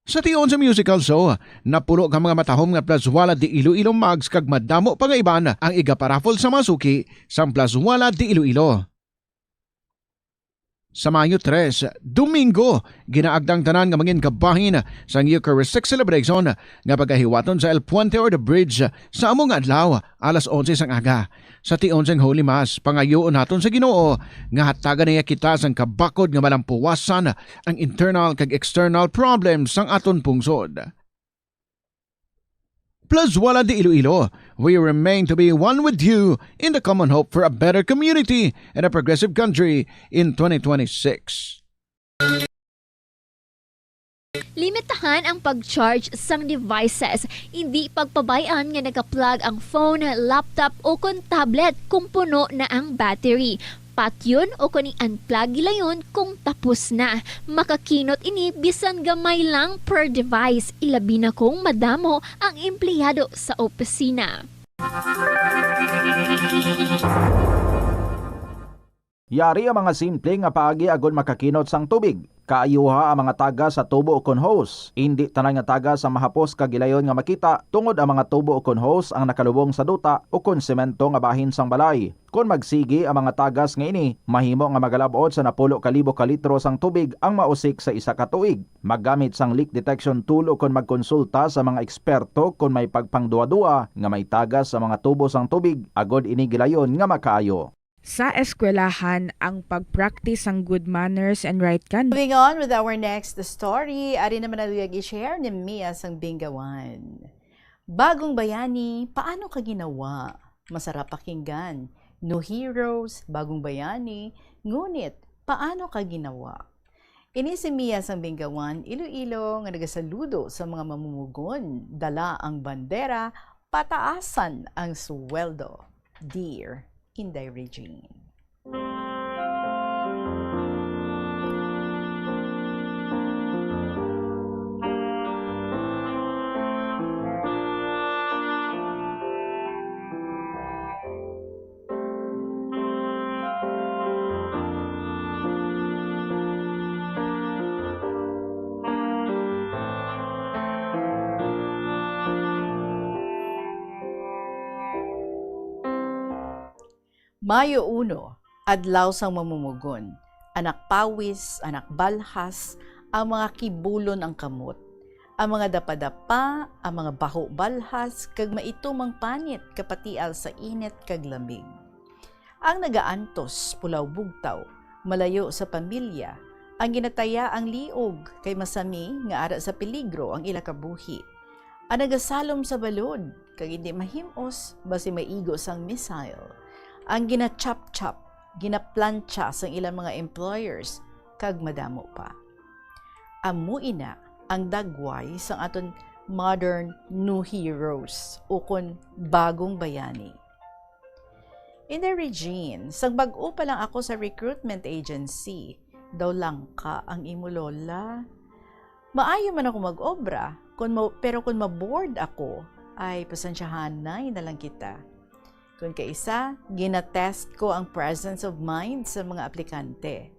Sa tion sa musical show, napulo ka mga matahom nga Plazuela de Iloilo mugs kag madamo pa nga iban ang igaparaffle sa mga suki sang Plazuela de Iloilo. Sa Mayo tres, Domingo, ginaagda ang tanan nga mangin kabahin sang Eucharistic celebration nga pagahiwaton sa El Puente or the Bridge sa amo nga adlaw, alas onse sang aga. Sa tion sang Holy Mass, pangayoon naton sa Ginoo nga hatagan niya kita sang kabakod nga malampuwasan ang internal kag external problems sang aton pungsod. Plazuela de Iloilo, we remain to be one with you in the common hope for a better community and a progressive country in twenty twenty-six. Limitahan ang pag-charge sang devices. Indi pagpabay-an nga naka-plug ang phone, laptop, o kon tablet kung puno na ang battery. Patyon o kon i-unplug gilayon kung tapos na. Makakinot ini bisan gamay lang per device, ilabi na kung madamo ang empleyado sa opisina. Yari ang mga simple nga paagi agod makakinot sang tubig. Kaayuha ang mga tagas sa tubo ukon hose. Indi tanan nga tagas ang mahapos kag gilayon nga makita, tungod ang mga tubo ukon hose ang nakalubong sa duta ukon semento nga bahin sang balay. Kon magsigi ang mga tagas nga ini, mahimo nga magalab-ot sa napulo ka libo ka litro sang tubig ang mausik sa isa ka tuig. Maggamit sang leak detection tool ukon magkonsulta sa mga eksperto kon may pagpangduwa-duwa nga may tagas sa mga tubo sang tubig, agod ini gilayon nga makaayo. Sa eskwelahan, ang pag-practice sang good manners and right conduct. Moving on with our next story, ari naman ang luyag i-share ni Mia sang Binggawan. Bagong Bayani, paano ka ginawa? Masarap pakinggan. New Heroes, Bagong Bayani, ngunit paano ka ginawa? Ini si Mia sang Binggawan, Iloilo, nga nagasaludo sa mga mamumugon. Dala ang bandera, pataasan ang sweldo. Dear Inday Regine. Mayo uno, Adlaw sang Mamumugon. Anak pawis, anak balhas, ang mga kibulon ang kamot. Ang mga dapadapa, ang mga baho balhas, kag maitom ang panit kapatial sa init kag lamig. Ang nagaantos, pulaw bugtaw, malayo sa pamilya, ang ginataya ang liog kay masami nga ara sa peligro ang ila kabuhi. Ang nagasalom sa balod, kag indi mahim-os basi maigo sang missile. Ang ginachapchap, ginaplantsa sang ilang mga employers, kag madamo pa. Amo ina ang dagway sang aton modern new heroes, ukon bagong bayani. Inday Regine, sang bag-o pa lang ako sa recruitment agency, daw langka ang imo lola. Maayo man ako mag-obra, kun ma-, pero kun ma-bored ako, ay pasensyahanay na lang kita. Kun kaisa, ginatest ko ang presence of mind sa mga aplikante.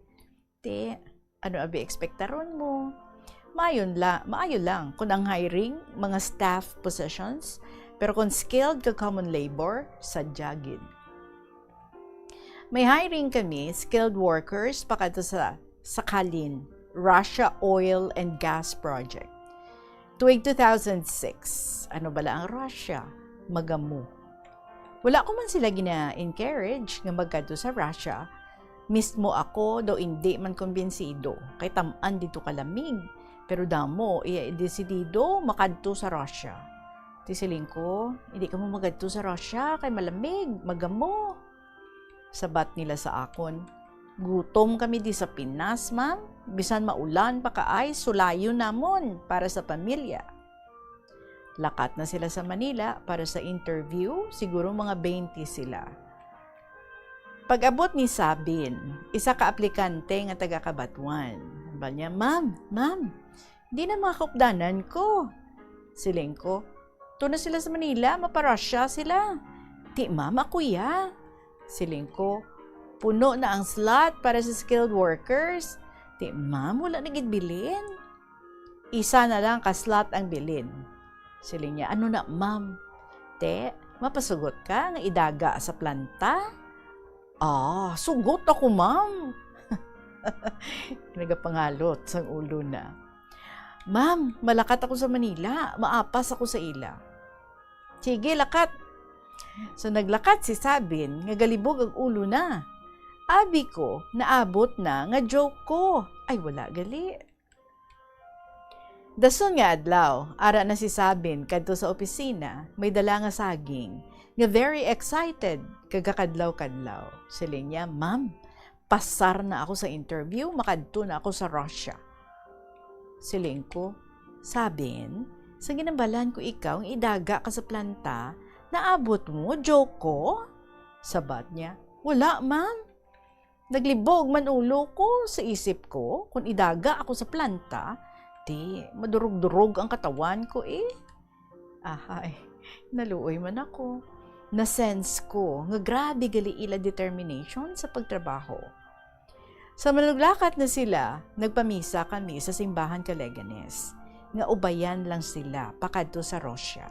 Ti, ano abi ekspektaron mo? Maayon la, maayo lang kun ang hiring, mga staff positions, pero kung skilled ka common labor, sadya gid. May hiring kami, skilled workers, pakadto sa Sakhalin, Russia Oil and Gas Project. Tuig two thousand six, ano bala ang Russia? Magamo. Wala ko man sila gina-encourage nga magkadto sa Russia. Mismo ako daw indi man kumbinsido kay tam-an didto kalamig. Pero damo iya desidido makadto sa Russia. Ti siling ko, "Indi kamo magadto sa Russia kay malamig, magamo." Sabat nila sa akon, "Gutom kami di sa Pinas, ma'am. Bisan maulan pa kaay, sulayon namon para sa pamilya." Lakat na sila sa Manila para sa interview, siguro mga twenty sila. Pag-abot ni Sabin, isa ka aplikante nga taga Cabatuan, hambal niya, "Ma'am, ma'am, di na mga kaupdanan ko." Siling ko, "Tuo na sila sa Manila, maparusha sila." "Ti, ma'am, ako ya." Siling ko, "Puno na ang slot para sa skilled workers." "Ti, ma'am, wala na gid bilin." "Isa na lang ka slot ang bilin." Siling niya, "Ano na, ma'am?" "Te, mapasugot ka nga idaga sa planta?" "Ah, sugot ako, ma'am." Nagapangalot sang ulo na. "Ma'am, malakat ako sa Manila. Maapas ako sa ila." "Sige, lakat." So, naglakat si Sabin nga galibog ang ulo na. Abi ko, naabot na nga joke ko. Ay, wala gali. Dason nga adlaw, ara na si Sabin kadto sa opisina, may dala nga saging, nga very excited, kag kakadlaw-kadlaw. Siling niya, "Ma'am, pasar na ako sa interview, makadto na ako sa Russia." Siling ko, "Sabin, sa ginambalan ko ikaw nga idaga ka sa planta, naabot mo, joke ko?" Sabat niya, "Wala, ma'am." Naglibog man ulo ko sa isip ko, kung idaga ako sa planta, ti madurog-durog ang katawan ko, eh. Ahay, naluoy man ako. Na-sense ko nga grabe gali ila determination sa pagtrabaho. Sa manuglakat na sila, nagpamisa kami sa simbahan ka Leganes, nga ubayan lang sila pakadto sa Russia.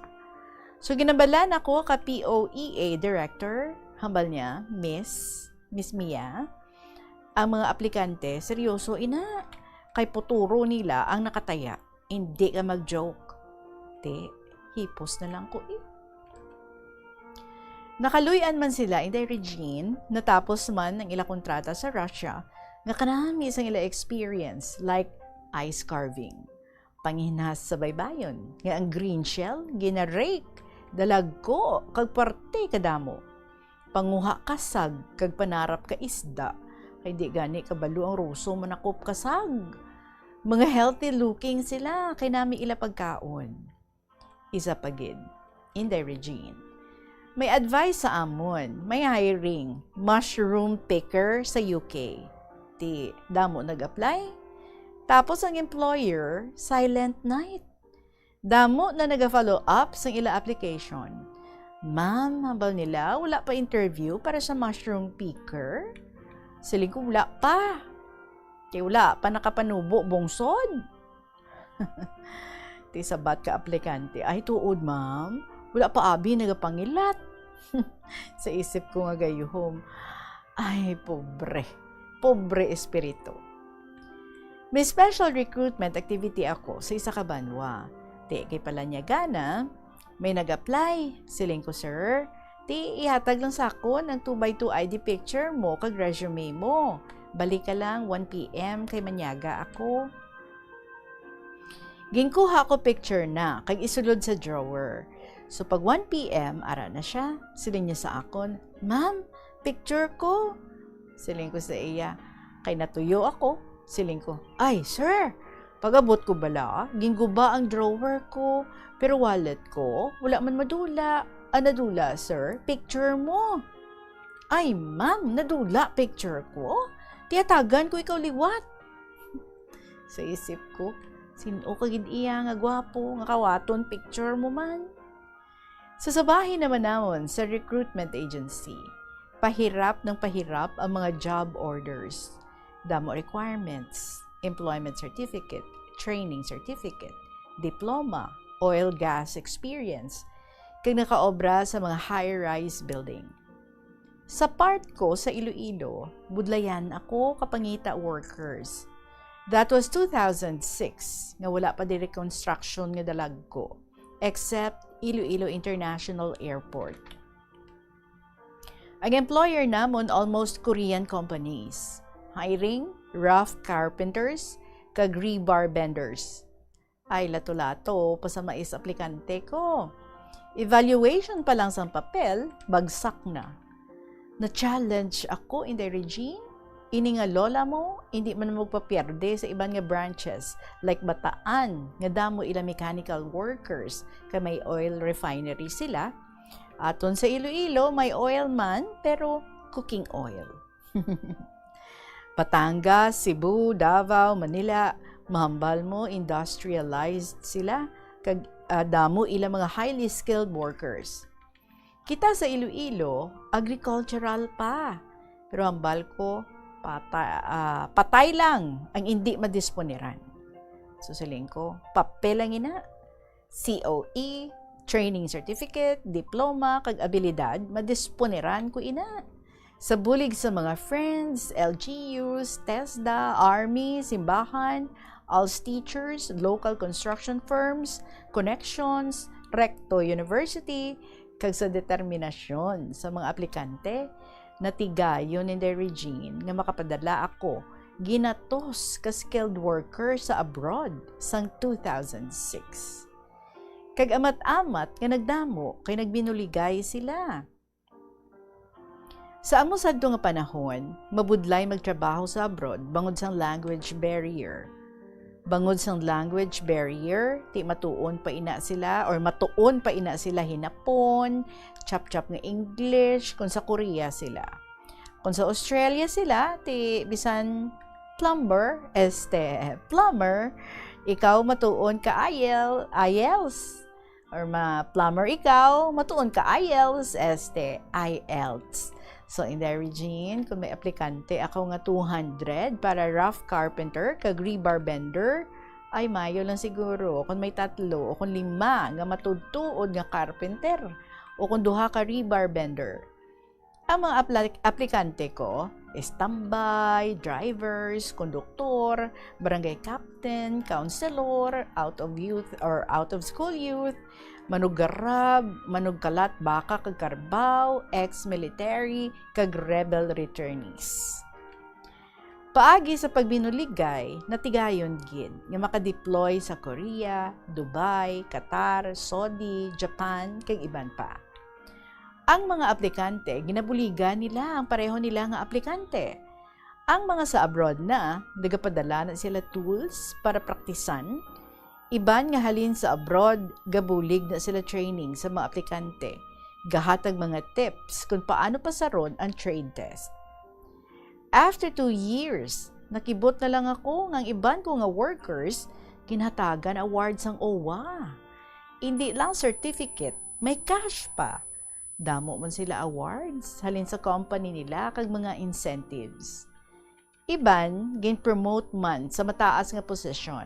So, ginambalan ako ka P O E A director, hambal niya, "Miss, Miss Mia, ang mga aplikante, seryoso ina. Kay puturo nila ang nakataya. Indi ka mag-joke." Ti, hipos na lang ko, eh. Nakaluy-an man sila, Inday Regine, natapos man ang ila kontrata sa Russia, nga kanami sang ila experience, like ice carving. Panginhas sa baybayon, nga ang green shell, ginarake, dalagko, kag parte kadamo. Panguha kasag, kag panarap ka isda, kay di gani kabalo ang Ruso manakop kasag. Mga healthy looking sila, kay nami ila pagkaon. Isa pa gid, Inday Regine, may advice sa amon, may hiring, mushroom picker sa U K. Ti, damo nag-apply. Tapos ang employer, silent night. Damo na naga-follow up sang ila application. "Ma'am," hambal nila, "wala pa interview para sa mushroom picker?" Siling ko, "Wala pa. Kay wala pa nakapanubo bungsod." Ti sabat ka aplikante, "Ay, tuod, ma'am. Wala pa abi nagapangilat." Sa isip ko nga gayuhom, "Ay, pobre. Pobre espiritu." May special recruitment activity ako sa isa ka banwa. Ti kay palanyagan na, may nag-apply. Siling ko, "Sir, ti ihatag lang sa akon ang two by two I D picture mo kag resume mo. Balik ka lang one P M kay manyaga ako." Ginkuha ko picture na, kag isulod sa drawer. So, pag one P M, ara na siya. Siling niya sa akon, "Ma'am, picture ko." Siling ko sa iya, kay natuyo ako. Siling ko, "Ay, sir, pag-abot ko bala, ginguba ang drawer ko, pero wallet ko, wala man madula. Ang nadula, sir, picture mo." "Ay, ma'am, nadula picture ko? Ti hatagan ko ikaw liwat." Sa isip ko, "Sin-o ka gid iya nga gwapo, nga kawaton picture mo man?" Sa sabahin naman namon sa recruitment agency, pahirap ng pahirap ang mga job orders. Damo requirements, employment certificate, training certificate, diploma, oil gas experience, kag nakaobra sa mga high-rise building. Sa part ko sa Iloilo, budlayan ako ka pangita workers. That was two thousand six, nga wala pa diri construction nga dalagko, except Iloilo International Airport. Ang employer namon almost Korean companies. Hiring rough carpenters kag rebar benders. Ay, lato-lato, pasamais aplikante ko. Evaluation pa lang sang papel, bagsak na. Na-challenge ako, Inday Regine. Ini nga lola mo, hindi man magpapierde sa iban nga branches, like Bataan, nga damo ila mechanical workers, kay may oil refinery sila. Aton sa Iloilo, may oil man, pero cooking oil. Batangas, Cebu, Davao, Manila, mahambal mo, industrialized sila, kag, ah, damo ila mga highly skilled workers. Kita sa Iloilo, agricultural pa. Pero hambal ko, pata-, ah, patay lang ang indi madisponiran. So, siling ko, papel lang ina, C O E, training certificate, diploma, kag abilidad, madisponiran ko ina. Sa bulig sa mga friends, L G Us, TESDA, army, simbahan, als teachers, local construction firms, connections, Recto University, kag sa determinasyon sa mga aplikante, natigayon ni Inday Regine nga makapadala ako ginatos ka skilled worker sa abroad sang two thousand six. Kag amat-amat nga nagdamo kay nagbinuligay sila. Sa amo sadto nga panahon, mabudlay magtrabaho sa abroad bangod sang language barrier. Bangod sang language barrier, ti matuon pa ina sila or matuon pa ina sila hinapon, chapchap nga English, kung sa Korea sila. Kung sa Australia sila, ti bisan plumber, este, plumber, ikaw matuon ka IEL, IELTS. Or ma-plumber ikaw, matuon ka IELTS, este, IELTS. So, Inday Regine, kung may aplikante ako nga two hundred para rough carpenter kag rebar bender, ay mayo lang siguro kung may tatlo o kung lima nga matuod-tuod nga carpenter o kung duha ka rebar bender. Ang mga apli-, aplikante ko, tambay, drivers, konduktor, barangay captain, counselor, out of youth or out of school youth, manuggarab, manugkalat baka kag karbao, ex-military, kag rebel returnees. Paagi sa pagbinuligay, natigayon gid nga makadeploy sa Korea, Dubai, Qatar, Saudi, Japan, kag iban pa. Ang mga aplikante, ginabuligan nila ang pareho nila nga aplikante. Ang mga sa abroad na, nagapadala na sila tools para praktisan. Iban nga halin sa abroad, gabulig na sila training sa mga aplikante. Gahatag mga tips kung paano pasaron ang trade test. After two years, nakibot na lang ako nga ang iban ko nga workers ginhatagan award sang OWWA. Indi lang certificate, may cash pa. Damo man sila awards halin sa company nila kag mga incentives. Iban gin-promote man sa mataas nga posisyon.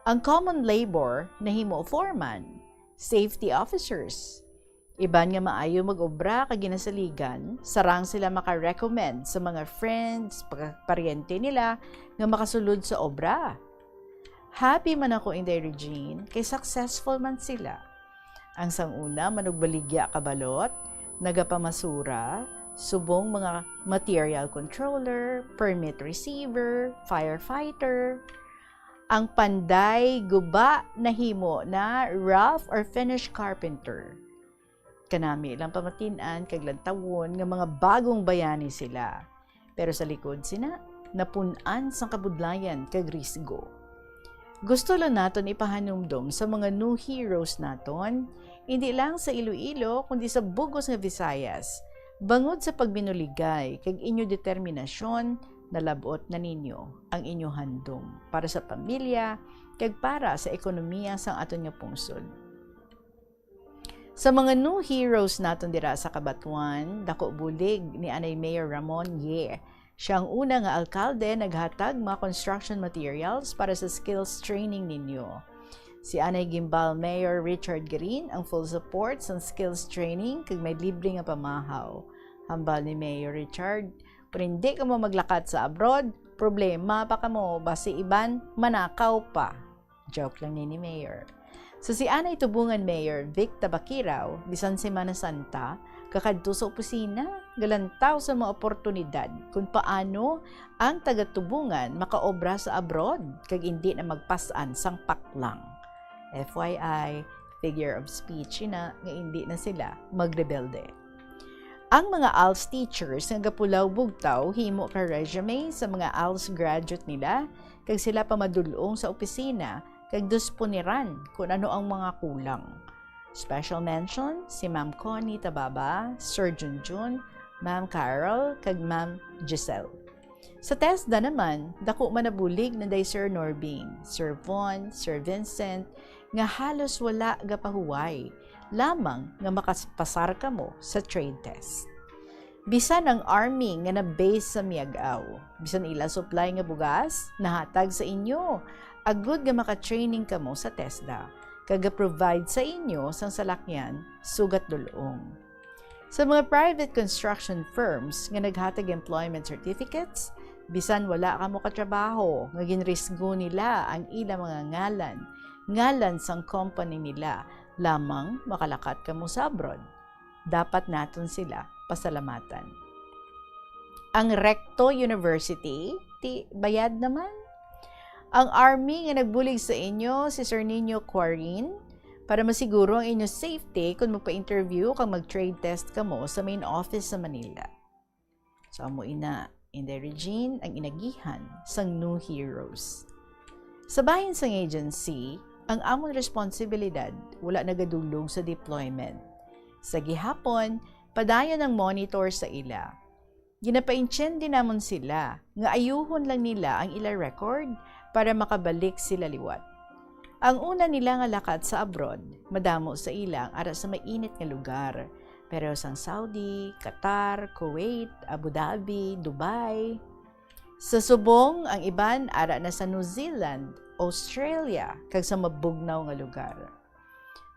Ang common labor nahimo foreman, safety officers. Iban nga maayo mag-obra kag ginasaligan, sarang sila maka-recommend sa mga friends, pag-, paryente nila nga makasulod sa obra. Happy man ako, Inday Regine, kay successful man sila. Ang sang una, manugbaligya ka balot, nagapamasura, subong mga material controller, permit receiver, firefighter. Ang panday guba nahimo na rough or finish carpenter. Kanami lang pamatin-an kag lantawon nga mga bagong bayani sila. Pero sa likod sina, napun-an sang kabudlayan kag risgo. Gusto lang naton ipahanumdom sa mga new heroes naton, indi lang sa Iloilo, kundi sa bug-os nga Visayas, bangod sa pagbinuligay kag inyo determinasyon, nalab-ot na ninyo ang inyo handom para sa pamilya kag para sa ekonomiya sang aton nga pungsod. Sa mga new heroes naton dira sa Cabatuan, dako bulig ni anay Mayor Ramon Ye. Siya ang una nga alkalde naghatag mga construction materials para sa skills training ninyo. Si anay Guimbal Mayor Richard Green ang full support sa skills training kag may libre nga pamahaw. Hambal ni Mayor Richard, "Kung hindi kamo maglakat sa abroad, problema pa kamo, basi iban manakaw pa." Joke lang ni, ni Mayor. So, si anay Tubungan Mayor Vic Tabakiraw, bisan Semana Santa, kakadto sa opisina, galantaw sa mga oportunidad kung paano ang tagatubungan makaobra sa abroad kag indi na magpas-an sang paklang. F Y I, figure of speech ina nga indi na sila magrebelde. Ang mga ALS teachers nga gapulaw bugtaw himo ka resume sa mga ALS graduate nila kag sila pamadul-ong sa opisina kag disponiran kung ano ang mga kulang. Special mention si Ma'am Connie Tababa, Sir Junjun, Ma'am Carol, kag Ma'am Giselle. Sa TESDA naman, dako man nabulig nanday Sir Norbing, Sir Von, Sir Vincent, nga halos wala gapahuway, lamang nga makapasar kamo sa trade test. Bisan ang army nga na-base sa Miag-ao, bisan ila supply nga bugas, nahatag sa inyo, agud nga maka-training kamo sa TESDA, kag ga-provide sa inyo sang salakyan, sugat dul-ong. Sa mga private construction firms nga naghatag employment certificates, bisan wala kamo katrabaho nga ginrisgo nila ang ila mga ngalan, ngalan sang company nila, lamang makalakat kamo sa abroad. Dapat naton sila pasalamatan. Ang Recto University, ti bayad naman. Ang army nga nagbulig sa inyo, si Sir Nino Quarin, para masiguro ang inyo safety kung magpa-interview kag mag-trade test kamo sa main office sa Manila. So, amo ina, Inday Regine, ang inagihan sang new heroes. Sa bahin sang agency, ang amon responsibilidad wala nagadulog sa deployment. Sa gihapon, padayon ang monitor sa ila. Ginapaintiende namon sila nga ayuhon lang nila ang ila record para makabalik sila liwat. Ang una nila nga lakat sa abroad, madamo sa ila ang ara sa mainit nga lugar, pero sang Saudi, Qatar, Kuwait, Abu Dhabi, Dubai. Sa subong, ang iban ara na sa New Zealand, Australia, kag sa mabugnaw nga lugar.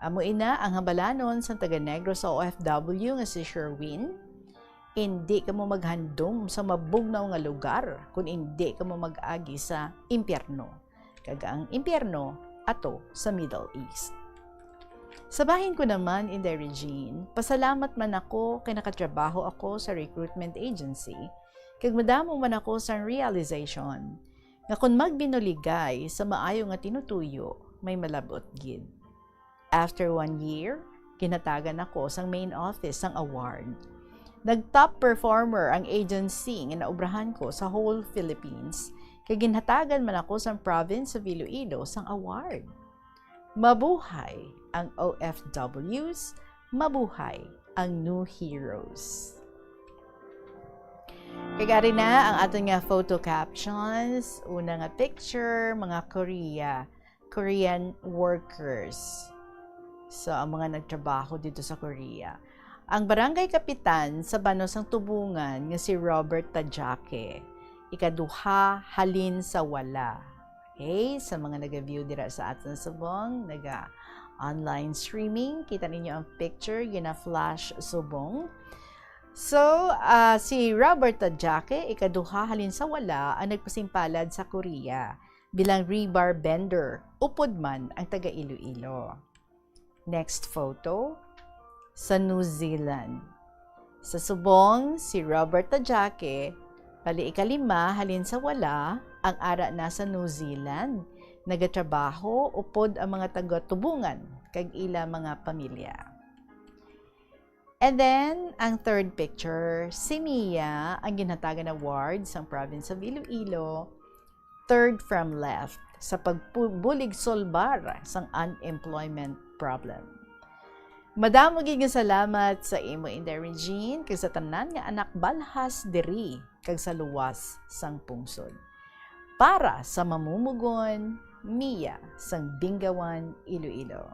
Amo ina ang hambalanon sang taga-Negros sa O F W nga si Sherwin, indi kamo maghandom sa mabugnaw nga lugar kon indi kamo mag-agi sa impyerno, kag ang impyerno ato sa Middle East. Sa bahin ko naman, Inday Regine, pasalamat man ako kay nakatrabaho ako sa recruitment agency, kag madamo man ako sang realization nga kon magbinuligay sa maayo nga tinutuyo, may malab-ot gid. After one year, ginhatagan ako sang main office sang award. Nag-top performer ang agency nga naobrahan ko sa whole Philippines, kag ginhatagan man ako sang province of Iloilo sang award. Mabuhay ang O F Ws, mabuhay ang new heroes. Kag ari na ang aton nga photo captions. Una nga picture, mga Korea, Korean workers. So, ang mga nagtrabaho dito sa Korea. Ang barangay kapitan sa banos sang Tubungan nga si Robert Tajake, ikaduha halin sa wala. Okay, sa mga naga-view dira sa aton subong, naga online streaming, kita ninyo ang picture, gina-flash subong. So, ah, si Robert Tajake, ikaduha halin sa wala, ang nagpasimpalad sa Korea bilang rebar bender, upod man ang taga Iloilo. Next photo, sa New Zealand. Sa subong, si Robert Tajake, bali ikalima halin sa wala, ang ara na sa New Zealand. Nagatrabaho upod ang mga taga-Tubungan kag ila mga pamilya. And then, ang third picture, si Mia, ang ginhatagan award sang Province of Iloilo, third from left sa pagbulig sulbar sang unemployment problem. Madamo gid nga salamat sa imo, Inday Regine, kag sa tanan nga anak balhas diri kag sa luwas sang pungsod. Para sa Mamumugon, Mia sang Bingawan, Iloilo.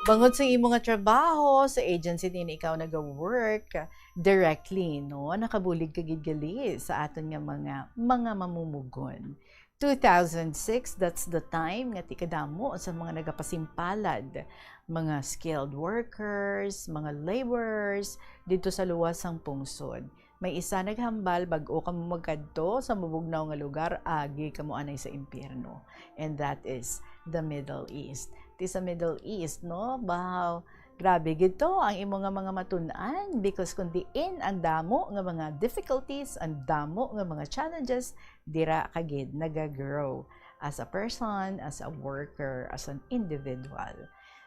Bangod sa imo nga trabaho sa agency din ikaw nag-work directly, no? Nakabulig ka gid gali sa aton nga mga, mga mamumugon. Two thousand six, that's the time nga tikadamo sa mga nagapasimpalad, mga skilled workers, mga laborers, dito sa luwas sang pungsod. May isa naghambal, "Bag-o kamo magkadto sa mabugnaw nga lugar, agi kamo anay sa impyerno." And that is the Middle East. Ti sa Middle East, no? Bahaw, grabe gid to ang imo nga mga matun-an, because kung diin ang damo nga mga difficulties, ang damo nga mga challenges, dira ka gid nagagrow as a person, as a worker, as an individual.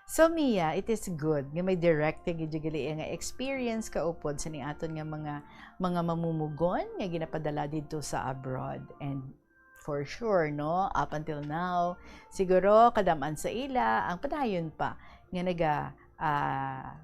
So, Mia, it is good nga may direct ka gid gali nga experience kaupod sa ni aton nga mga, mga mamumugon nga ginapadala didto sa abroad. And for sure, no, up until now, siguro kadam-an sa ila ang padayon pa nga naga, ah,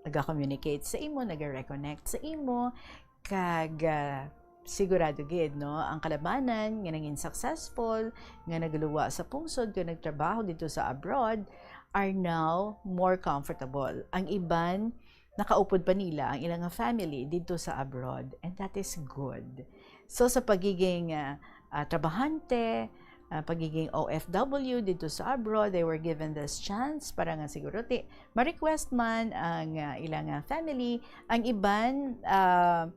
naga-communicate sa imo, naga-reconnect sa imo, kag, ah, sigurado gid, no, ang kalabanan nga nangin successful, nga nagluwa sa pungsod, nga nagtrabaho dito sa abroad, are now more comfortable. Ang iban, nakaupod pa nila ang ilang family dito sa abroad, and that is good. So, sa pagiging, ah, ah, trabahante, ah, pagiging O F W dito sa abroad, they were given this chance para nga siguro ti, ma-request man ang, ah, ilang, ah, family, ang iban, ah,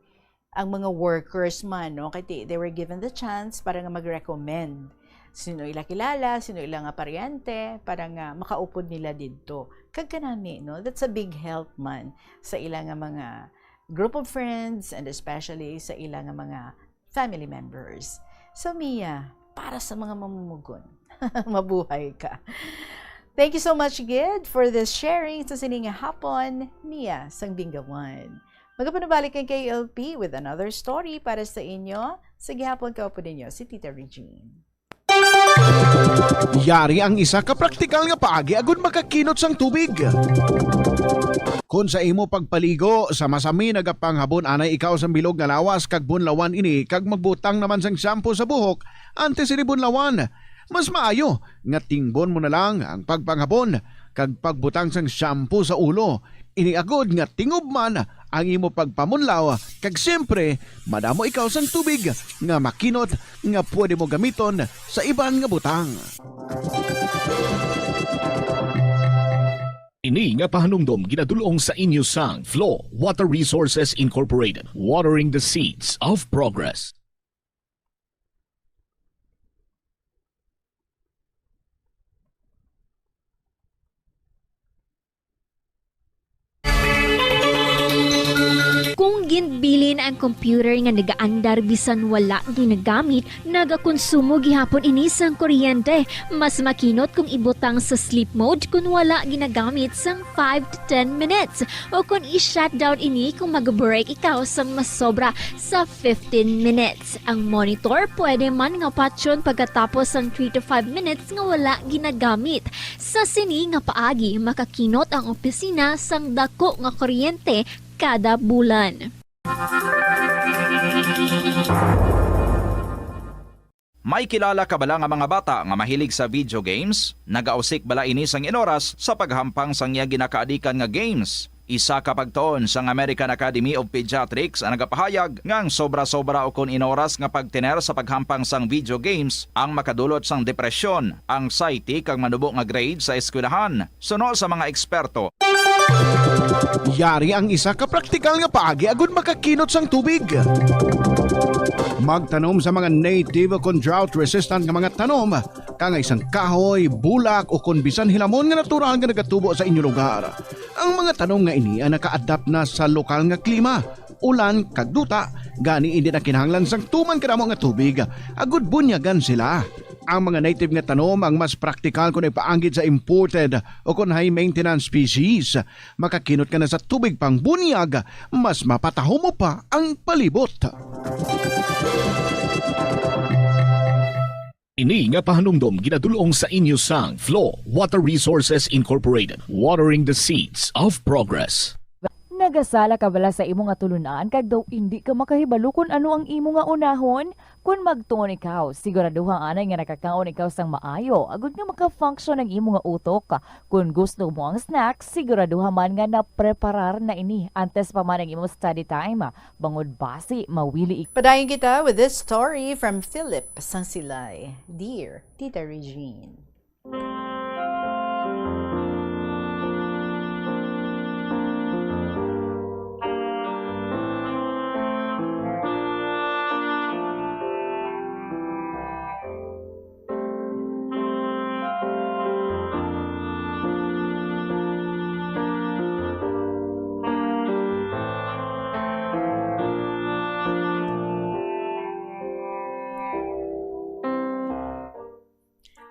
ang mga workers man, no, kay ti, they were given the chance para nga mag-recommend sino ila kilala, sino ila nga paryente, para nga makaupod nila didto. Kag kanami, no, that's a big help man sa ila nga mga group of friends and especially sa ila nga mga family members. So, Mia, para sa mga mamumugon, mabuhay ka. Thank you so much, Gid, for this sharing sa sining hapon. Mia, sang Binggawan. Magapanubalik ang K L P with another story para sa inyo. Sa gihapon, kaupo ninyo si Tita Regine. Yari ang isa ka praktikal nga paagi agud makakinot sang tubig. Kon sa imo pagpaligo, sa masami nagapanghabon anay ikaw sang bilog nga lawas kag bunlawan ini kag magbutang naman sang shampoo sa buhok antes ini bunlawan. Mas maayo nga tingbon mo na lang ang pagpanghabon kag pagbutang sang shampoo sa ulo. Ini agud nga tingob man ang imo pagpamunlaw, kag siyempre, madamo ikaw sang tubig nga makinot nga pwede mo gamiton sa iban nga butang. Ini nga pahanumdom ginadul-ong sa inyo sang Flow Water Resources Incorporated, watering the seeds of progress. Kung ginbilin ang computer nga nagaandar bisan wala ginagamit, nagakonsumo gihapon ini sang kuryente. Mas makinot kung ibutang sa sleep mode kung wala ginagamit sang five to ten minutes, o kung i-shutdown ini kung mag-break ikaw sang masobra sa fifteen minutes. Ang monitor pwede man nga patyon pagkatapos sang three to five minutes nga wala ginagamit. Sa sini nga paagi, makakinot ang opisina sang dako nga kuryente kada bulan. May kilala ka bala nga mga bata nga mahilig sa video games? Nagausik bala ini sang inoras sa paghampang sang iya ginakaadikan nga games? Isa ka pagtuon sang American Academy of Pediatrics ang nagapahayag nga ang sobra-sobra ukon inoras nga pagtener sa paghampang sang video games ang makadulot sang depresyon, anxiety, kag manubo nga grade sa eskwelahan. Suno sa mga eksperto, yari ang isa ka praktikal nga paagi agud makakinot sang tubig. Magtanom sa mga native kon drought-resistant nga mga tanom, kangay sang kahoy, bulak, o kon bisan hilamon nga natural nga nagatubo sa inyo lugar. Ang mga tanom nga ini ang naka-adapt na sa lokal nga klima, ulan, kag duta, gani indi na kinahanglan sang tuman kadamo nga tubig agud bunyagan sila. Ang mga native nga tanom ang mas praktikal kon ipaanggid sa imported o kon high maintenance species. Makakinot ka na sa tubig pangbunyag, mas mapatahom mo pa ang palibot. Ini nga pahanumdom ginadul-ong sa inyo sang Flow Water Resources Incorporated, watering the seeds of progress. Nagasala ka bala sa imo nga tulunan kag daw indi ka makahibalo kon ano ang imo nga unahon? Kon magtuon ikaw, siguraduha anay nga nakakaon ikaw sang maayo, agud nga maka-function ang imo nga utok. Kon gusto mo ang snack, siguraduha man nga napreparar na ini antes pa man ang imo study time, bangod basi mawili ik- Padayon kita with this story from Philip Sangsilay. Dear Tita Regine.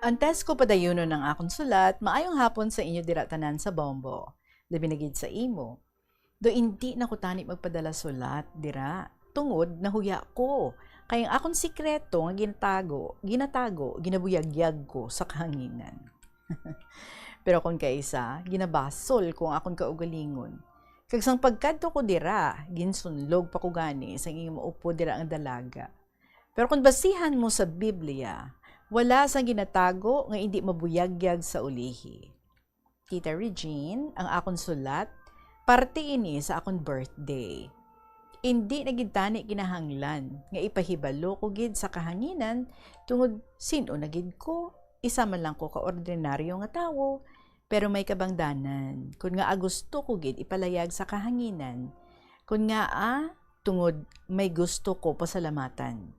Antes ko padayunon ang akon sulat, maayong hapon sa inyo dira tanan sa Bombo, labi na gid sa imo. Do indi na ko tani magpadala sulat dira, tungod nahuya ko, kay ang akon sikreto nga ginatago, ginatago, ginabuyagyag ko sa kahanginan. Pero kon kaisa, ginabasol ko ang akon kaugalingon. Kag sang pagkadto ko dira, ginsunlog pa ko gani sang ing maupod dira ang dalaga. Pero kon basihan mo sa Biblia, wala sang ginatago nga indi mabuyagyag sa ulihi. Tita Regine, ang akon sulat, parte ini sa akon birthday. Indi na gid tani kinahanglan nga ipahibalo ko gid sa kahanginan, tungod sin-o na gid ko, isa man lang ko ka ordinaryo nga tawo, pero may kabangdanan. Kon ngaa gusto ko gid ipalayag sa kahanginan, kon ngaa tungod may gusto ko pasalamatan.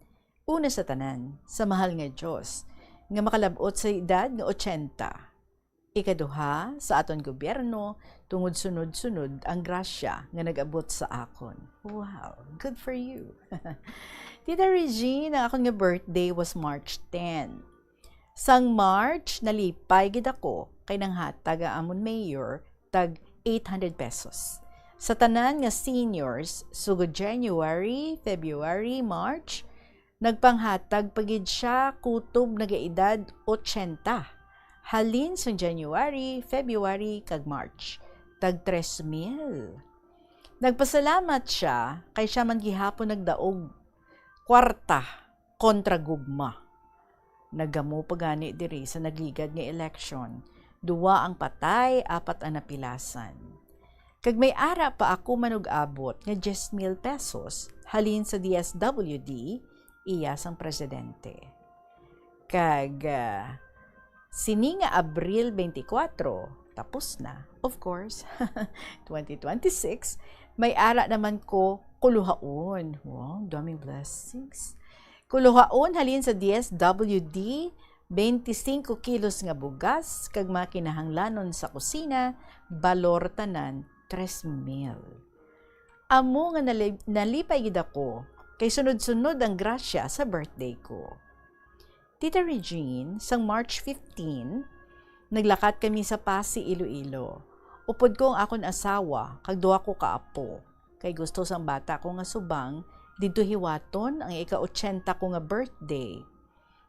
Una sa tanan, sa mahal nga Dios, nga makalab-ot sa edad nga ochenta. Ikaduha, sa aton gobyerno, tungod sunod-sunod ang grasya nga nag-abot sa akon. Wow, good for you. Tita Regine, ang akon nga birthday was March ten. Sang March, nalipay gid ako kay nanghatag ang amon mayor tag eight hundred pesos. Sa tanan nga seniors, sugod January, February, March, nagpanghatag pa gid sia kutob nagaedad ochenta. Halin sang January, February, kag March, tag tres mil. Nagpasalamat sia kay sia man gihapon nagdaog kwarta kontra gugma. Nagamo pa gani diri sa nagligad nga eleksyon, duwa ang patay, apat ang napilasan. Kag may ara pa ako manug-abot nga diyes mil pesos halin sa D S W D, iya sang presidente. Kag, ah, sini nga Abril twenty-four, tapos na, of course, twenty twenty-six, may ara naman ko kuluhaon. Wow, daming blessings. Kuluhaon halin sa D S W D, twenty-five kilos nga bugas, kag mga kinahanglanon sa kusina, balor tanan, tres mil. Amo nga nali-, nalipay gid ako, kay sunod-sunod ang grasya sa birthday ko. Tita Regine, sang March fifteen, naglakat kami sa Passi, Iloilo. Upod ko ang akon asawa, kag duha ko ka apo, kay gusto sang bata ko nga subang didto hiwaton ang ika-ochenta ko nga birthday.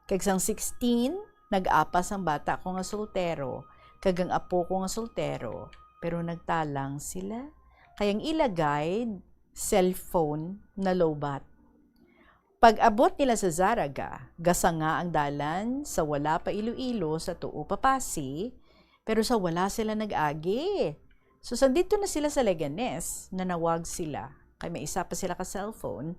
Kag sang sixteen, nag-apas ang bata ko nga soltero, kag ang apo ko nga soltero, pero nagtalang sila. Kay ang ila guide, cellphone, nalowbat. Pag-abot nila sa Zarraga, gasanga ang dalan sa wala pa Iloilo sa tuo pa Passi, pero sa wala sila nag-agi. So, sang didto na sila sa Leganes, nanawag sila. Kay may isa pa sila ka cellphone.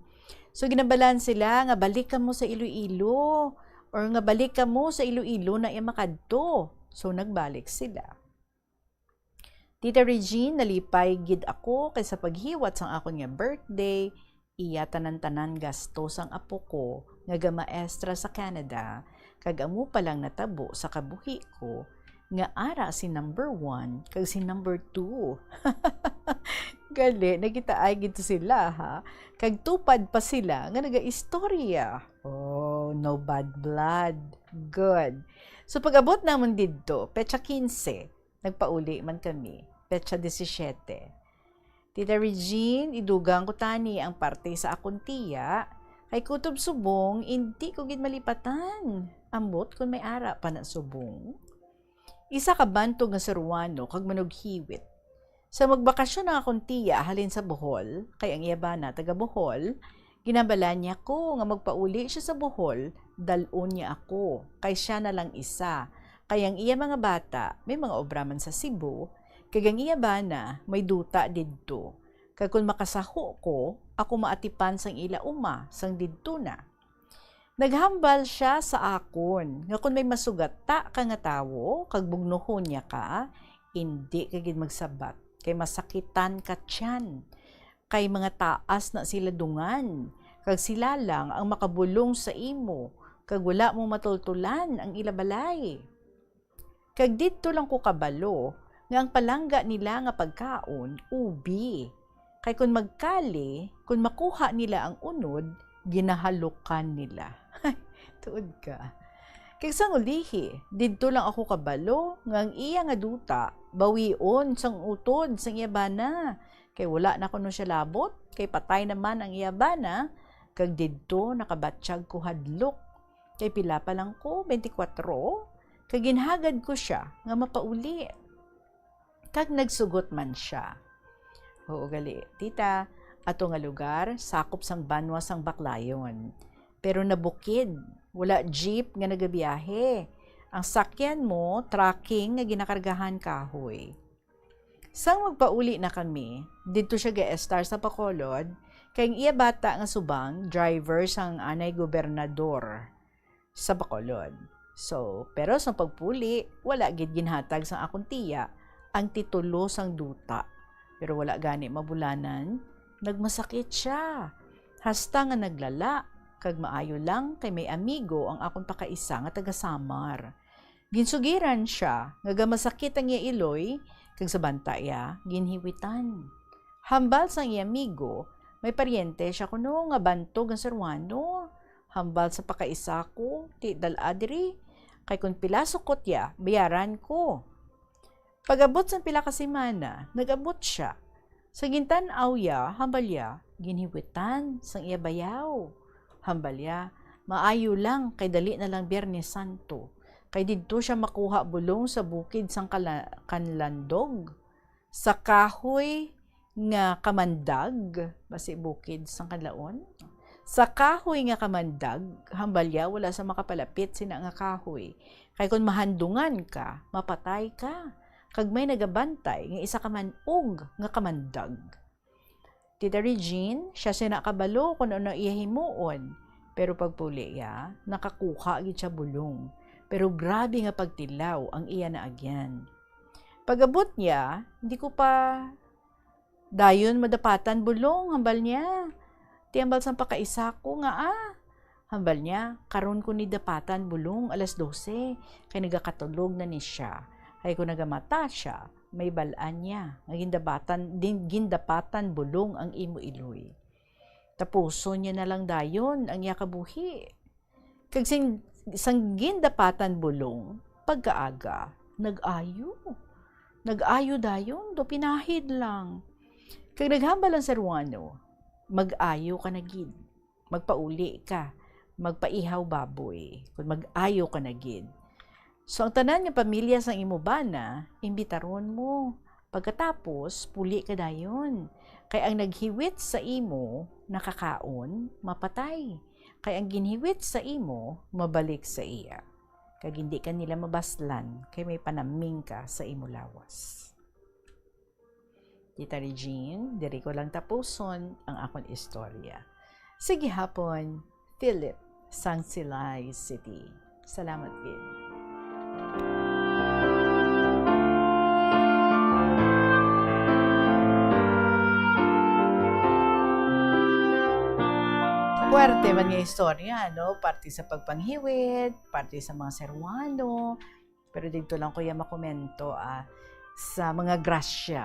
So, ginabalaan sila nga, "Balik kamo sa Iloilo," or nga, "Balik kamo sa Iloilo na iya makadto." So, nagbalik sila. Tita Regine, nalipay gid ako kay sa paghiwat sang akon nga birthday, iya tanan-tanan gasto sang apo ko nga gamaestra sa Canada, kag amo pa lang natabo sa kabuhi ko nga ara si number one kag si number two. Gali, nagkitaay gid sila, ha? Kag tupad pa sila nga nagaistorya. Oh, no bad blood. Good. So, pag-abot namon didto, petsa quince, nagpauli man kami, petsa disisyete. Tita Regine, idugang ko tani ang parte sa akon tiya, kay kutob subong, indi ko gid malipatan. Ambot kon may ara pa na subong. Isa ka bantog nga Ceruano kag manughiwit. Sa magbakasyon ang akon tiya halin sa Bohol, kay ang iya bana taga Bohol, ginabalaan niya ko nga magpauli siya sa Bohol, dal-on niya ako, kay sia na lang isa, kay ang iya mga bata may mga obra man sa Cebu, kag ang iya bana may duta didto. Kag kon makasaho ko, ako maatipan sang ila uma sang didto na. Naghambal sia sa akon nga kon may masugata ka nga tawo kag bugnohon niya ka, indi ka gid magsabat, kay masakitan ka tiyan. Kay mga taas na sila dungan, kag sila lang ang makabulong sa imo, kag wala mo matultulan ang ila balay. Kag didto lang ko kabalo nga ang palangga nila nga pagkaon, ubi. Kay kon magkali, kon makuha nila ang unod, ginahalukan nila. Tuod ka. Kag sang ulihi, didto lang ako kabalo nga ang iya nga duta bawion sang utod sang iya bana, kay wala na kuno siya labot, kay patay naman ang iya bana, kag didto nakabatyag ko hadlok. Kay pila pa lang ko, twenty-four, kag ginhagad ko sia nga mapauli. Kag nagsugot man sia. Oo, gali, tita, ato nga lugar sakop sang banwa sang Baclayon. Pero nabukid, wala jeep nga nagabiyahe. Ang sakyan mo, trucking nga ginakargahan kahoy. Sang magpauli na kami, didto siya ga-estar sa Bacolod, kay ang iya bata nga subang, driver sang anay gobernador sa Bacolod. So, pero sa pagpuli, wala gid ginhatag sang akon tiya ang titulo sang duta. Pero wala gani mabulanan, nagmasakit siya. Hasta nga naglala, kag maayo lang kay may amigo ang akon pakaisa nga taga Samar. Ginsugiran sia nga gamasakit ang iya iloy, kag sa banta iya ginhiwitan. Hambal sang iya amigo, may paryente sia kuno nga bantog ang seruano. Hambal sa pakaisa ko, ti dal-a diri, kay kon pila sukot ya, bayaran ko. Pag-abot sang pila ka semana, nag-abot sia. Sa gintan-aw ya, hambal ya, ginhiwitan sang iya bayaw. Hambal ya, maayo lang kay dali na lang Biyernes Santo, kay didto sia makuha bulong sa bukid sang kala-, kanlandog, sa kahoy nga kamandag, basi bukid sang kanlaon. Sa kahoy nga kamandag, hambal ya wala sa makapalapit sina nga kahoy, kay kon mahandungan ka, mapatay ka, kag may nagabantay nga isa ka man-og nga kamandag. Tita Regine, sia sina kabalo kon ano iya himuon, pero pagpuli iya, nakakuha gid sia bulong. Pero grabe nga pagtilaw ang iya naagyan. Pag-abot niya, hindi ko pa dayon madapatan bulong, hambal niya. Ti hambal sang pakaisa ko nga, ah, hambal niya, karon ko ni dapatan bulong alas dose, kay nagakatulog na ni siya. Kay kon nagamata siya, may bal-an niya nga gindabatan, din, gindapatan bulong ang imo iloy. Tapuson niya na lang dayon ang iya kabuhi. Kag sing, sang gindapatan bulong, pagkaaga, nag-ayo. Nag-ayo dayon, do pinahid lang. Kag naghambal ang seruano, "Mag-ayo ka na gid. Magpauli ka. Magpaihaw baboy. Kung mag-ayo ka na gid." So, ang tanan nga pamilya sang imo bana, imbitaron mo. Pagkatapos, puli ka dayon. Kay ang naghiwit sa imo, nakakaon, mapatay. Kay ang ginhiwit sa imo, mabalik sa iya. Kag hindi ka nila mabaslan, kay may panaming ka sa imo lawas. Tita Regine, diri ko lang tapuson ang akon istorya. Sige hapon, Philip, sang Silay City. Salamat gid. Puwerte man nga istorya, no? Parte sa pagpanghiwit, parte sa mga seruano, pero didto lang ko ya makomento, ah, sa mga grasya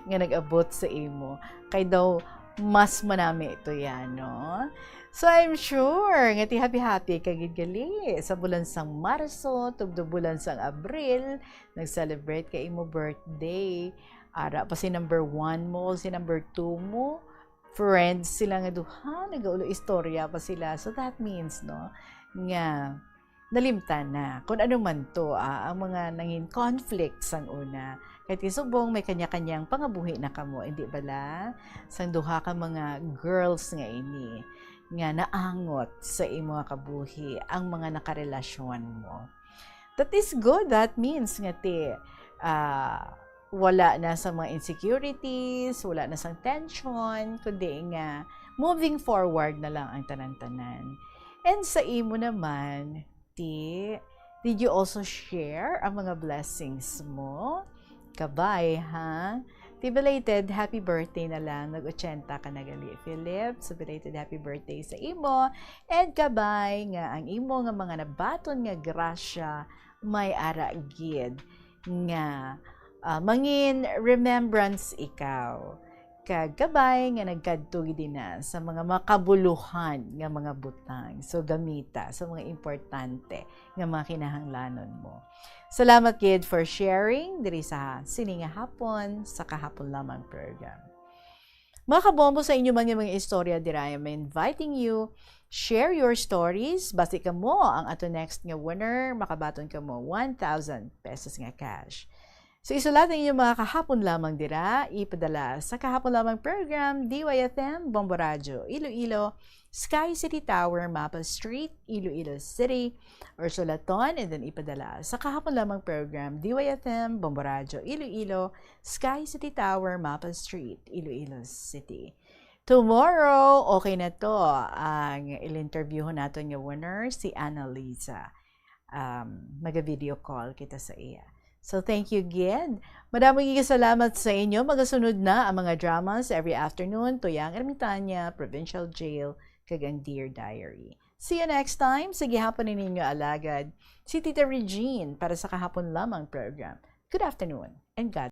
nga nag-abot sa imo. Kay daw, mas manami ito yan, no? So, I'm sure nga ti happy-happy ka gid gali sa bulan sang Marso, tubtob bulan sang Abril, nag-celebrate ka imo birthday. Ara pa si number one mo, si number two mo, friends sila nga duha, nagaulo istorya pa sila. So, that means, no, nga nalimtan na. Kung ano man to, ah, ang mga nangin conflict sang una. Kay ti subong may kanya-kanyang pangabuhi na kamo, hindi bala? Sang duha ka mga girls nga ini, nga naangot sa imo nga kabuhi ang mga nakarelasyon mo. That is good. That means nga ti, ah, wala na sa mga insecurities, wala na sang tension, kundi nga moving forward na lang ang tanan-tanan. And sa imo naman, ti, did you also share ang mga blessings mo? Kabay, ha? Ti belated happy birthday na lang. Nag-ochenta ka na gali, Philip. So, belated happy birthday sa imo. And kabay nga ang imo nga mga nabaton nga grasya may ara gid nga, ah, mangin remembrance ikaw. kag kabay nga nagkadto gid na sa mga makabuluhan nga mga butang. So, gamita sa mga importante nga mga kinahanglanon mo. Salamat gid for sharing diri sa sini nga hapon sa Kahapon Lamang program. Mga kabombo, sa inyo man nga mga istorya dira, I'm inviting you, share your stories. Basi kamo ang ato next nga winner, makabaton kamo one thousand pesos nga cash. So, isulat ang inyong mga kahapon lamang dira, ipadala sa Kahapon Lamang Program, D Y F M, Bombo Radyo, Iloilo, Sky City Tower, Mapa Street, Iloilo City, or sulaton and then ipadala sa Kahapon Lamang Program, D Y F M, Bombo Radyo, Iloilo, Sky City Tower, Mapa Street, Iloilo City. Tomorrow, okay na to, ang il-interview naton nga winner, si Annalisa. Um, maga-video call kita sa iya. So, thank you gid. Madamo gid salamat sa inyo. Magasunod na ang mga dramas every afternoon, Tuyang Ermitaña, Provincial Jail, kag ang Dear Diary. See you next time. Sa gihapon ni ninyo alagad, si Tita Regine para sa Kahapon Lamang program. Good afternoon and God